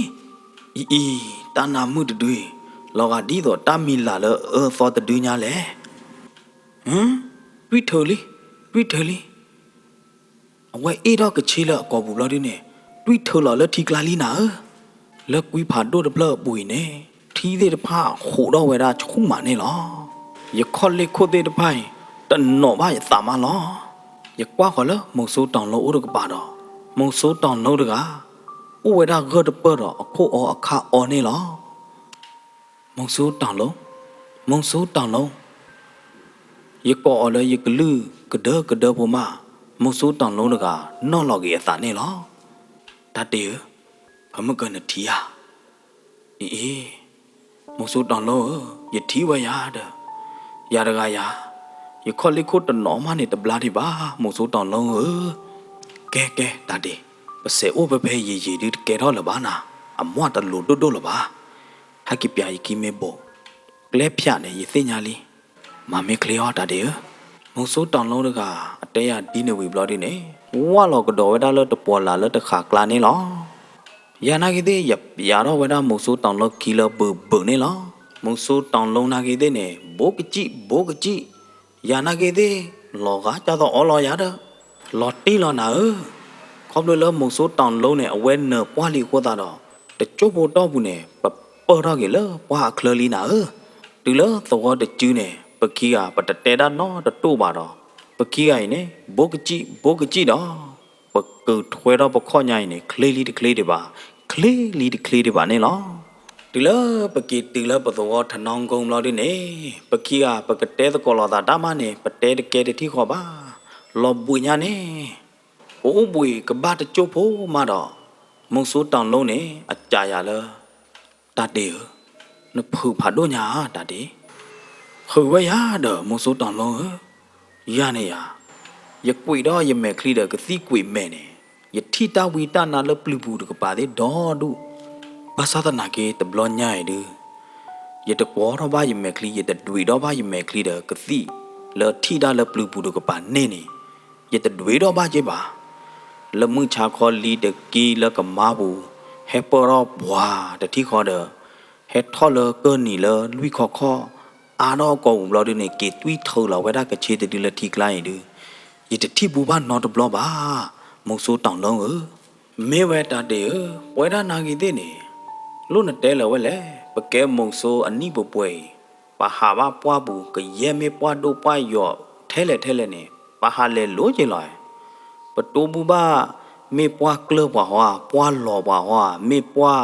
အံၤအံၤ, တၢ်နါမုၣ်တဒုအံၤ လီၤဂာ်ဒ်သိးတၢ်မံၤလၢ်လၢအအၢအသီတဒုညါလဲၣ်. ဟၢ, တွံၢ်ထၢလံ, တွံၢ်ထၢလံ. အဝဲအ့ၣ်ထီၣ်ကဆ့လၢအကိာ်ပူၤဘျီဒုန့ၣ် တွံၢ်ထၢလီၤလၢထံကျါလံနၤဧၢ. လၢကွံဖးဒိၣ်တဖျၢၣ်အပူၤအံၤန့ၣ် ထံသ့ၣ်တဖၣ်ဃိးထီၣ်ဝဲဒၣ်ဆူၣ်မးန့ၣ်လီၤ. ယခီၣ်လ့ၣ်ခိၣ်သ့ၣ်တဖၣ်အံၤ တနီၤဘၣ်ယသးမးလီၤ. ယကွၢ်ဃီၤလၢမုဆိုးတီၤလိအိၣ်တကပၤဒီး မုဆိုးတီၤလိတဂၤ အိၣ်ဝဲဒၣ်ဂၢၢ်တပၢၢ်ဒီးအခိၣ်အီအခါအီန့ၣ်လီၤ. မုဆိုးတီၤလိ, မုဆိုးတီၤလိ. ယကိးအီၤလၢယကလုၢ်ကဒၢကဒၢဖိမး, မုဆိုးတီၤလိတဂၤ နီၣ်လီၤက့ၤအသးန့ၣ်လီၤ. တၢ်တ့ၢ်ဧၢ, ဖဲမုၢ်ကနထံဧါ. အံၤအံၤ, မုဆိုးတီၤလိဧၢ, ယထံၣ်ဝဲယၤဒီး ယၤတဂၤယၤ, ယခီၣ်လ့ၣ်ခိၣ်တနီၤမးန့ၣ်တဘျါဒံးဘၣ် မုဆိုးတီၤလိဧၢ. ကဲကဲ တၢ်ဒ့ၣ်, ပစဲးအိၣ်ဖဲဖဲယံာ်ယံာ်ဒုတကဲထီၣ်လၢၤဘၣ်နၤ, အမွၢ်တလိၤဒိၣ်ဒိၣ်လၢၤဘၣ်. ဟဲက့ၤပျးယခံမ့ၢ်ဘိး, ကျဲဖၠးန့ၣ် ယသ့ၣ်ညါလံ. မၤမ့ၢ်ချ့အီၤ တၢ်ဒ့ၣ်ဧၢ. မုဆိုးတီၤလိတဂၤ အတဲယၤဒ်န့ၣ်ဝံၤဘျီဒုန့ၣ် ဝၢ်လီၤကဒီးဝဲဒၣ်လၢတပီၤလၢ်လၢတဃာ်ကျါန့ၣ်လီၤ. ယၤနာ်က့သ့ၣ် ယပျးထီၣ်ဝဲဒၣ်မုဆိုးတီၤလိခံလၢဘုးဘုးန့ၣ်လီၤ. မုဆိုးတီၤလိနာ်က့သ့ၣ်န့ၣ် ဘိကစံၣ်ဘိကစံၣ်, ယၤနာ်က့သ့ၣ် လီၤဂာ်ကၢ်သိးအီလီၤယၤဒီး လီၤတံၢ်လီၤနၤဧၢ. ခီဖျိလၢမုဆိုးတီၤလိန့ၣ် အဝဲနၢၤပှၢ်လံအဃိသတးဒီး တကၠိၢ်ဖိတီၢ်ပူၤန့ၣ် ပပၢၢ်ထီၣ်က့ၤလၢပှၢ်အချၢလံနၤဧၢ. တုၤလၢသဝီတစုန့ၣ် ပခံဂၤ ပတတဲတၢ်နီတတိၢ်ဘၣ်ဒီး ပခံဂၤအံၤန့ၣ် ဘိကစံၣ်ဘိကစံၣ်ဒီး ပကၢၤထွဲထီၣ်ပခီၣ်ညါအံၤန့ၣ် ချ့လံတချ့ဒံးဘၣ်, ချ့လံတချ့ဒံးဘၣ်န့ၣ်လီၤ. တုၤလၢပက့ၤတုၤလၢပသဝီထနီကုန်းဘျီဒုန့ၣ် ပခံဂၤ ပကတဲသကိးလိာ်သးတၢ်မးန့ၣ် ပတဲတကဲတထံၣ်ဃီဘၣ်. လီၤဘှံးညါန့ၣ် ပအိၣ်ဘှံးကဘၣ်တကၠိၢ်ဖိမးဒီး မုဆိုးတီၤလိန့ၣ် အစံးယၤလၢ တၢ်ဒ့ၣ်ဧၢ, နဖုးဖးဒိၣ်ညါဧါ တၢ်ဒ့ၣ်. ဃုာ်ဝဲယၤဒီး မုဆိုးတီၤလိဧၢ, ယၤန့ၣ်ယၤ, ယကွံာ်ဒီးယမဲာ်ချံဒီးကသံၣ်ကွံာ်မဲာ်န့ၣ် ယထံၣ်တၢ်ဝံတၢ်နါလၢပျုၤပူၤတကပၤသ့ၣ်ဒီဒူၣ်. ဘၣ်ဆၣ်သနာ်က့တဘျီညါအံၤဒု ယတကွီထီၣ်ဘၣ်ယမဲာ်ချံ, ယတဒွံးထီၣ်ဘၣ်ယမဲာ်ချံဒီးကသံၣ်လၢထံၣ်တၢ်လၢပျုၤပူၤတကပၤန့ၣ်န့ၣ် ယတဒွံးထီၣ်ဘၣ်က့ဘၣ်. လၢမုၢ်ဆါခီလံတကံလၢကမါပူၤ ဟဲပၢၢ်ထီၣ်ပှၤတထံၣ်ဃီဒီး ဟဲထီၣ်လၢကၢၢ်နံၤလၢလွံၢ်ခီခီၣ် အါထီၣ်အကိာ်ပူၤဘျီဒုန့ၣ် က့ၤတွံၢ်ထုးလီၤဝဲဒၣ်ကဆ့တဒုလၢထံကျါအံၤဒု ယတထံၣ်ဘူၣ်ဘၣ်နီတဘျီဘၣ်, မုဆိုးတီၤလိဧၢ. မ့ၢ်ဝဲတၢ်ဒ့ၣ်ဧၢ, ပဝဲဒၣ်နာ်ဂ့ၤသ့ၣ်န့ၣ် လိၣ်နတဲလၢၤဝဲလဲၣ်, ပကဲမုဆိုးအနံၣ်ပှဲၤပှဲၤအံၤ ပဟးဘၣ်ပှၢ်ပူၤ ကယဲၢ်မ့ၢ်ပှၢ်ဒိၣ်ပှၢ်ယိာ်ထဲလဲၣ်ထဲလဲၣ်န့ၣ် ပဟးလဲၤလိၤက့ၤလီၤ. ပတိၢ်ဘူၣ်ဘၣ် မ့ၢ်ပှၢ်ကျၢၢ်ပှၤဟီဧါ, ပှၢ်လီၤပှၤဟီဧါ, မ့ၢ်ပှၢ်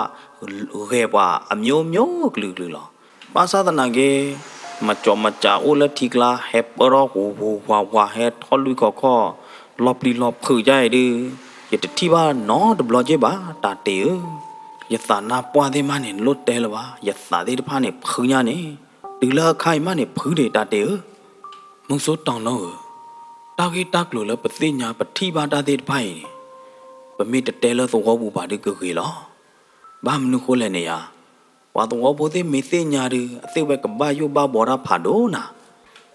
ဂဲၤပှၤ အမျိုးမျိုးကလုာ်ကလုာ်လီၤ. ဘၣ်ဆၣ်သနာ်က့ မၤကၠီမၤကၠးအိၣ်လၢထံကျါ ဟဲပၢၢ်ထီၣ်ဝူၤဝူၤဝါဝါ ဟဲထီၣ်လွံၢ်ခီခီၣ် လီၤပျံၤလီၤဖုးဒ်အံၤဒု ယတထံၣ်ဘၣ်နီတဘျီက့ဘၣ် တၢ်ဒ့ၣ်ဧၢ. ယသးနါပှၢ်သ့ၣ်မးန့ၣ် နလိၣ်တဲလၢၤဘၣ်, ယသးသ့ၣ်တဖၣ်န့ၣ်ဖုညါန့ၣ်, တုၤလၢအခါအံၤမးန့ၣ်ဖုဒံး တၢ်ဒ့ၣ်ဧၢ. မုဆိုးတီၤလိဧၢ, တၢ်ဂ့ၢ်တၢ်ကျိၤလၢပသ့ၣ်ညါပထံၣ်ဘၣ်တၢ်သ့ၣ်တဖၣ်အံၤန့ၣ် ပမ့ၢ်တတဲလၢသဝီပူၤဘၣ်ဒုကဂ့ၤလီၤ. ဘၣ်မနုၤဃိလဲၣ်န့ၣ်ဧါ, ပှၤသဝီဖိသ့ၣ်မ့ၢ်သ့ၣ်ညါဒု အသ့ၣ်ဝဲကဘၣ်ယိၣ်ဘၣ်ဘှီတၢ်ဖးဒိၣ်နၤ.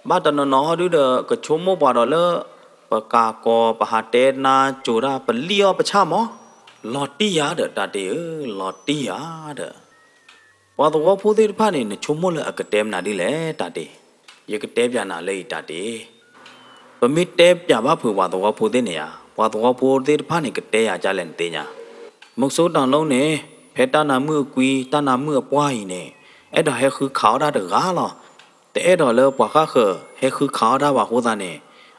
ဘၣ်တနီၤနီၤဟီဒုဒီး ကဆိကမိၣ်ပှၤဒီးလၢ ပကးကီၤ ပဟးတဲနါကိၤတၢ် ပလံၣ်အီၣ်ပဆၣ်မး, လီၤတံၢ်ယၤဒီး တၢ်တ့ၢ်ဧၢ, လီၤတံၢ်ယၤဒီး ပှၤသဝီဖိသ့ၣ်တဖၣ်န့ၣ် နဆိကမိၣ်လၢအကတဲမနုၤဒ်လဲၣ် တၢ်တ့ၢ်. ယကတဲပၠးနၤလၢအံၤ တၢ်တ့ၢ်. ပမ့ၢ်တဲပၠးဘၣ်ဖုးပှၤသဝီဖိသ့ၣ်န့ၣ်ဧါ, ပှၤသဝီဖိသ့ၣ်တဖၣ်န့ၣ် ကတဲယၤဒ်လဲၣ်နသ့ၣ်ညါ. မုဆိုးတောင်လုံးန့ၣ် ဖဲတၢ်နါမုၣ်အကွံ တၢ်နါမုၣ်အပှၢ်အံၤန့ၣ် အဲၣ်ဒိးဟဲဃုခးအီၣ်တၢ်တဂၤလီၤ. တအဲၣ်ဒိးလၢပှၤဃၣ်ဃၢၤ ဟဲဃုခးအီၣ်တၢ်ဘၣ်အဃိသတးန့ၣ်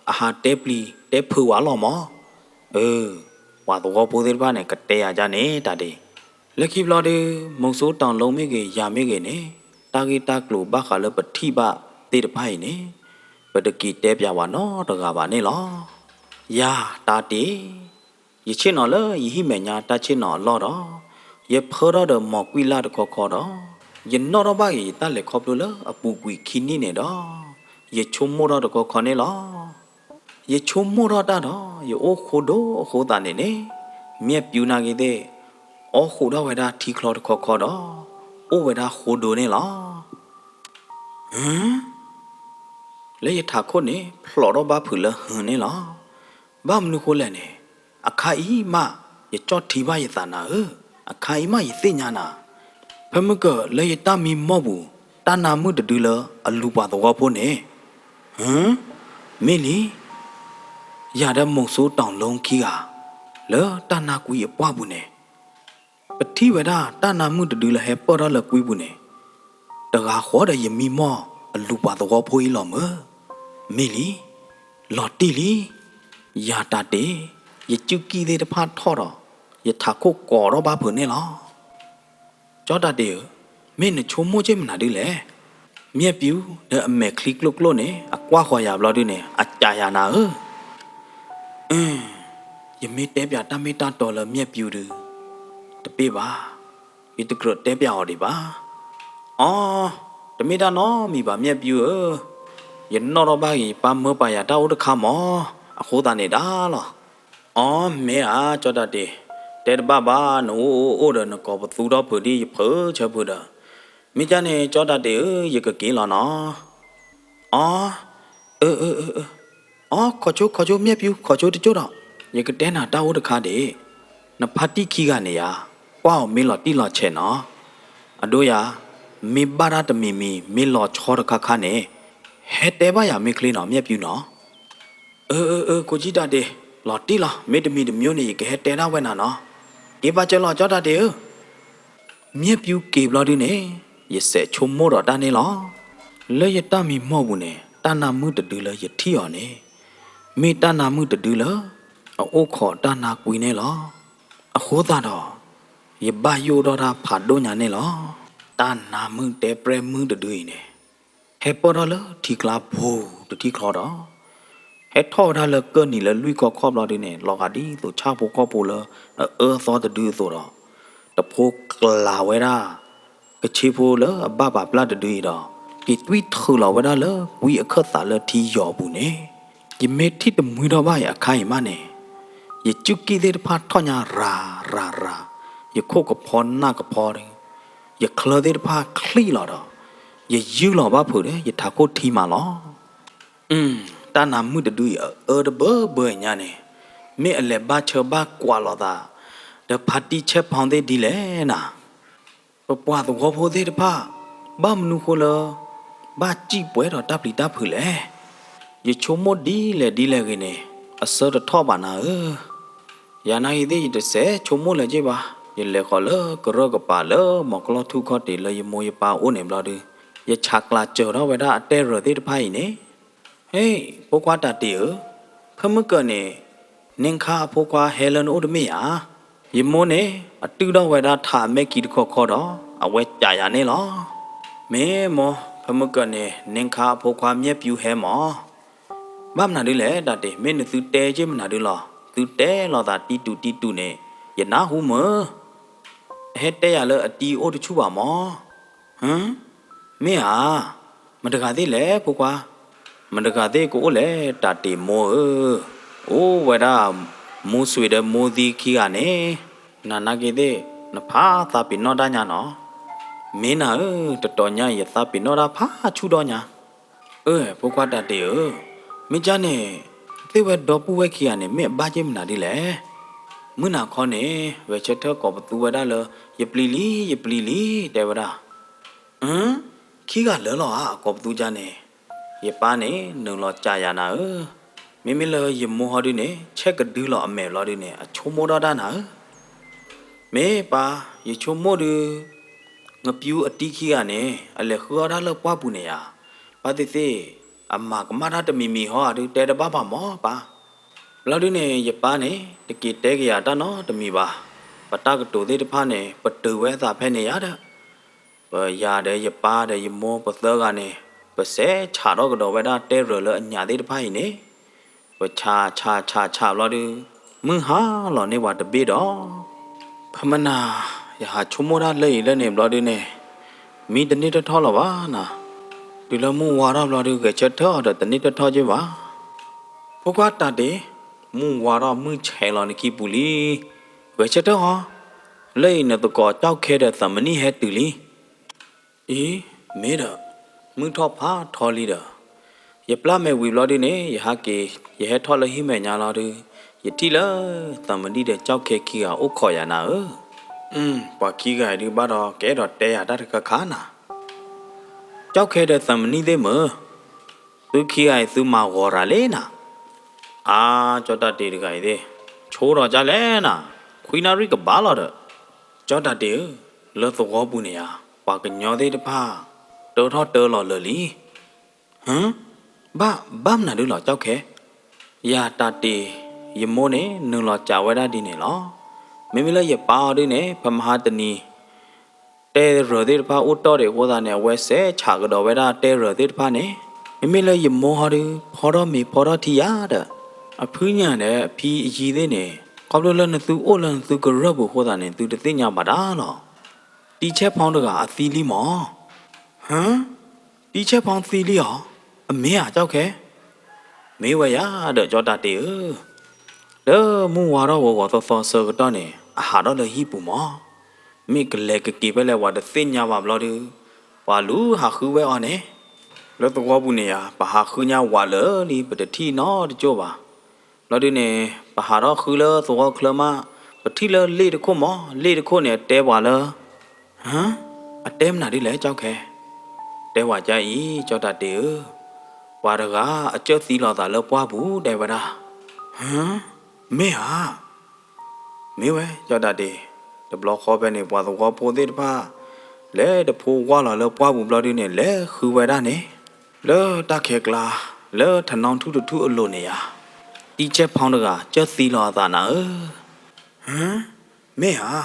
အဟးတဲပျံၤတဲဖုးဝဲလီၤမး. အၢ ပှၤသဝီဖိသ့ၣ်တဖၣ်န့ၣ် ကတဲယၤဒ်န့ၣ် တၢ်တ့ၢ်. လၢခံဘျီဒုး မုဆိုးတောင်လုံးမ့ၢ်ဂ့ၤ ယၤမ့ၢ်ဂ့ၤန့ၣ် တၢ်ဂ့ၢ်တၢ်ကျိၤဘၣ်ဃးလၢပထံၣ်ဘၣ်သ့ၣ်တဖၣ်အံၤန့ၣ် ပတက့ၤတဲပၠးဝဲနီတဂၤဘၣ်န့ၣ်လီၤ. ယၤ တၢ်တ့ၢ်, ယဆ့ၣ်နီၤလၢယဟံၣ်မဲာ်ညါတၢ်ဆ့ၣ်နီၤအလီၢ်ဒီး ယဖၢထီၣ်ဒီးမိၢ်ကွံလၢ်တခီခီဒီး ယနီၣ်ထီၣ်ဘၣ်က့ၤယတၢ်လဲၤခီဖျိလၢအပူၤကွံာ်ခံနံၣ်န့ၣ်ဒီး ယဆိကမိၣ်ထီၣ်တခီခီန့ၣ်လီၤ. ယဆိကမိၣ်ထီၣ်တၢ်ဒီး ယအိၣ်ဃိဒိအဃိသတးန့ၣ်န့ၣ် မၠဲၣ်ပျူၤနာ်က့ၤသ့ၣ် အီၣ်ဃိးထီၣ်ဝဲဒၣ်ထံချီတခီခီဒီး အိၣ်ဝဲဒၣ်ဃိဒိန့ၣ်လီၤ. ဟၢ လၢယထးခိၣ်န့ၣ် ဖျိးထီၣ်ဘၣ်ဖုးလၢဟၢန့ၣ်လီၤ. ဘၣ်မနုၤဃိလဲၣ်န့ၣ် အခါအံၤမး ယကၠီၣ်ထံဘၣ်ယသးနၤဧၢ, အခါအံၤမးယသ့ၣ်ညါနၤ, ဖဲမုၢ်ကၢၢ်လၢယတၢ်မံမီၢ်ပူၤ တၢ်နါမုၣ်တဒုလၢအလူၤပှၤသဝီဖိန့ၣ်, ဟၢ မ့ၢ်လံ, ယၤဒီးမုဆိုးတောင်လုံးခံဂၤ လၢတၢ်နါကွံအပှၢ်ပူၤန့ၣ် ပထံၣ်ဝဲဒၣ်တၢ်နါမုၣ်တဒုလၢဟဲပၢၢ်ထီၣ်လၢကွံပူၤန့ၣ် တဂၤဃီဒီးယမံမီၢ်အလူၤပှၤသဝီဖိအံၤလီၤမၢ်. မ့ၢ်လံ, လီၤတံၢ်လံ, ယၤတၢ်တ့ၢ်, ယစုၢ်ကံၢ်သ့ၣ်တဖၣ်ထီၣ်ဒီး ယထးခိၣ်ကိးထီၣ်ဘၣ်ဖုးန့ၣ်လီၤ. ကၠီတၢ်တ့ၢ်ဧၢ, မ့ၢ်နဆိကမိၣ်က့ၢ်မနုၤဒ်လဲၣ်. မၠဲၣ်ပျူၤဒီးအမဲာ်ချံကျိၣ်ကျိၣ်န့ၣ် အကွၢ်ဃီၤယၤဘျီဒုန့ၣ် အကးယၤနၤဧၢ. အၢ ယမ့ၢ်တဲပၠးတၢ်မ့ၢ်တၢ်တီလၢမၠဲၣ်ပျူၤဒု တပ့ၢ်ဘၣ်, ယတကြၢးတဲပၠးအီၤဒံးဘၣ်. အီ တမ့ၢ်တၢ်နီတမံၤဘၣ်မၠဲၣ်ပျူၤဧၢ, ယနီၣ်ထီၣ်ဘၣ်ဂ့ၤ ယပၢ်မၢပာ်ယၤတၢ်အိၣ်တခါမး, အဃိသတးန့ၣ်ဒၣ်လီၤ. အီ မ့ၢ်ဧါ ကၠီတၢ်တ့ၢ်, တဲတဘၣ်ဘၣ် နအိၣ်အိၣ်အိၣ်ဒီးနကိးပသူထီၣ်ဖုးဒ်ယဖုးဆၢဖုးဒီး, မ့ၢ်ကၢ်န့ၣ် ကၠီတၢ်တ့ၢ်ဧၢ ယကက့ၤလီၤနီၤ. အီ အၢ အၢ အၢ အၢ အီ ခိးဆိ ခိးဆိ မၠဲၣ်ပျူၤ ခိးဆိတကၠိၢ်ဒီး, ယကတဲနၤတၢ်အိၣ်တခါဒံး, နဖါတံၢ်ခံဂၤန့ၣ်ယၤ, ကွၢ်အီၤမ့ၢ်လီၤတံၢ်လီၤဆဲးနီၤ. အဒိယၤ, မ့ၢ်ဘၣ်တၢ်တမံၤမံၤ မ့ၢ်လီၤဆီတခါခါန့ၣ်, ဟဲတဲဘၣ်ယၤမ့ၢ်ချ့နီၤ မၠဲၣ်ပျူၤနီၤ. အၢ အၢ အၢ ကိးကံၢ်တၢ်ဒ့, လီၤတံၢ်လီၤ မ့ၢ်တမံၤတမံၤန့ၣ် ယကဟဲတဲဒၣ်ဝဲနၤနီၤ. က့ၤဘၣ်စၢၤလီၤ ကၠီတၢ်ဒ့ဧၢ. မၠဲၣ်ပျူၤက့ၤဘျီဒုန့ၣ်, ယစဲးဆိကမိၣ်ဒီးတၢ်န့ၣ်လီၤ. လၢယတၢ်မံမီၢ်ပူၤန့ၣ် တၢ်နါမုၣ်တဒုလၢယထံၣ်အီၤန့ၣ်, မ့ၢ်တၢ်နါမုၣ်တဒုလၢ အအိၣ်ခိးတၢ်နါကွံန့ၣ်လီၤ. အဃိသတးဒီး, ယဘၣ်ယိၣ်ထီၣ်တၢ်ဖးဒိၣ်ညါန့ၣ်လီၤ. တၢ်နါမုၣ်တဲပြဲၢ်မုၣ်တဒုအံၤန့ၣ်, ဟဲပၢၢ်ထီၣ်လၢထံကျါပူၤတထံၣ်ချီဒီး, ဟဲထီၣ်ဝဲဒၣ်လၢကၢၢ်နံၤလၢလွံၢ်ခီခီဘျီဒုန့ၣ် လီၤဂာ်ဒ်သိးဆၣ်ဖိကီၢ်ဖိလၢအအၢအသီတဒုအသိးဒီး, တဖိကျးဝဲဒၣ် ကဆ့ဖိလၢအဘၣ်ပာ်ပျၢ်တဒုအံၤဒီး, က့ၤတွံၢ်ထုးလီၤဝဲဒၣ်လၢကွံအခၢၣ်သးလၢထံယီၤအပူၤန့ၣ်, ယမ့ၢ်ထံၣ်တမှံထီၣ်ဘၣ်အံၤအခါအံၤမးန့ၣ်, ယစုၢ်ကံၢ်သ့ၣ်တဖၣ်ထီၣ်ညါရၤရၤရၤ, ယခိၣ်ကဖီနၢ်ကဖီဒီး, ယချၢသ့ၣ်တဖၣ်ချံၣ်လီၤဒီး, ယယုၢ်လီၤဘၣ်ဖုးဒီး ယထးခိၣ်ထံမးလီၤ. တၢ်နါမုၣ်တဒုအံၤအအၢတဘၢဘၢအံၤညါန့ၣ်, မ့ၢ်အလဲၤဘၣ်ဆၢဘၣ်ကွၢ်လိာ်သး ဒီးဖါတံၢ်ဆဲးဖီသ့ၣ်ဒ်လဲၣ်နၤ. ပပှၤသဝီဖိသ့ၣ်တဖၣ် ဘၣ်မနုၤဃိလၢ ဘၣ်စံၣ်ပှဲၤဒီးတၢ်ပျံၤတၢ်ဖုးလဲၣ်. ယဆိကမိၣ်ဒ်လဲၣ်ဒ်လဲၣ်ဂ့ၤန့ၣ် အဆၢတထီၣ်ဘၣ်နၤဧၢ. ယၤနာ်ဂ့ၤသ့ၣ် ယတစဲးဆိကမိၣ်လၢၤက့ၢ်ဘၣ်. ယလဲၤဃီၤလၢကရၢၢ်ကပၤလၢမိၢ်ကျီၢ်ထူခီၣ်တ့ၢ်လၢယမိၢ်ယပၢ်အိၣ်န့ၣ်ဘျီဒု, ယဆးကျးစၢၤထီၣ်ဝဲဒၣ်အတဲရၢၢ်သ့ၣ်တဖၣ်အံၤန့ၣ်, ဟ့ၣ် ဖိခွါတၢ်တ့ၢ်ဧၢ, ဖဲမုၢ်ကၢၢ်န့ၣ် နခါအဖိခွါဟဲလၢနအိၣ်တမ့ၢ်ဧါ. ယမိၢ်န့ၣ် အတုၢ်ထီၣ်ဝဲဒၣ်ထးအမဲၢ်ခံတခီခီဒီး အဝဲကးယၤန့ၣ်လီၤ. မ့ၢ်မိၢ် ဖဲမုၢ်ကၢၢ်န့ၣ် နခါအဖိခွါမၠဲၣ်ပျူၤဟဲမး. ဘၣ်မနုၤဒ်လဲၣ် တၢ်တ့ၢ် မ့ၢ်နသုတဲက့ၢ်မနုၤဒ်လဲၣ်, သုတဲလိာ်သးတံတူာ်တံတူာ်န့ၣ် ယနၢ်ဟူမုၢ်. အဟဲတဲယၤလၢအတံအိၣ်တဆူၣ်ဘၣ်မး. ဟၢ, မ့ၢ်ဧါ, မတၤတဂၤသ့ၣ်လဲၣ် ဖိခွါ. မတၤတဂၤသ့ၣ်ကအိၣ်လဲၣ် တၢ်တ့ၢ်မိၢ်ဧၢ, အိၣ်ဝဲဒၣ် မိၢ်စွ့ၤဒီးမိၢ်သံခံဂၤန့ၣ်, နနာ်က့ၤသ့ၣ် နဖးသးပ့ၤနီၣ်တၢ်ညါနီၤ. မ့ၢ်နၤဧၢ, တတီၤညါအံၤ ယသးပ့ၤနီၣ်တၢ်ဖးဆူၣ်ဒီညါ. အၢ ဖိခွါတၢ်တ့ၢ်ဧၢ, မ့ၢ်ကၢ်န့ၣ် သ့ၣ်ဝဲဒီပုၢ်ဝဲၢ်ခံဂၤန့ၣ် မ့ၢ်အဘၣ်က့ၢ်မနုၤဒ်လဲၣ်. မုၢ်နၤခီန့ၣ် ဂဲၤဆၢထၢၣ်ကိးပသူဝဲဒၣ်လၢ ယပျံၤလံ ယပျံၤလံ တဲဝဲဒၣ်. အၢ ခံဂၤလၢာ်လီၤဧါ အကိးပသူကၢ်န့ၣ်. ယပၢ်န့ၣ် နုာ်လီၤစံးယၤနၤဧၢ, မ့မ့ၢ်လၢယမိၢ်ဟီဒုန့ၣ် ဆဲးကဒုလီၤအမဲာ်ဘျီဒုန့ၣ် အဆိကမိၣ်ထီၣ်တၢ်နၤဧၢ. မ့ၢ်ပၢ်, ယဆိကမိၣ်ဒု ငပျူအတံၢ်ခံဂၤန့ၣ် အလဲၤဃုအီၣ်တၢ်လၢပှၢ်ပူၤန့ၣ်ယၤ, ဘၣ်သ့ၣ်သ့ၣ် အမၤကမၣ်တၢ်တမံၤမံၤဟီဒု တဲတဘၣ်ဘၣ်မၢ်ပၢ်. ဘျီဒုန့ၣ် ယပၢ်န့ၣ် တက့ၤတဲက့ၤယၤတၢ်နီတမံၤဘၣ်. ပတၢ်ကတိၤသ့ၣ်တဖၣ်န့ၣ် ပတုာ်ဝဲအသးဖဲန့ၣ်ယၤဒီး ပယၤဒီးယပၢ်ဒီးယမိၢ်ပသၢဂၤန့ၣ် ပစဲးဆးထီၣ်ကဒီးဝဲဒၣ်တဲရၢၢ်လၢအညၣ်သ့ၣ်တဖၣ်အံၤန့ၣ်, ပဆးဆးဆးဆးဘျီဒု မုၢ်ဟါလီၤန့ၢ်ပှၤတဘ့ၣ်ဒီး ဖဲမနၤ ယဟးဆိကမိၣ်တၢ်လၢအံၤလၢန့ၣ်ဘျီဒုန့ၣ် မံတန့ၢ်တထီၣ်လၢၤဘၣ်နၤ. တုၤလၢမုၢ်ဝါထီၣ်ဘျီဒု ဂဲၤဆၢထၢၣ်အီၤဒီးတန့ၢ်တထီၣ်က့ၢ်ဘၣ်. ဖိခွါတၢ်တ့ၢ်, မုၢ်ဝါထီၣ်မုၢ်ဆဲးလီၤနခံပူၤလံ. ဂဲၤဆၢထၢၣ်အီၤ, လၢအံၤနသကိးကၠီၣ်ခဲဒီးသၢမံၤနံၣ်ဟဲတုၤလံ. အံၤ, မ့ၢ်ဒီး, မုၢ်ထီၣ်ဖးထီလံဒီး, ယပျၢ်မဲာ်ဝံၤဘျီဒုန့ၣ် ယဟးက့ၤ ယဟဲထီၣ်လၢဟံၣ်မဲာ်ညါလီၤဒု, ယထံၣ်လၢ သၢမံၤနံၣ်ဒီးကၠီၣ်ခဲခံဂၤအိၣ်ခိးယၤနၤဧၢ. အၢ, ပှၤခံဂၤအံၤဒုဘၣ်ဒီး ကအဲၣ်ဒိးတဲယၤတၢ်တခါခါနၤ. ကၠီၣ်ခဲဒီးသၢမံၤနံၣ်သ့ၣ်မုၢ်, သုခံဂၤအံၤသုမၤဂီၤရၤလံနၤ. အါ, ကၠီၣ်တၢ်တ့ၢ်တဂၤအံၤသ့ၣ်, ဆိထီၣ်ကၢ်လဲၣ်နၤ, ခွံနၣ်ရံၣ်ကဘၣ်လီၤဒီး. ကၠီၣ်တၢ်တ့ၢ်ဧၢ, လၢသဝီပူၤန့ၣ်ယါ, ပှၤကညီသ့ၣ်တဖၣ် တၢထီၣ်တၢလီၤလၢာ်လံ. ဟၢ, ဘၣ်, ဘၣ်မနုၤဒုလီၤကၠီၣ်ခဲ. ယၤတၢ်တ့ၢ်, ယမိၢ်န့ၣ် နုာ်လီၤစံးဝဲဒၣ်ဒ်န့ၣ်လီၤ. မ့မ့ၢ်လၢယပၢ်အီၤဒုန့ၣ် ဖဲမဟါတနံၤ တဲရၢၢ်သ့ၣ်တဖၣ်အိၣ်တီၢ်ဒံးအဃိသတးန့ၣ် အဝဲစဲးဆးကဒီးဝဲဒၣ်တဲရၢၢ်သ့ၣ်တဖၣ်န့ၣ်, မ့မ့ၢ်လၢယမိၢ်ဟီဒု ဖီထီၣ်မ့ၤဖီထီၣ်ထံယၤဒီး, အဖုညၣ်ဒီးအဖံအယံၤသ့ၣ်န့ၣ် ခီဖျိလၢနသုအိၣ်လၢနသုကရၢၢ်ပူၤအဃိသတးန့ၣ် သုတသ့ၣ်ညါဘၣ်တၢ်လီၤ. တံဆဲၣ်ဖီတဂၤအသံလံမၢ်. ဟၢ, တံဆဲၣ်ဖီသံလံဧါ. အမ့ၢ်ဧါကၠီၣ်ခဲ. မ့ၢ်ဝဲယၤဒီးကၠီၣ်တၢ်တ့ၢ်ဧၢ, လၢမုၢ်ဝါထီၣ်ဂီၤဂီၤသီသီဆၢကတီၢ်န့ၣ် အဟးထီၣ်လၢဟံၣ်ပူၤမၢ်. မ့ၢ်ကလဲၤကက့ၤဖဲလဲၣ်ပှၤတသ့ၣ်ညါဘၣ်ဘျီဒု, ပှၤလူၤဟးဃုဝဲအီၤန့ၣ်, လၢသဝီပူၤန့ၣ်ယါ ပဟးဃုညါဝးလၢာ်လံ ပတထံၣ်နီတကၠိၢ်ဘၣ်. ဘျီဒုန့ၣ် ပဟးထီၣ်ဃုလၢသဝီချၢမး, ပထံၣ်လၢလ့ၣ်တခိၣ်မၢ်, လ့ၣ်တခိၣ်န့ၣ်တဲပှၤလၢ ဟၢ, အတဲမနုၤဒ်လဲၣ်ကၠီၣ်ခဲ. တဲပှၤကါအံၤ ကၠီၣ်တၢ်တ့ၢ်ဧၢ, ပှၤတဂၤအကၢၣ်သံလီၤသးလၢပှၢ်ပူၤတဲဝဲဒၣ်. ဟၢ, မ့ၢ်ဧါ. မ့ၢ်ဝဲကၠီၣ်တၢ်တ့ၢ်, တဘျီဃီဖဲန့ၣ် ပှၤသဝီဖိသ့ၣ်တဖၣ် လဲၤတဖိဝၢ်လီၤလၢပှၢ်ပူၤဘျီဒုန့ၣ် လဲၤဃုဝဲဒၣ်န့ၣ်, လၢတၢ်ခဲကျါ လၢထနီထူၣ်တထူၣ်အလိၤန့ၣ်ယါ, တံဆဲၣ်ဖီတဂၤ ကၢၣ်သံလီၤအသးနၤဧၢ. ဟၢ, မ့ၢ်ဧါ.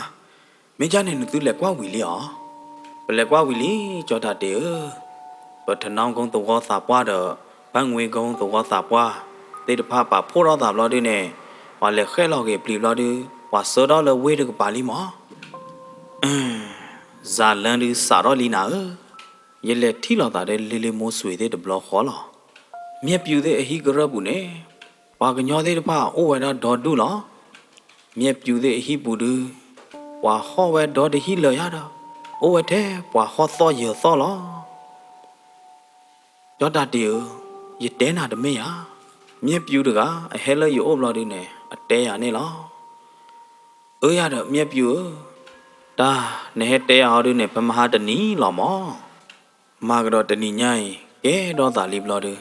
မ့ၢ်ကၢ်န့ၣ်နသုလဲၤကွၢ်ဝံၤလံဧါ. ပလဲၤကွၢ်ဝံၤလံ ကၠီၣ်တၢ်တ့ၢ်ဧၢ. ပထနီကုန်းသဝီသးပှၢ်ဒီး ဘၣ်ငွ့ကုန်းသဝီသးပှၢ် သ့ၣ်တဖၣ်ပာ်ဖှိၣ်ထီၣ်သးဘျီဒုန့ၣ် ပှၤလဲၤဃဲၣ်လီၤက့ၤပျံၤဘျီဒု ပှၤဆှၢထီၣ်လၢဝ့ၢ်တကပၤလံမၢ်. စၤလၢဒုစးထီၣ်လံနၤဧၢ. ယလဲၤထံၣ်လိာ်သးဒီးလ့လ့မိၢ်စွ့ၤသ့ၣ်တဘျီဃီလီၤ. မၠဲၣ်ပျူၤသ့ၣ်အဟံၣ်ကရၢၢ်ပူၤန့ၣ် ပှၤကညီသ့ၣ်တဖၣ်အိၣ်ဝဲဒၣ်ဒီဒူၣ်လီၤ. မၠဲၣ်ပျူၤသ့ၣ်အဟံၣ်ပူၤဒု ပှၤဟီၣ်ဝဲဒီတဟံၣ်လၢာ်ယါဒီး အိၣ်ဝဲထဲပှၤဟီၣ်သီၣ်ယၢၤသီၣ်လီၤ. ကၠီတၢ်တ့ၢ်ဧၢ, ယတဲနၤတမ့ၢ်ယၤ. မၠဲၣ်ပျူၤတဂၤ အဟဲလၢယအိၣ်ဘျီဒုန့ၣ် အတဲယၤန့ၣ်လီၤ. အၢယၤဒီးမၠဲၣ်ပျူၤဧၢ, တၢ်နဟဲတဲယၤဟီဒုန့ၣ် ဖဲမဟါတနံၤလီၤမၢ်. မၤကဒီးတနံၤညါအံၤ ကဲထီၣ်သးလံဘျီဒု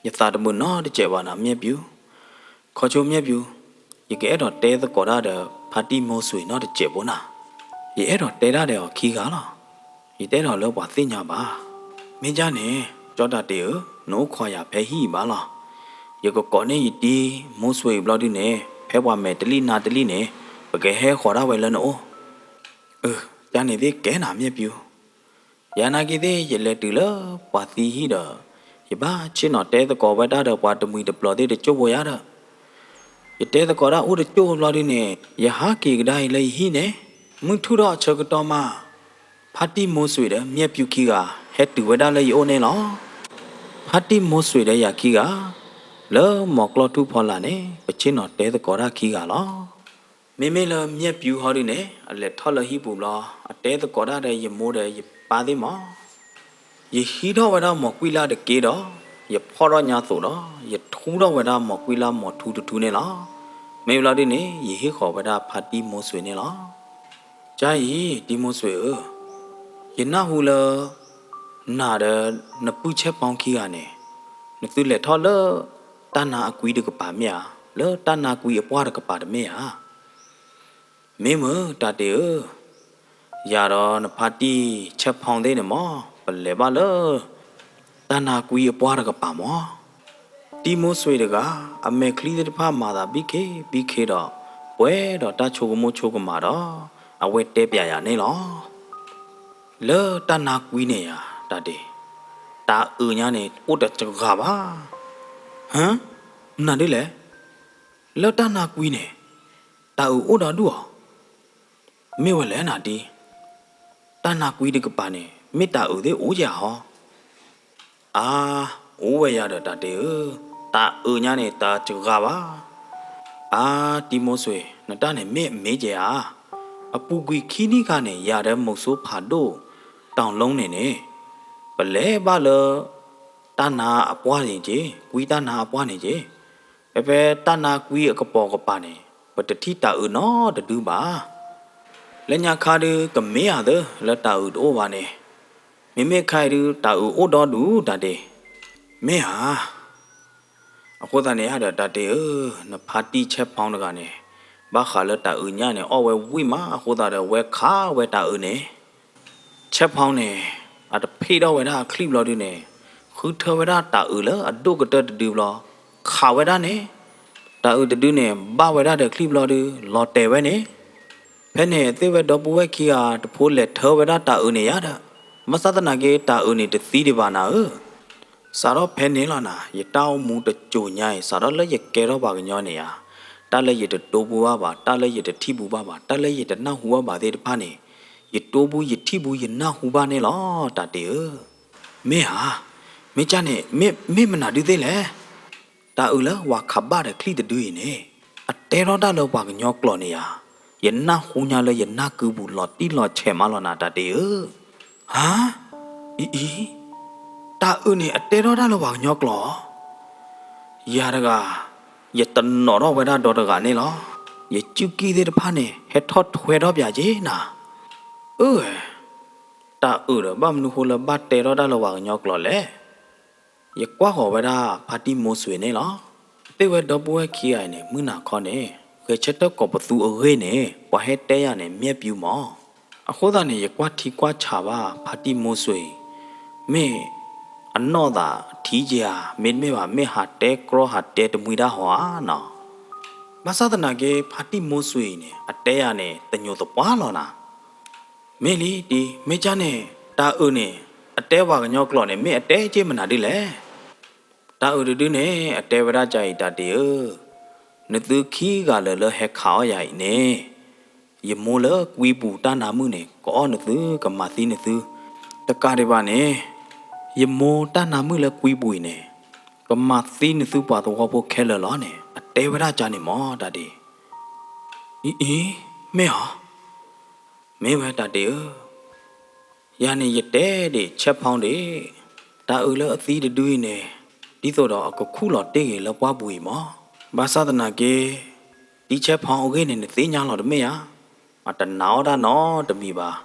ယသးတမုာ်နီတစဲးဘၣ်နၤ မၠဲၣ်ပျူၤ. ခီဆိမၠဲၣ်ပျူၤ, ယကအဲၣ်ဒိးတဲသကိးတၢ်ဒီး ဖါတံၢ်မိၢ်စွ့ၤနီတစဲးဖိနၤ. ယအဲၣ်ဒိးတဲတၢ်ဒီးအီၤခံဂၤလီၤ. ယတအဲၣ်ဒိးလၢပှၤသ့ၣ်ညါဘၣ်. မ့ၢ်ဒ်န့ၣ် ကၠီတၢ်တ့ၢ်ဧၢ, နအိၣ်ခိးယၤဖဲဟံၣ်အံၤဘၣ်လီၤ. ယကကိးန့ၢ်ယတံၢ်မိၢ်စွ့ၤအံၤဘျီဒုန့ၣ် ဖဲပှၤမဲာ်တလံၣ်နါတလံၣ်န့ၣ် ပကဟဲဃီၤဒၣ်ဝဲလၢနအိၣ်. အၢ, ကန့ၣ်သ့ၣ်ကဲနၤမၠဲၣ်ပျူၤ. ယနာ်က့သ့ၣ် ယလဲၤတုၤလၢပှၤသံဟံၣ်ဒီး ယဘၣ်ဆ့ၣ်နီၤတဲသကိးဝဲဒၣ်ဒီးပှၤတမှံၤတပျီၤသ့ၣ်တကၠိၢ်ဖိယါဒီး ယတဲသကိးတၢ်အိၣ်တကၠိၢ်ဖိဘျီဒုန့ၣ် ယဟးက့ၤကဒါအံၤလၢယဟံၣ်န့ၣ် မုၢ်ထူၣ်ထီၣ်အဆၢကတီၢ်မး ဖါတံၢ်မိၢ်စွ့ၤဒီးမၠဲၣ်ပျူၤခံဂၤ ဟဲတုၤဝဲဒၣ်လၢယအိၣ်န့ၣ်လီၤ. ဖါတံၢ်မိၢ်စွ့ၤဒီးယၤခံဂၤ လၢမိၢ်ကျီၢ်ထူၣ်ဖီလာ်န့ၣ် ပဆ့ၣ်နီၤတဲသကိးတၢ်ခံဂၤလီၤ. မ့မ့ၢ်လၢမၠဲၣ်ပျူၤဟီဒုန့ၣ် အလဲၤထီၣ်လၢဟံၣ်ပူၤဘျီ အတဲသကိးတၢ်ဒီးယမိၢ်ဒီးယပၢ်သ့ၣ်မၢ်. ယဟံးထီၣ်ဝဲဒၣ်မိၢ်ကွံလၢ်တက့ၢ်ဒီး, ယဖီၣ်ထီၣ်ညါသိးဒီး, ယထူထီၣ်ဝဲဒၣ်မိၢ်ကွံလၢ်မိၢ်ထူတထူန့ၣ်လီၤ. မ့ၢ်ဝံၤလီၤဒုန့ၣ် ယဟ့ၣ်ဃီၤဝဲဒၣ်ဖါတံၢ်မိၢ်စွ့ၤန့ၣ်လီၤ. ကၢ်အံၤ တံၢ်မိၢ်စွ့ၤဧၢ, ယနၢ်ဟူလၢ နၤဒီးနပုၢ်ဆဲးဖီခံဂၤန့ၣ်, နသုလဲၤထီၣ်လၢ တၢ်နါအကွံတကပၤမ့ၢ်ဧါ, လၢတၢ်နါကွံအပှၢ်တကပၤတမ့ၢ်ဧါ. မ့ၢ်မ့ၢ်တၢ်တ့ၢ်ဧၢ, ယၤဒီးနဖါတံၢ်ဆဲးဖီသ့ၣ်န့ၣ်မ့ၢ် ပလဲၤဘၣ်လၢ တၢ်နါကွံအပှၢ်တကပၤမ့ၢ်, တံၢ်မိၢ်စွ့ၤတဂၤ အမဲာ်ချံသ့ၣ်တဖၣ်မၤသးဘံခ့ဘံခ့ဒီး ပှဲၤဒီးတၢ်ဆိကမိၣ်ဆိကမးဒီး အဝဲတဲပျးယၤန့ၣ်လီၤ. လၢတၢ်နါကွံန့ၣ်ယၤ တၢ်တ့ၢ်, တၢ်အုးညါန့ၣ် အိၣ်တစှၤဘၣ်. ဟၢ, မနုၤဒ်လဲၣ်, လၢတၢ်နါကွံန့ၣ် တၢ်အုးအိၣ်ဒီဒူၣ်အီၤ, မ့ၢ်ဝဲလဲၣ်နၤတံၢ်, တၢ်နါကွံတကပၤန့ၣ် မ့ၢ်တၢ်အုးသ့ၣ်အိၣ်ယၤဟီ. အါ, အိၣ်ဝဲယၤဒီးတၢ်တ့ၢ်ဧၢ, တၢ်အုးညါန့ၣ် တစှၤဘၣ်. အါ, တံၢ်မိၢ်စွ့ၤ, နတၢ်န့ၣ်မ့ၢ်အမ့ၢ်ကဲဧါ. အပူၤကွံာ်ခံနံၣ်ခါန့ၣ် ယၤဒီးမုဆိုးဖးဒိၣ် တီၤလိန့ၣ်န့ၣ်, ပလဲၤဘၣ်လၢ တၢ်နါအပှၢ်န့ၣ်က့, ကွံတၢ်နါအပှၢ်န့ၣ်က့, ဖဲဖဲတၢ်နါကွံအကပိာ်ကပၤန့ၣ် ပတထံၣ်တၢ်အုးနီတဒုဘၣ်. လၢညါခါဒုးကမ့ၢ်ဧါသၢ လၢတၢ်အုးတအိၣ်ဘၣ်န့ၣ်, မ့မ့ၢ်ခါအံၤဒုး တၢ်အုးအိၣ်ဒီဒူၣ်တၢ်တ့ၢ်, မ့ၢ်ဧါ. အဃိသတးန့ၣ်ဒီးတၢ်တ့ၢ်ဧၢ, နဖါတံၢ်ဆဲးဖီတဂၤန့ၣ် ဘၣ်ဃးလၢတၢ်အုးညါန့ၣ် အီၣ်ဝဲဝံၣ်မး အဃိသတးဒီးဝဲခးဝဲတၢ်အုးန့ၣ် ဆဲးဖီန့ၣ် အတဖ့ၣ်ထီၣ်ဝဲဒၣ်အချံၣ်ဘျီဒုန့ၣ်, ဃုထၢဝဲဒၣ်တၢ်အုးလၢအဒိၣ်ကတၢၢ်တဒုဘျီ, ခးဝဲဒၣ်န့ၣ်, တၢ်အုးတဒုန့ၣ် ဘၣ်ဝဲဒၣ်ဒီးချံၣ်ဘျီဒု လီၤတဲာ်ဝဲန့ၣ်, ဖဲန့ၣ်သ့ၣ်ဝဲဒီပုၢ်ဝဲၢ်ခံဂၤတဖိလဲၤထၢဝဲဒၣ်တၢ်အုးန့ၣ်ယၤဒီး, ဘၣ်ဆၣ်သနာ်က့ တၢ်အုးန့ၣ်တသံဒံးဘၣ်နၤဧၢ. စးထီၣ်ဖဲန့ၣ်လီၤနၤ, ယတၢ်အိၣ်မူတစိၤညါအံၤ စးထီၣ်လၢယကဲထီၣ်ပှၤကညီန့ၣ်ဧါ, တၢ်လၢယတတိပူဘၣ်ဘၣ်, တၢ်လၢယတထံၣ်ပူဘၣ်ဘၣ်, တၢ်လၢယတနၢ်ဟူဘၣ်ဘၣ်သ့ၣ်တဖၣ်န့ၣ်, ယတိပူယထံၣ်ပူယနၢ်ဟူဘၣ်န့ၣ်လီၤ တၢ်တ့ၢ်ဧၢ. မ့ၢ်ဧါ, မ့ၢ်ကၢ်န့ၣ် မ့ၢ်မနုၤဒုသ့ၣ်လဲၣ်. တၢ်အုးလၢဝၤခးဘၣ်ဒီးချံၣ်တဒုအံၤန့ၣ်, အတဲထီၣ်တၢ်လၢပှၤကညီကျိာ်န့ၣ်ဧါ, ယနၢ်ဟူညါလၢယနၢ်ကုပူၤလီၤတံၢ်လီၤဆဲးမးလီၤနၤ တၢ်တ့ၢ်ဧၢ. ဟါ, အံၤအံၤ, တၢ်အုးန့ၣ်အတဲထီၣ်တၢ်လၢပှၤကညီကျိာ်, ယၤတဂၤ, ယတနီၣ်ထီၣ်ဝဲဒၣ်ဒီတဂၤန့ၣ်လီၤ. ယစုကံၢ်သ့ၣ်တဖၣ်န့ၣ် ဟဲထီၣ်ထွဲထီၣ်ပၠးက့ၤနၤ. အၢ, တၢ်အုးဒီးဘၣ်မနုၤဃိလၢဘၣ်တဲထီၣ်တၢ်လၢပှၤကညီကျိာ်လဲၣ်. ယကွၢ်ဃီၤဝဲဒၣ်ဖါတံၢ်မိၢ်စွ့ၤန့ၣ်လီၤ. သ့ၣ်ဝဲဒီပုၢ်ဝဲၢ်ခံဂၤအံၤန့ၣ် မုၢ်နၤခီန့ၣ်, ဂဲၤဆၢထၢၣ်ကိးပသူအဂ့ၢ်န့ၣ် ပှၤဟဲတဲယၤန့ၣ် မ့ၢ်ပျူၤမး. အဃိသတးန့ၣ် ယကွၢ်ထံကွၢ်ဆးဘၣ်ဖါတံၢ်မိၢ်စွ့ၤအံၤ, မ့ၢ်အနီၢ်သးထံက့ၤဧါ, မ့တမ့ၢ်ဘၣ် မ့ၢ်ဟးတဲကြီဟးတဲတမှံတၢ်ဟီဧါနီၤ. ဘၣ်ဆၣ်သနာ်က့ ဖါတံၢ်မိၢ်စွ့ၤအံၤန့ၣ် အတဲယၤန့ၣ် တညိးသပှၢ်လီၤနၤ. မ့ၢ်လံတံၢ်, မ့ၢ်ကၢ်န့ၣ် တၢ်အုးန့ၣ် အတဲပှၤကညီကျိာ်န့ၣ် မ့ၢ်အတဲက့ၤမနုၤဒ်လဲၣ်. တၢ်အုးတဒုန့ၣ် အတဲဝဲဒၣ်ကၢ်အံၤ တၢ်တ့ၢ်ဧၢ, နသုခံဂၤလၢာ်လၢဟဲခးအီၣ်ယၤအံၤန့ၣ်, ယမိၢ်လၢကွံပူၤတၢ်နါမုၣ်န့ၣ် ကအီၣ်နသု ကမၤသံနသု, တကးဒံးဘၣ်န့ၣ်, ယမိၢ်တၢ်နါမုၣ်လၢကွံပူၤအံၤန့ၣ် ကမၤသံနသုပှၤသဝီဖိခဲလၢာ်လီၤန့ၣ် အတဲဝဲဒၣ်ကၢ်န့ၣ်မး တၢ်တ့ၢ်. အံၤအံၤ, မ့ၢ်ဧါ. မ့ၢ်ဝဲတၢ်တ့ၢ်ဧၢ, ယၤန့ၣ်ယတဲဒံးဆဲးဖီဒံး, တၢ်အုးလၢအသံတဒုအံၤန့ၣ်, ဒ်သိးဒီးအကခူၣ်လီၤတ့ၢ်ဂ့ၤလၢပှၢ်ပူၤအံၤမး, ဘၣ်ဆၣ်သနာ်က့, တံၢ်ဆဲးဖီအဂ့ၢ်န့ၣ် နသ့ၣ်ညါလီၤတမ့ၢ်ဧါ, အတနာ်အီၣ်တၢ်နီတမံၤဘၣ်,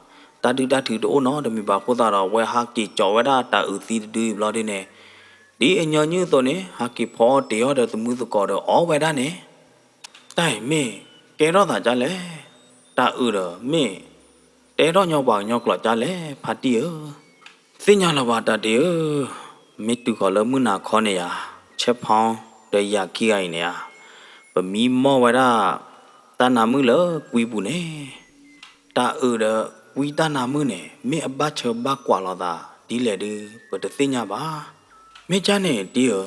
တၢ်ဒုၣ်တၢ်ထုးတအိၣ်နီတမံၤဘၣ်အဃိသတးဒီး အဝဲဟးက့ၤကၠီးဝဲဒၣ်တၢ်အုးသံတဒုအံၤဘျီဒ်န့ၣ်, ဒ်အညီနုၢ်အသိးန့ၣ် ဟးက့ၤဖီအီၣ်တ့ၤအီၣ်ဒီးသမုသကိးဒီးအီၣ်ဝဲဒၣ်န့ၣ် တၢ်အံၤမ့ၢ်ကဲထီၣ်သးဒ်လဲၣ်, တၢ်အုးဒီးမ့ၢ်တဲထီၣ်ညီပှၤကညီကျိာ်ဒ်လဲၣ် ဖါတံၢ်ဧၢ. သ့ၣ်ညါလီၤဘၣ်တၢ်တ့ၢ်ဧၢ, မ့ၢ်တုၤဃီၤလၢမုၢ်နၤခီန့ၣ်ယၤ, ဆဲးဖီဒီးယၤခံဂၤအံၤန့ၣ်ဧါ, ပမံမီၢ်ဝဲဒၣ် တၢ်နါမုၣ်လၢကွံပူၤန့ၣ်, တၢ်အုးဒီးကွံတၢ်နါမုၣ်န့ၣ် မ့ၢ်အဘၣ်ဆၢဘၣ်ကွၢ်လိာ်သးဒ်လဲၣ်ဒုး ပတသ့ၣ်ညါဘၣ်. မ့ၢ်ကၢ်န့ၣ်တံၢ်ဧၢ,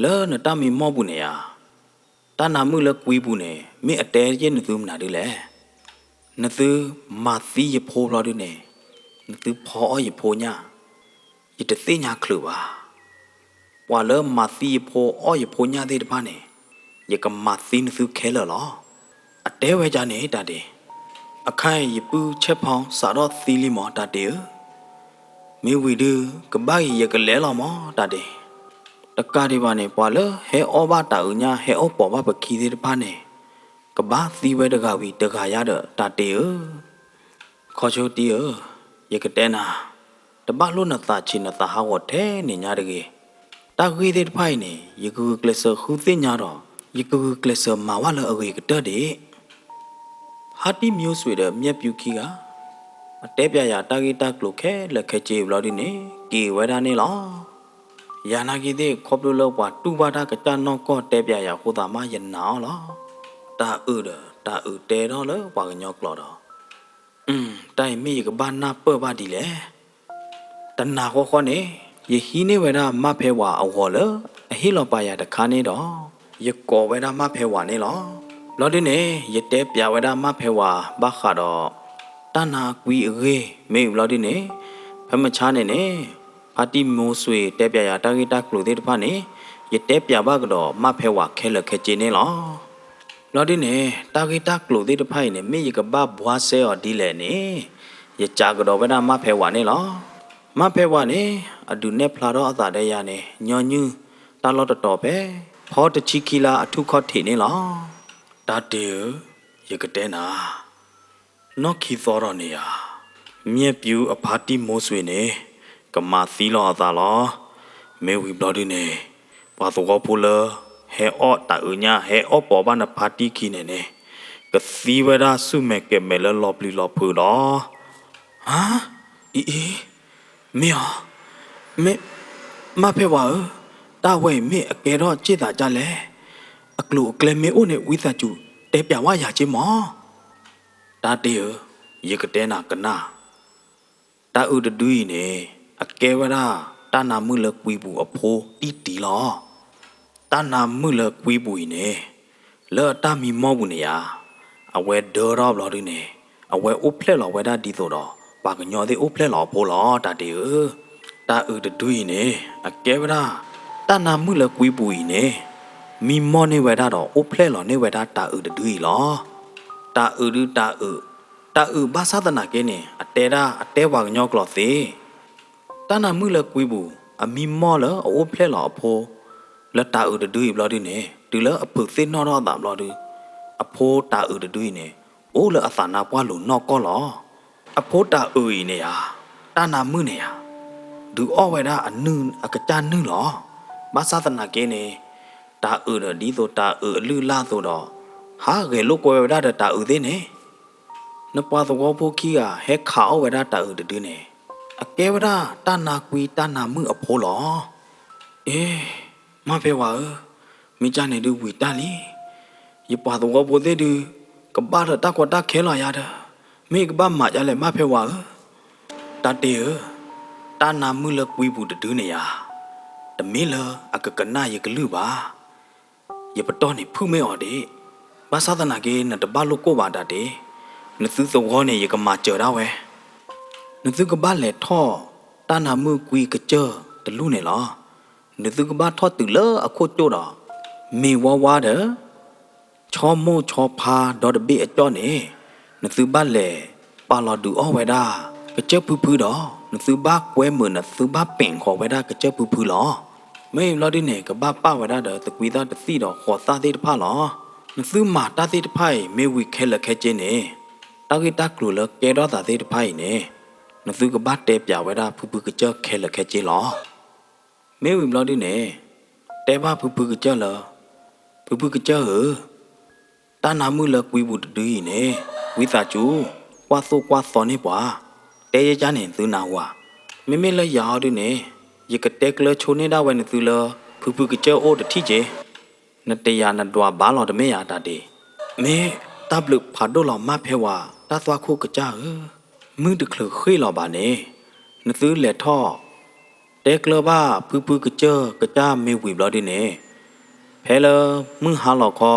လၢနတၢ်မံမီၢ်ပူၤန့ၣ်ဧါ, တၢ်နါမုၣ်လၢကွံပူၤန့ၣ် မ့ၢ်အတဲက့ၤနသုမနုၤဒ်လဲၣ်. နသုမၤသံယဖိဘျီဒုန့ၣ်, နသုဖီအီၣ်ယဖိညၣ်, ယတသ့ၣ်ညါချုးဘၣ်. ပှၤလၢမၤသံယဖိအီၣ်ယဖိညၣ်သ့ၣ်တဖၣ်န့ၣ်, ယကမၤသံနသုခဲလၢာ်လီၤ. အတဲဝဲဒ်န့ၣ်တၢ်တ့ၢ်. အခါအံၤယပုၢ်ဆဲးဖီစးထီၣ်သံလံမး တၢ်တ့ၢ်ဧၢ. မ့ၢ်ဝံၤဒုး ကဘၣ်ဂ့ၤ ယကလဲၤလီၤမး တၢ်ဒ့ၣ်. တကးဒံးဘၣ်န့ၣ် ပှၤလၢဟဲအီၣ်ဘၣ်တၢ်အုးညၣ် ဟဲအီၣ်ပိာ်ဘၣ်ပခံသ့ၣ်တဖၣ်န့ၣ် ကဘၣ်သံဝဲတဂၤဝံၤတဂၤယါဒီး တၢ်ဒ့ၣ်ဧၢ. ခီဆိတံၢ်ဧၢ, ယကတဲနၤ, တဘၣ်လိၣ်နသးဆံးနသးဟးဂီၤထဲန့ၣ်ညါတဂ့ၤ. တၢ်ဂ့ၢ်သ့ၣ်တဖၣ်အံၤန့ၣ် ယကဂုာ်ကျဲးစၢးဃုသ့ၣ်ညါဒီး ယကဂုာ်ကျဲးစၢးမၤဝဲလၢအဂ့ၤကတၢၢ်ဒ့ၣ်. ဖါတံၢ်မိဆွ့ဒီး မၠဲၣ်ပၠူခံဂၤ အတဲပၠးယၤတၢ်ဂ့ၢ်တၢ်ကျိၤခဲလၢာ်ခဲဆ့ဘျီဒုန့ၣ် က့ၤဝဲဒၣ်န့ၣ်လီၤ. ယၤနာ်က့သ့ၣ် ခီဖျိလၢပှၤတူၢ်ဘၣ်တၢ်ကစၢ်နီၢ်ကီၢ်တဲပၠးယၤအဃိသးမး ယနာ်အီၤလီၤ. တၢ်အုးဒီးတၢ်အုးတဲထီၣ်လၢပှၤကညီကျိာ်ဒီး တၢ်အံၤမ့ၢ်ယကဘၣ်နၢ်ပၢၢ်ဘၣ်ဒ်လဲၣ်. တနၤဃီဃီန့ၣ် ယဟံးန့ၢ်ဝဲဒၣ်မၣ်ဖဲဝၤအဂီၤလၢ အဟ့ၣ်လီၤပာ်ယၤတခါန့ၣ်ဒီး ယကိးဝဲဒၣ်မၣ်ဖဲဝၤန့ၣ်လီၤ. ဘျီဒုန့ၣ် ယတဲပၠးဝဲဒၣ်မၣ်ဖဲဝၤဘၣ်ဃးဒီး တၢ်နါကွံအဂ့ၢ် မ့ၢ်ဘျီဒုန့ၣ် ဖဲမဆါန့ၣ်န့ၣ် ဖါတံၢ်မိဆွ့တဲပၠးယၤတၢ်ဂ့ၢ်တၢ်ကျိၤသ့ၣ်တဖၣ်န့ၣ် ယတဲပၠးဘၣ်ကဒီးမၣ်ဖဲဝၤခဲလၢာ်ခဲဆ့န့ၣ်လီၤ. ဘျီဒုန့ၣ် တၢ်ဂ့ၢ်တၢ်ကျိၤသ့ၣ်တဖၣ်အံၤန့ၣ် မ့ၢ်ယကဘၣ်ဘှါစဲအီၤဒ်လဲၣ်န့ၣ် ယစံးကဒီးဝဲဒၣ်မၣ်ဖဲဝၤန့ၣ်လီၤ. မၣ်ဖဲဝၤန့ၣ် အဒုးနဲၣ်ဖျါထီၣ်အသးဒီးယၤန့ၣ် ညီနုၢ် တၢ်လီၢ်တတီၤဖဲ ဖီတဆံခံလါအထူၣ်ခီၣ်ထံးန့ၣ်လီၤ. တၢ်တ့ၢ်ဧၢ, ယကတဲနၤ နီၢ်ခံသီဒီးန့ၣ်ဧါ, မၠဲၣ်ပၠူအဖါတံၢ်မိဆွ့န့ၣ် ကမၤသံလီၤအသးလီၤ. မ့ၢ်ဝံၤဘျီဒုန့ၣ် ပှၤသဝီဖိလၢ ဟဲအီၣ်တၢ်အုးညၣ် ဟဲအီၣ်ပိာ်ဘၣ်နဖါတံၢ်ခံန့ၣ်န့ၣ် ကသံဝဲဒၣ်ဆူၣ်မဲာ်ကဲးမဲာ်လၢလီၤပျံၤလီၤဖုးလီၤ. ဟါ, အံၤအံၤ, မ့ၢ်အီၤ, မ့ၢ်, မၣ်ဖဲဝၤဧၢ, တၢ်ဝဲအံၤမ့ၢ်အကဲထီၣ်စ့ၢ်သးဒ်လဲၣ်. အကျိၤအကျဲမ့ၢ်အိၣ်န့ၣ် ဝံသးစူၤတဲပၠးဝဲယၤက့မး. တၢ်တ့ၢ်ဧၢ, ယကတဲနၤကနၣ်, တၢ်အုးတဒုအံၤန့ၣ် အကဲဝဲဒၣ်တၢ်နါမုၣ်လၢကွံပူၤအဖိတံၢ်တံၢ်လီၤ. တၢ်နါမုၣ်လၢကွံပူၤအံၤန့ၣ် လၢအတၢ်မံမီၢ်ပူၤန့ၣ်ဧါ, အဝဲဒၢထီၣ်ဘျီဒုန့ၣ် အဝဲအိၣ်ဖျဲၣ်လီၤဝဲဒၣ်ဒ်သိးဒီး ပှၤကညီသ့ၣ်အိၣ်ဖျဲၣ်လီၤအဖိလီၤ. တၢ်တ့ၢ်ဧၢ, တၢ်အုးတဒုအံၤန့ၣ် အကဲဝဲဒၣ် တၢ်နါမုၣ်လၢကွံပူၤအံၤန့ၣ် မံမီၢ်န့ၢ်ဝဲဒၣ်ဒီးအိၣ်ဖျဲၣ်လီၤန့ၢ်ဝဲဒၣ်တၢ်အုးတဒုအံၤလီၤ. တၢ်အုးဒုတၢ်အုး, တၢ်အုးဘၣ်ဆၣ်သနာ်က့န့ၣ် အတဲဒၣ်အတဲပှၤကညီကျိာ်သ့ တၢ်နါမုၣ်လၢကွံပူၤ အမံမီၢ်လၢအအိၣ်ဖျဲၣ်လီၤအဖိ လၢတၢ်အုးတဒုအံၤဘျီဒုန့ၣ် တုၤလၢအဖုးသ့ၣ်နီၣ်ထီၣ်အသးဘျီဒု အဖိတၢ်အုးတဒုအံၤန့ၣ် အိၣ်လၢအသးနါပှၢ်လိၤနီၢ်ကီၢ်လီၤ. အဖိတၢ်အုးအံၤန့ၣ်ဧါ, တၢ်နါမုၣ်န့ၣ်ဧါ, ဒုးအီၣ်ဝဲဒၣ်အနုၢ်အကစၢ်နုၢ်လီၤ. ဘၣ်ဆၣ်သနာ်က့န့ၣ် တၢ်အုးဒီးဒ်သိးတၢ်အုးအလုၢ်အလၢ်အသိးဒီး ဟးဂဲၤလိာ်ကွဲဝဲဒၣ်ဒီးတၢ်အုးသ့ၣ်န့ၣ် နပှၤသဝီဖိခံဂၤဟဲခးအီၣ်ဝဲဒၣ်တၢ်အုးတဒုန့ၣ် အကဲဝဲဒၣ်တၢ်နါကွံတၢ်နါမုၣ်အဖိလီၤ. အ့, မၣ်ဖဲဝၤဧၢ, မ့ၢ်ကၢ်န့ၣ်ဒုးဝံၤတၢ်လံ. ယပှၤသဝီဖိသ့ၣ်ဒုး ကဘၣ်ဒီးတၢ်ကီတၢ်ခဲလီၤယၤဒီး မ့ၢ်ကဘၣ်မၤဒ်လဲၣ်မၣ်ဖဲဝၤဧၢ. တၢ်တ့ၢ်ဧၢ, တၢ်နါမုၣ်လၢကွံပူၤတဒုန့ၣ်ယၤ တမ့ၢ်လၢအကကနၣ်ယကလုၢ်ဘၣ်. ယပတီၢ်န့ၣ်ဖုၣ်မ့ၢ်အီၤဒ့ၣ်, ဘၣ်ဆၣ်သနာ်က့ နတဘၣ်လိၣ်ကိၢ်ဘၣ်တၢ်တ့ၢ်, နသုသဝီန့ၣ် ယကမၤစၢၤဒၣ်ဝဲ. နသုကဘၣ်လဲၤထီၣ် တၢ်နါမုၣ်ကွံကစၢၢ်တလူၢ်န့ၣ်လီၤ. နသုကဘၣ်ထီၣ်တုၤလၢအခိၣ်ကၠိဒီး မ့ၤဝါဝါဒီး ဆီမိၢ်ဆီဖါဒီတဘ့ၣ်အကၠီၣ်န့ၣ် နသုဘၣ်လဲၤပာ်လီၤဒုးအီၣ်ဝဲဒၣ် ကစၢၢ်ဖုဖုဒီး နသုဘၣ်ကွဲမုာ် နသုဘၣ်ပဲာ်ဃီၤဝဲဒၣ်ကစၢၢ်ဖုဖုလီၤ. မ့ၢ်ဘျီဒုန့ၣ် ကဘၣ်ပာ်ဝဲဒၣ်ဒီးသကွံသၣ်တသံၣ်ဒီးဃိးသၣ်သ့ၣ်တဖၣ်လီၤ. နသုမၤတၢ်သ့ၣ်တဖၣ်အံၤ မ့ၢ်ဝံၤခဲလၢာ်ခဲဆ့န့ၣ် တၢ်ဂ့ၢ်တၢ်ကျိၤလၢကဲထီၣ်သးသ့ၣ်တဖၣ်အံၤန့ၣ် နသုကဘၣ်တဲပၠးဝဲဒၣ်ဖုဖုကစၢၢ်ခဲလၢာ်ခဲဆ့လီၤ. မ့ၢ်ဝံၤဘျီဒုန့ၣ် တဲဘၣ်ဖုဖုကစၢၢ်လၢ ဖုဖုကစၢၢ်ဧၢ, တၢ်နါမုၣ်လၢကွံပူၤတဒုအံၤန့ၣ် ဝံသးစူၤ ကွၢ်သိၣ်ကွၢ်သီန့ၢ်ပှၤ, တဲယဲကၢ်န့ၣ်သုနၢ်ဟူဧါ. မ့မ့ၢ်လၢယၤအီၤဒုန့ၣ် ယကတဲကျၢၤဆိန့ၢ်ဒၣ်ဝဲနသုလၢ ဖုဖုကစၢၢ်အိၣ်တထံၣ်က့ၤ, နတယာ်နဒွးဘၣ်လီၤတမ့ၢ်ဧါတၢ်ဒ့ၣ်. မ့ၢ်တၢ်ဘျုးဖးဒိၣ်လီၤမၣ်ဖဲဝၤ တၢ်သွၣ်ခိၣ်ကစၢ်ဧၢ, မုၢ်တချုးဃ့ၣ်လီၤဘၣ်န့ၣ် နသုလဲၤထီၣ် တဲကျၢၤဘၣ်ဖုဖုကစၢၢ်ကစၢ်မ့ၢ်ဝံၤဘျီဒုန့ၣ် ဖဲလၢမုၢ်ဟါလီၤခီ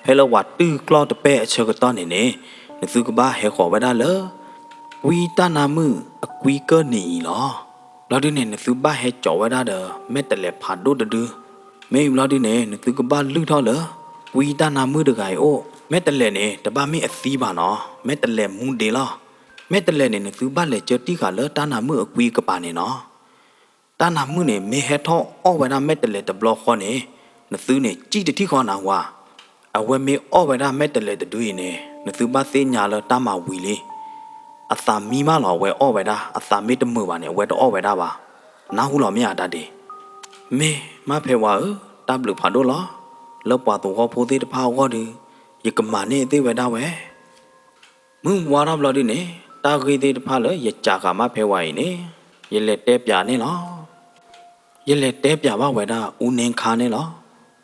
ဖဲလၢဝၤတုၢ်ကျီၢ်တပဲၢ်အဆၢကတီၢ်န့ၣ်န့ၣ် နသုကဘၣ်ဟဲဃီၤဝဲဒၣ်လၢ ကွံတၢ်နါမုၣ်အကွံကၢၢ်နံၤအံၤလီၤ. ဘျီဒုန့ၣ် နသုဘၣ်ဟဲစိာ်ဝဲဒၣ်ဒီး မဲာ်တဲးလဲးဖးဒိၣ်တဒု, မ့ၢ်ဘျီဒုန့ၣ် နသုကဘၣ်လုၢ်ထီၣ်လၢ ကွံတၢ်နါမုၣ်တဂၤအံၤအိၣ်, မဲာ်တဲးလဲးန့ၣ် တဘၣ်မ့ၢ်အသံဘၣ်နီၤ, မဲာ်တဲးလဲးမူဒ့လီၤ. မဲာ်တဲးလဲးန့ၣ် နသုဘၣ်လဲၤကၢတံၢ်ဃာ်လၢတၢ်နါမုၣ်အကွံအကပၤန့ၣ်နီၤ. တၢ်နါမုၣ်န့ၣ် မ့ၢ်ဟဲထီၣ်အီၣ်ဝဲဒၣ်မဲာ်တဲးလဲးတဘျီဃီန့ၣ်, နသုန့ၣ် ကံၣ်တထံၣ်ဃီနၤဝၤ, အဝဲမ့ၢ်အီၣ်ဝဲဒၣ်မဲာ်တဲးလဲးတဒုအံၤန့ၣ် နသုဘၣ်သ့ၣ်ညါလၢတၢ်မၤဝံၤလံ. အသးမံမးလီၤ အဝဲအီၣ်ဝဲဒၣ်, အသးမ့ၢ်တမုာ်ဘၣ်န့ၣ် အဝဲတအီၣ်ဝဲဒၣ်ဘၣ်. နၢ်ဟူလီၤမ့ၢ်ဧါတၢ်ဒ့ၣ်. မ့ၢ်မၣ်ဖဲဝၤဧၢ, တၢ်ဘျုးဖးဒိၣ်လီၤ. လၢပှၤသဝီဖိသ့ၣ်တဖၣ်အဂီၢ်ဒီး ယကမၤန့ၢ်သ့ၣ်ဝဲဒၣ်ဝဲ မုၢ်ဝါထီၣ်ဘျီဒုန့ၣ် တၢ်ဂ့ၢ်သ့ၣ်တဖၣ်လၢယစးဃာ်မၣ်ဖဲဝၤအံၤန့ၣ် ယလဲၤတဲပၠးန့ၣ်လီၤ. ယလဲၤတဲပၠးဘၣ်ဝဲဒၣ် အူန့ခါန့ၣ်လီၤ.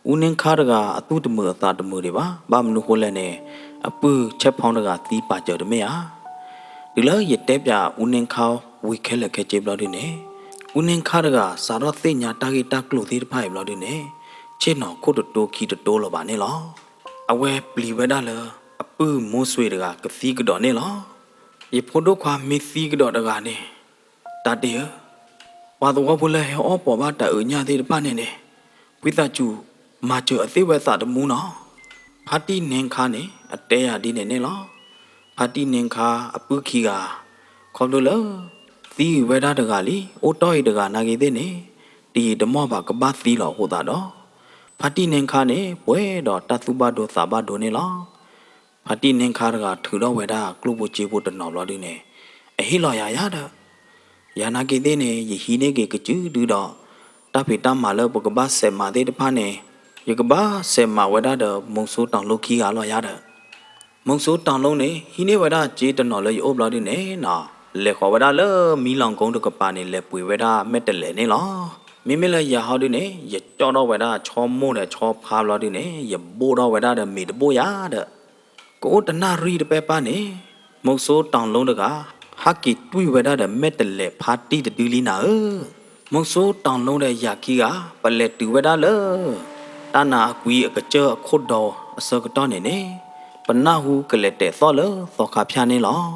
အူန့ခါတဂၤ အသူၣ်တမုာ်အသးတမုာ်ဒံးဘၣ်. ဘၣ်မနုၤဃိလဲၣ်န့ၣ် အပုၢ်ဆဲးဖီတဂၤသံပာ်စၢၤတမ့ၢ်ဧါ. တုၤလၢယတဲပၠးအူန့ခါဝံၤခဲလၢာ်ခဲဆ့ဘျီဒုန့ၣ် အူန့ခါတဂၤ စးထီၣ်သ့ၣ်ညါတၢ်ဂ့ၢ်တၢ်ကျိၤသ့ၣ်တဖၣ်အံၤဘျီဒုန့ၣ် ဆ့ၣ်နီၤခိၣ်တတိခံတတိလၢၤဘၣ်န့ၣ်လီၤ. အဝဲပျံၤဝဲဒၣ်လၢ အပုၢ်မိၢ်စွ့ၤတဂၤကသံကဒီးန့ၣ်လီၤ. ယဖိဒိၣ်ခွါမ့ၢ်သံကဒီးတဂၤန့ၣ် တၢ်ဒ့ၣ်ဧၢ, ပှၤသဝီဖိလၢဟဲအီၣ်ပိာ်ဘၣ်တၢ်အုးညၣ်သ့ၣ်တဖၣ်န့ၣ်န့ၣ် ဝံသးစူၤမၤစၢၤအသ့ၣ်ဝဲသးတမူနီၤ. ဖါတံၢ်န့ခါန့ၣ် အတဲယၤဒ်န့ၣ်န့ၣ်လီၤ. ဖါတံၢ်န့ခါအပုၢ်ခံဂၤ ခီဖျိလၢ သံဝဲဒၣ်တဂၤလံ အိၣ်တီၢ်အံၤတဂၤနာ်က့သ့ၣ်န့ၣ် တယံာ်တမီၢ်ဘၣ်ကဘၣ်သံလီၤအဃိသတးဒီး ဖါတံၢ်န့ခါန့ၣ် ပှဲၤဒီးတၢ်သူၣ်ဘၣ်ဒိသးဘၣ်ဒိန့ၣ်လီၤ. ဖါတံၢ်န့ခါတဂၤ ထုးထီၣ်ဝဲဒၣ်ကျိၣ်ဖိစ့ဖိတနီၤဘျီဒုန့ၣ် အဟ့ၣ်လီၤယၤယၤဒီး ယၤနာ်က့သ့ၣ်န့ၣ် ယဟံးန့ၢ်က့ၤကစုဒုဒီး တၢ်ဖံးတၢ်မၤလၢပကဘၣ်စဲးမးသ့ၣ်တဖၣ်န့ၣ် ယကဘၣ်စဲးမးဝဲဒၣ်ဒီး မုဆိတၢ်လိခံဂၤလီၤယၤဒီး မုဆိတၢ်လိန့ၣ် ဟံးန့ၢ်ဝဲဒၣ်စ့တနီၤလၢယအိၣ်ဘျီဒုန့ၣ်နီၤ လဲၤဃီၤဝဲဒၣ်လၢမံလီၤကိတကပၤန့ၣ် လဲၤပှ့ၤဝဲဒၣ်မဲာ်တဲးလဲးန့ၣ်လီၤ. မ့မ့ၢ်လၢယၤဟီဒုန့ၣ် ယကၠီၣ်ထီၣ်ဝဲဒၣ်ဆီမိၢ်ဒီးဆီဖါဘျီဒုန့ၣ် ယဘိၣ်ထီၣ်ဝဲဒၣ်ဒီးမ့ၤတဘိၣ်ယၤဒီး ကအိၣ်တနၣ်ရံၣ်တပဲၢ်ပၢ်န့ၣ် မုဆိတၢ်လိတဂၤ ဟးက့ၤတွံၢ်ဝဲဒၣ်ဒီးမဲာ်တဲးလဲးဖါတံၢ်တဒုလံနၤဧၢ. မုဆိတၢ်လိဒီးယၤခံဂၤ ပလဲၤတုၤဝဲဒၣ်လၢ တၢ်နါအကွံအကစၢၢ်အခိၣ်ဒီအဆၢကတီၢ်န့ၣ်န့ၣ် ပနၢ်ဟူကလဲၤတဲာ်သီၣ်လၢသီခါဖၠၣ်န့ၣ်လီၤ.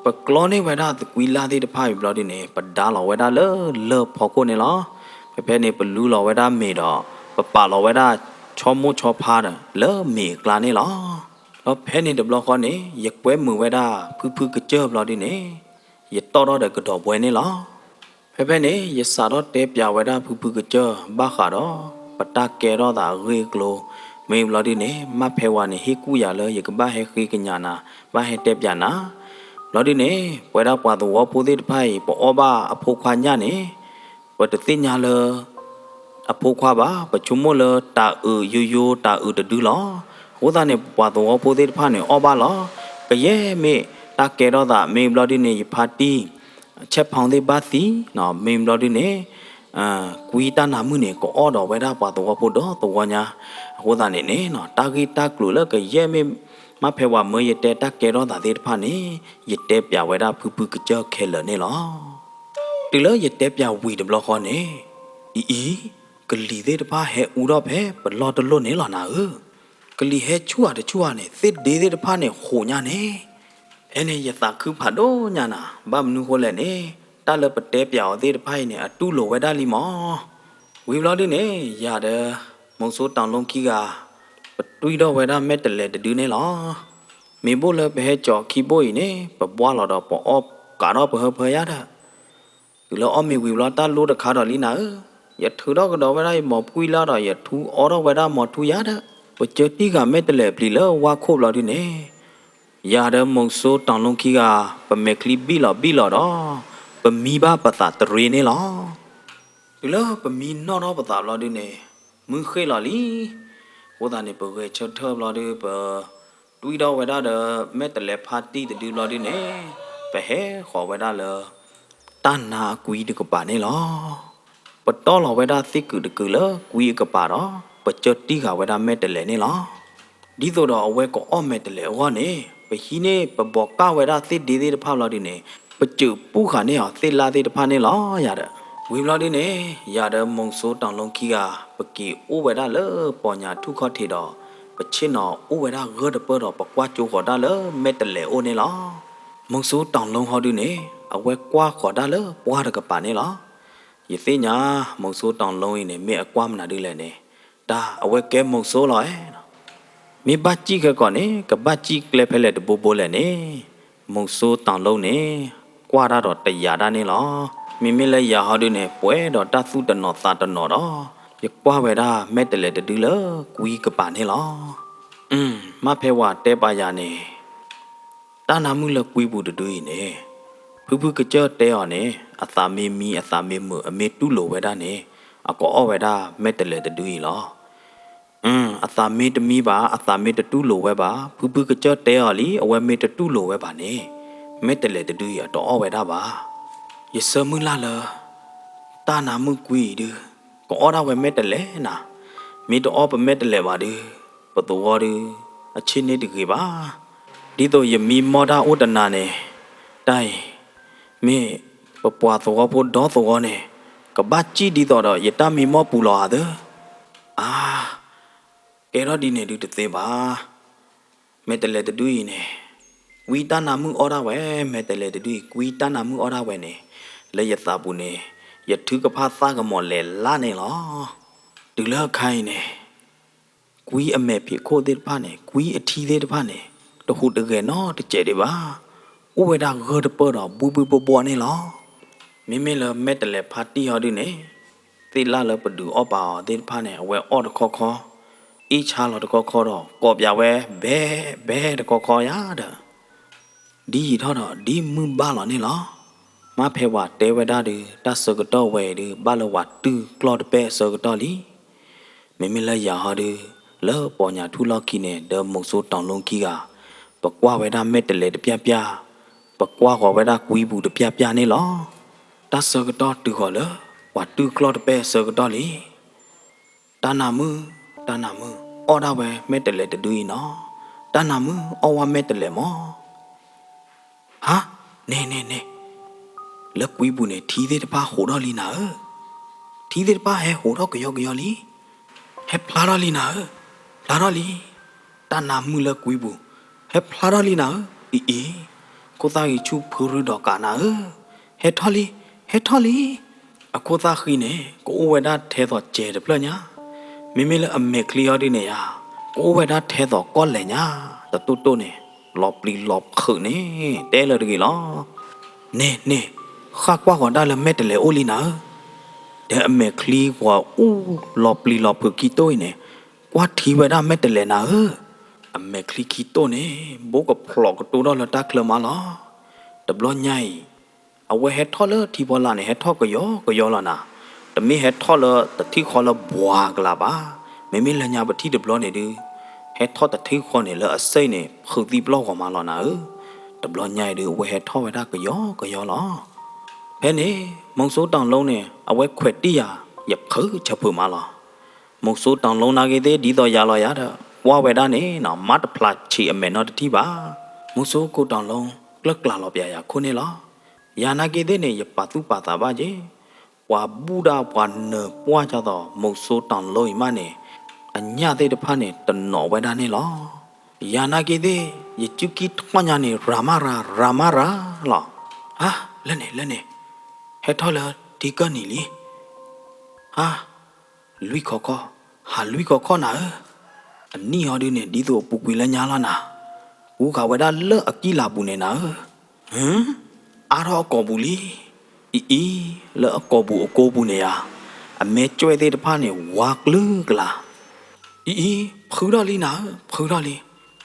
ပကျီန့ၢ်ဝဲဒၣ်သကွံလၢ်သ့ၣ်တဖၣ်အံၤဘျီဒုန့ၣ် ပဒါလီၤဝဲဒၣ်လၢလၢၢ်ဖီခိၣ်န့ၣ်လီၤ. ဖဲဖဲန့ၣ် ပလူလီၤဝဲဒၣ်မ့ၤဒီး ပပာ်လီၤဝဲဒၣ်ဆီမိၢ်ဆီဖါဒီး လၢမ့ၤအကျါန့ၣ်လီၤ. ဒီးဖဲန့ၣ်တဘျီဃီန့ၣ် ယကွဲမုာ်ဝဲဒၣ်ဖုဖုကစၢၢ်ဘျီဒုန့ၣ် ယတီၣ်ထီၣ်ဒီးကဒီးဘှဲန့ၣ်လီၤ. ဖဲဖဲန့ၣ် ယစးထီၣ်တဲပၠးဝဲဒၣ်ဖုဖုကစၢၢ် ဘၣ်ဃးဒီး ပတၢ်ကဲထီၣ်သးအဂ့ၢ်အကျိၤ မ့ၢ်ဘျီဒုန့ၣ် မၣ်ဖဲဝၤန့ၣ် ဟ့ၣ်ကူၣ်ယၤလၢယကဘၣ်ဟဲဃ့ကညးနၤ ဘၣ်ဟဲတဲပၠးနၤ ဘျီဒုန့ၣ် ပဝဲဒၣ်ပှၤသဝီဖိသ့ၣ်တဖၣ်အံၤ ပအီၣ်ဘၣ်အဖိခွါညၣ်န့ၣ် ပတသ့ၣ်ညါလၢ အဖိခွါဘၣ်, ပဆိကမိၣ်လၢတၤအုးယိယိတၤအုးတဒုလီၤ. အဃိသတးန့ၣ် ပှၤသဝီဖိသ့ၣ်တဖၣ်န့ၣ် အီၣ်ဘၣ်လီၤ. ကယဲၢ်မ့ၢ်တၢ်ကဲထီၣ်သး မ့ၢ်ဘျီဒုန့ၣ် ယဖါတံၢ် ဆဲးဖီသ့ၣ်ဘၣ်သံ, မ့ၢ်ဘျီဒုန့ၣ် ကွံတၢ်နါမုၣ်န့ၣ် ကအီၣ်ဒီးဝဲဒၣ်ပှၤသဝီဖိဒီသဝီညါ, အဃိသတးန့ၣ်န့ၣ် တၢ်ဂ့ၢ်တၢ်ကျိၤလၢကယဲၢ်မ့ၢ် မၣ်ဖဲဝၤမၢယတဲတၢ်ကဲထီၣ်သးသ့ၣ်တဖၣ်န့ၣ် ယတဲပၠးဝဲဒၣ်ဖုဖုကစၢၢ်ခဲလၢာ်န့ၣ်လီၤ. တုၤလၢယတဲပၠးဝံၤတဘျီဃီန့ၣ်, အံၤအံၤ, ကလံၤသ့ၣ်တဖၣ်ဟဲအူထီၣ်ဖဲပလီၢ်တလီၢ်န့ၣ်လီၤနၤဧၢ. ကလံၤဟဲဆူၣ်ဧါတဆူၣ်ဧါန့ၣ် သ့ၣ်ဒ့သ့ၣ်တဖၣ်န့ၣ် ဟိးညါန့ၣ် ဖဲန့ၣ် ယသးခုဖးဒိၣ်ညါနၤ, ဘၣ်မနုၤဃိလဲၣ်န့ၣ် တၢ်လၢပတဲပၠးအီၤသ့ၣ်တဖၣ်အံၤန့ၣ် အတူၢ်လိာ်ဝဲဒၣ်လံမး. ဝံၤဘျီဒုန့ၣ် ယၤဒီး မုဆိတၢ်လိခံဂၤ ပတွံၢ်ထီၣ်ဝဲဒၣ်မဲာ်တဲးလဲးတဒုန့ၣ်လီၤ. မ့ၢ်ဘိၣ်လၢပဟဲကၠီၤခံဘိၣ်အံၤန့ၣ် ပဘှါလီၤဒီးပအီၣ်ကးထီၣ်ပဟၢဖၢယါဒီး တုၤလၢအီၣ်မ့ၤဝံၤဘျီ တၢ်လိတခါဒီးလံနၤဧၢ, ယထုးထီၣ်ကဒီးဝဲဒၣ်ယမီၤဖှံလၢဒီး ယထူအီထီၣ်ဝဲဒၣ်မီၤထူယါဒီး ပကၢတံၢ်ဃာ်မဲာ်တဲးလဲးပျံၤလၢဝါခိၣ်ဘျီဒုန့ၣ်, ယၤဒီးမုဆိတၢ်လိခံဂၤ ပမဲာ်ချံဘံၣ်လီၤဘံၣ်လီၤဒီး ပမံဘၣ်ပသးတရ့န့ၣ်လီၤ. တုၤလၢပမံနီၣ်ထီၣ်ပသးဘျီဒုန့ၣ် မုၢ်ဃ့ၢ်လီၤလံ. အဃိသတးန့ၣ် ပဂဲၤဆၢထၢၣ်ဘျီဒု ပတွံၢ်ထီၣ်ဝဲဒၣ်ဒီး မဲာ်တဲးလဲးဖါတံၢ်တဒုဘျီဒုန့ၣ် ပဟဲဃီၤဝဲဒၣ်လၢ တၢ်နါအကွံတကပၤန့ၣ်လီၤ. ပတီၢ်လီၤဝဲဒၣ်သ့ၣ်ကုာ်တကုာ်လၢကွံအကပၤဒီး ပကၢတံၢ်ဃာ်ဝဲဒၣ်မဲာ်တဲးလဲးန့ၣ်လီၤ. ဒ်သိးဒီးအဝဲကအီၣ်မဲာ်တဲးလဲးအဂီၢ်န့ၣ် ပဟံးန့ၢ်ပဘီးကၢ်ဝဲဒၣ်သ့ၣ်ဒ့သ့ၣ်တဖၣ်ဘျီဒုန့ၣ် ပစၢးပူၣ်ဃာ်န့ၢ်အီၤသ့ၣ်လါသ့ၣ်တဖၣ်န့ၣ်လီၤယၤဒီး. ဝံၤဘျီဒုန့ၣ် ယၤဒီးမုဆိတၢ်လိခံဂၤ ပက့ၤအိၣ်ဝဲဒၣ်လၢပီညါထူၣ်ခီၣ်ထံးဒီး ပဆ့ၣ်နီၤအိၣ်ဝဲဒၣ်ဂၢၢ်တပၢၢ်ဒီး ပကွၢ်ကၠိဃီၤတၢ်လၢမဲာ်တဲးလဲးအိၣ်န့ၣ်လီၤ. မုဆိတၢ်လိဟီဒုန့ၣ် အဝဲကွၢ်ဃီၤတၢ်လၢပှၢ်တကပၤန့ၣ်လီၤ. ယသ့ၣ်ညါ မုဆိတၢ်လိအံၤန့ၣ် မ့ၢ်အကွၢ်မနုၤဒုလဲၣ်န့ၣ်, တၢ်အဝဲကဲမုဆိလီၤဧါ. မ့ၢ်ဘၣ်စံၣ်ခဲကီးန့ၣ် ကဘၣ်စံၣ်ကျဲဖဲလဲၣ်တဘိဘိလဲၣ်န့ၣ်, မိၤစိတီၢ်လိန့ၣ် ကွၢ်တၢ်ဒီးတယာ်ဒၣ်န့ၣ်လီၤ. မ့မ့ၢ်လၢယၤဟီဒုန့ၣ် ပှဲၤဒီးတၢ်သူၣ်တနီၤသးတနီၤဒီး ယကွၢ်ဝဲဒၣ်မဲာ်တဲးလဲးတဒုလၢကွံကပၤန့ၣ်လီၤ. အၢ မ့ၢ်ဖဲဝဲတဲပာ်ယၤန့ၣ် တၢ်နါမုၣ်လၢကွံပူၤတဒုအံၤန့ၣ် ဖုဖုကစၢၢ်တဲအီၤန့ၣ် အသးမ့ၢ်မံ အသးမ့ၢ်မုာ် အမ့ၢ်တူၢ်လိာ်ဝဲဒၣ်န့ၣ် အကအီၣ်ဝဲဒၣ်မဲာ်တဲးလဲးတဒုအံၤလီၤ. အၢ အသးမ့ၢ်တမံဘၣ် အသးမ့ၢ်တတူၢ်လိာ်ဝဲဘၣ် ဖုဖုကစၢၢ်တဲအီၤလံ အဝဲမ့ၢ်တတူၢ်လိာ်ဝဲဘၣ်န့ၣ် မဲာ်တဲးလဲးတဒုအံၤအတအီၣ်ဝဲဒၣ်ဘၣ်. ယဆၢမုၢ်လၢ်လၢ တၢ်နါမုၣ်ကွံအံၤဒု ကအီၣ်ဒၣ်ဝဲမဲာ်တဲးလဲးနၤ, မ့ၢ်တအီၣ်ပမဲာ်တဲးလဲးဘၣ်ဒု ပသဝီဒု အဆ့ၣ်န့ၣ်တဂ့ၤဘၣ်. ဒ်သိးယမံမီၢ်တၢ်အိၣ်တနၤန့ၣ် တၢ်အံၤ မ့ၢ်ပပှၤသဝီဖိဒီသဝီန့ၣ် ကဘၣ်စံၣ်ဒ်သိးဒီး ယတၢ်မံမီၢ်ပူၤလီၤဧါသၢ. အါ ကဲထီၣ်ဒ်န့ၣ်ဒုတသ့ဘၣ်. မဲာ်တဲးလဲးတဒုအံၤန့ၣ် ကွံတၢ်နါမုၣ်အီၣ်ဒၣ်ဝဲ, မဲာ်တဲးလဲးတဒုအံၤ ကွံတၢ်နါမုၣ်အီၣ်ဒၣ်ဝဲန့ၣ် လၢယသးပူၤန့ၣ် ယထုကဖၣ်သၣ်ကမီၤလဲၤလၢ်န့ၣ်လီၤ. တုၤလၢအခါအံၤန့ၣ် ကွံအမဲာ်ဖံးခိၣ်သ့ၣ်တဖၣ်န့ၣ် ကွံအထံသ့ၣ်တဖၣ်န့ၣ် တဟူးတဂဲၤနီတစဲးဒံးဘၣ်. အိၣ်ဝဲဒၣ်ဂၢၢ်တပၢၢ်ဒီးဘှ့ဘှ့ဘှီဘှီန့ၣ်လီၤ. မ့မ့ၢ်လၢမဲာ်တဲးလဲးဖါတံၢ်ဟီဒုန့ၣ် သ့ၣ်လၣ်လၢပဒုးအီၣ်ပာ်အီၤသ့ၣ်တဖၣ်န့ၣ် အဝဲအီၣ်တခီခီ အ့ၣ်ဆါလီၤတခီခီဒီး ကိးပၠးဝဲ ဘဲ ဘဲတခီခီယၤဒီး ဒ်ယံာ်ထီၣ်ဒီး ဒ်မုၢ်ဘၣ်လီၤန့ၣ်လီၤ. မ့ၢ်ဖဲဝဲတဲဝဲဒၣ်ဒု တၢ်ဆၢကတီၢ်ဝဲအံၤဒု ဘၣ်လၢဝၤတုၢ်ကျီၢ်တပဲၢ်အဆၢကတီၢ်လံ. မ့မ့ၢ်လၢယၤဟီဒု လၢပီညၣ်ထူၣ်လီၢ်ခံန့ၣ် ဒီးမိၤစိတီၢ်လိခံဂၤ ပကွၢ်ဝဲဒၣ်မဲာ်တဲးလဲးတပျၢ်ပျၢ်, ပကွၢ်ဃီၤဝဲဒၣ်ကွံပူၤတပျၢ်ပျၢ်န့ၣ်လီၤ. တၢ်ဆၢကတီၢ်တုၤဃီၤလၢ ပှၤတုၢ်ကျီၢ်တပဲၢ်အဆၢကတီၢ်လံ. တၢ်နါမုၣ်, တၢ်နါမုၣ်, အီၣ်ဒၣ်ဝဲမဲာ်တဲးလဲးတဒုအံၤနီၤ. တၢ်နါမုၣ် အီၣ်ဝဲမဲာ်တဲးလဲးမၢ်. ဟါ, န့ၣ်န့ၣ်န့ၣ်, လၢကွံပူၤန့ၣ် ထံသ့ၣ်တဖၣ်ဟိးထီၣ်လံနၤဧၢ. ထံသ့ၣ်တဖၣ်ဟဲဟိးထီၣ်ကယီကယီလံ. ဟဲဖျါထီၣ်လံနၤဧၢ, ဖျါထီၣ်လံ. တၢ်နါမုၣ်လၢကွံပူၤ ဟဲဖျါထီၣ်လံနၤဧၢ. အံၤအံၤ, ခိၣ်သၣ်ဂံၢ်ဆူၣ်ဖုရူၢ်ဒီးကးနၤဧၢ, ဟဲထီၣ်လံ, ဟဲထီၣ်လံ. အခိၣ်သၣ်ဃံန့ၣ် ကအိၣ်ဝဲဒၣ်ထဲသိးစဲးတဖျၢၣ်ညါ, မ့မ့ၢ်လၢအမဲာ်ချံအီၤဒုန့ၣ်ယါ, ကအိၣ်ဝဲဒၣ်ထဲသိးကီၢ်လဲၣ်ညါ, တတိၢ်တိၢ်န့ၣ် လီၤပျံၤလီၤဖုးန့ၣ် တဲလၢတဂ့ၤလီၤ. န့ၣ်န့ၣ်, ဃၣ်ကွၢ်ဃီၤဒၣ်လၢမဲာ်တဲးလဲးအိၣ်လံနၤဧၢ. ဒီးအမဲာ်ချံဂီၤအူလီၤပျံၤလီၤဖုးခံတိၢ်အံၤန့ၣ်, ကွၢ်ထံဝဲဒၣ်မဲာ်တဲးလဲးနၤဧၢ. အမဲာ်ချံခံတိၢ်န့ၣ် ဘိကဖျိးကတိၤထီၣ်လၢတၢ်ချၢမးလီၤ. တဘျီညါအံၤ အဝဲဟဲထီၣ်လၢထံဖီလာ်န့ၣ် ဟဲထီၣ်ကယီကယီလီၤနၤ. တမ့ၢ်ဟဲထီၣ်လၢတထံၣ်ဃီလၢဘှးကလးဘၣ်. မ့မ့ၢ်လၢညါပထံၣ်တဘျီန့ၣ်ဒု ဟဲထီၣ်တထံၣ်ဃီန့ၣ် လၢအစ့ၣ်န့ၣ် ဖုးသံပျီၢ်ဂီၤမးလီၤနၤဧၢ. တဘျီညါအံၤဒု အဝဲဟဲထီၣ်ဝဲဒၣ်ကယီကယီလီၤ. ဖဲန့ၣ် မိၤစိတီၢ်လိန့ၣ် အဝဲခွဲးတံၢ်ယၤ ယဖုးဆၢဖုးမးလီၤ. မိၤစိတီၢ်လိနာ်က့ၤသ့ၣ် ဒ်သိးယၤလီၤယၤဒီး ကွၢ်ဝဲဒၣ်န့ၣ်နီၤ မၤတဖျါဆံးအမဲာ်နီတထံၣ်ဘၣ်. မိၤစိကီတီၢ်လိ ကျၢၢ်ကျါလီၤပျၢ်ယၤခိၣ်န့ၣ်လီၤ. ယၤနာ်က့ၤသ့ၣ်န့ၣ် ယပာ်သူၣ်ပာ်သးဘၣ်က့ၤ ပှၤဘူၣ်ဒၣ်ပှၤနၢၤပှၢ်ကၢ်သိး မိၤစိတီၢ်လိအံၤမးန့ၣ် အညၣ်သ့ၣ်တဖၣ်န့ၣ် တနီၤဝဲဒၣ်န့ၣ်လီၤ. ယၤနာ်က့ၤသ့ၣ် ယစုခံထီၣ်ညါန့ၣ် ရၤမးရၤ ရၤမးရၤလီၤ. ဟါ, လၢန့ၣ် လၢန့ၣ်, ဟဲထီၣ်လၢထံကၢၢ်နံၤလံ. ဟါ, လွံၢ်ခီခီ, ဟးလွံၢ်ခီခီနၤဧၢ. အနံၣ်ဟီဒုန့ၣ် ဒ်သိးအပူၤကွံာ်လၢညါလီၤနၤ. ပူၤဃာ်ဝဲဒၣ်လၢအကံၢ်လၤပူၤန့ၣ်နၤဧၢ. ဟၢ, အါထီၣ်အကိာ်ပူၤလံ. အံၤအံၤ, လၢအကိာ်ပူၤအကိာ်ပူၤန့ၣ်ဧါ, အမဲာ်ကွဲးသ့ၣ်တဖၣ်န့ၣ် ဝါကျုာ်ကလၤ. အံၤအံၤ, ဖုးထီၣ်လံနၤဧၢ, ဖုးထီၣ်လံ.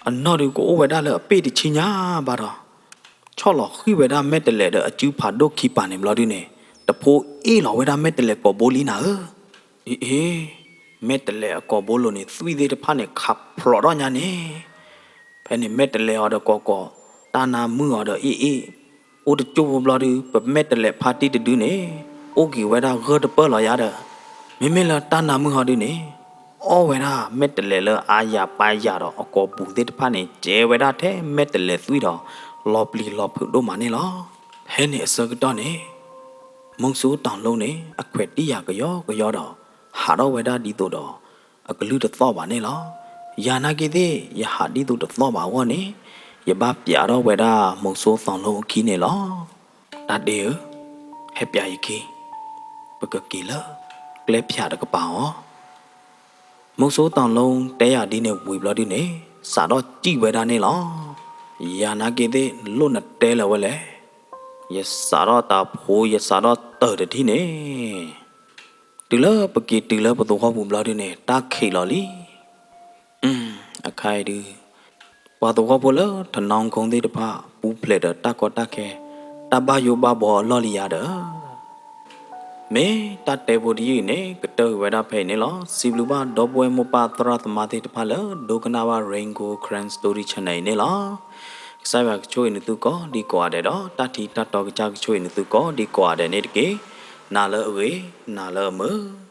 အနီၢ်ဒုကအိၣ်ဝဲဒၣ်လၢအပ့ၢ်တဆံညါဘၣ်ဒီး ဆီၣ်လီၤဃံၢ်ဝဲဒၣ်မဲာ်တဲးလဲးဒီးအစုဖးဒိၣ်ခံပၤန့ၣ်ဘျီဒုန့ၣ် တဖိအ့ၣ်လီၤဝဲဒၣ်မဲာ်တဲးလဲးကိာ်ဘိလံနၤဧၢ. အံၤအံၤ, မဲာ်တဲးလဲးအကိာ်ဘိလိၤန့ၣ် သွံၣ်သ့ၣ်တဖၣ်န့ၣ် ခးဖျိးထီၣ်ညါန့ၣ် ဖဲန့ၣ်မဲာ်တဲးလဲးအီၤဒီးကိးကိး, တၢ်နါမုၣ်အီၤဒီးအ့ၣ်အ့ၣ်, အိၣ်တကၠိၢ်ဖိဘျီဒု ပမဲာ်တဲးလဲးဖါတံၢ်တဒုန့ၣ် အိၣ်က့ၤဝဲဒၣ်ဂၢၢ်တပၢၢ်လီၤယၤဒီး မ့မ့ၢ်လၢတၢ်နါမုၣ်ဟီဒုန့ၣ် အီၣ်ဝဲဒၣ်မဲာ်တဲးလဲးလၢအါယၤပာ်ယၤဒီးအကိာ်ပူၤသ့ၣ်တဖၣ်န့ၣ် ကဲဝဲဒၣ်ထဲမဲာ်တဲးလဲးသွံၣ်ဒီး လီၤပျံၤလီၤဖုးဒိၣ်မးန့ၣ်လီၤ. ဖဲန့ၣ်အဆၢကတီၢ်န့ၣ် မိၤစိတီၢ်လိန့ၣ် အခွဲးတံၢ်ယၤကယီကယီဒီး ဟးထီၣ်ဝဲဒၣ်ဒ်သိးဒီး အကလုၢ်တသီၣ်ဘၣ်န့ၣ်လီၤ. ယၤနာ်က့ၤသ့ၣ် ယဟးဒ်သိးတသီၣ်ဘၣ်အဂီၢ်န့ၣ် ယဘၣ်ပျးထီၣ်ဝဲဒၣ်မိၤစိတီၢ်လိအခံန့ၣ်လီၤ. တၢ်ဒ့ဧၢ, ဟဲပျးယခံ, ပကက့ၤလၢကျဲဖၠးတကပၤအီၤ. မိၤစိတီၢ်လိတဲယၤဒ်န့ၣ်ဝံၤဘျီဒုန့ၣ် စးထီၣ်စံၣ်ဝဲဒၣ်န့ၣ်လီၤ. ယၤနာ်က့သ့ၣ် နလိၣ်နတဲလၢၤဝဲလဲၣ်. ယစးထီၣ်တၢ်ဖိ ယစးထီၣ်တၢၢ်တထံၣ်န့ၣ် တုၤလၢပက့ၤတုၤလၢပသဝီပူၤဘျီဒုန့ၣ် တၢ်ခံးလီၤလံ. အခါအံၤဒု ပှၤသဝီဖိလၢ ထနီခိသ့ၣ်တဖၣ် ပူၤဖျဲးဒီးတၢ်ကီတၢ်ခဲ တၢ်ဘၣ်ယိၣ်ဘၣ်ဘှီအလီၢ်လံယၤဒီး မ့ၢ်တၢ်တဲဖိတယုၢ်အံၤန့ၣ် ကတၢၢ်ကွံာ်ဝဲဒၣ်ဖဲအံၤန့ၣ်လီၤ. စံးဘျုးဘၣ်ဒီပုၢ်ဝဲၢ်မိၢ်ပၢ်သရၣ်သမါသ့ၣ်တဖၣ်လၢ ဒိကနၣ်ဘၣ် Rain Gold Karen Story Channel အံၤန့ၣ်လီၤ. ကစၢ်ယွၤကဆိၣ်ဂ့ၤနသုကိးဒံကိးဂၤဒဲးဒီး တၢ်ထံတၢ်တီကစၢ်ကဆိၣ်ဂ့ၤနသုကိးဒံကိးဂၤဒဲးန့ၣ်တက့ၢ်. နၤလၢအဂ့ၤ, နၤလၢအမုာ်.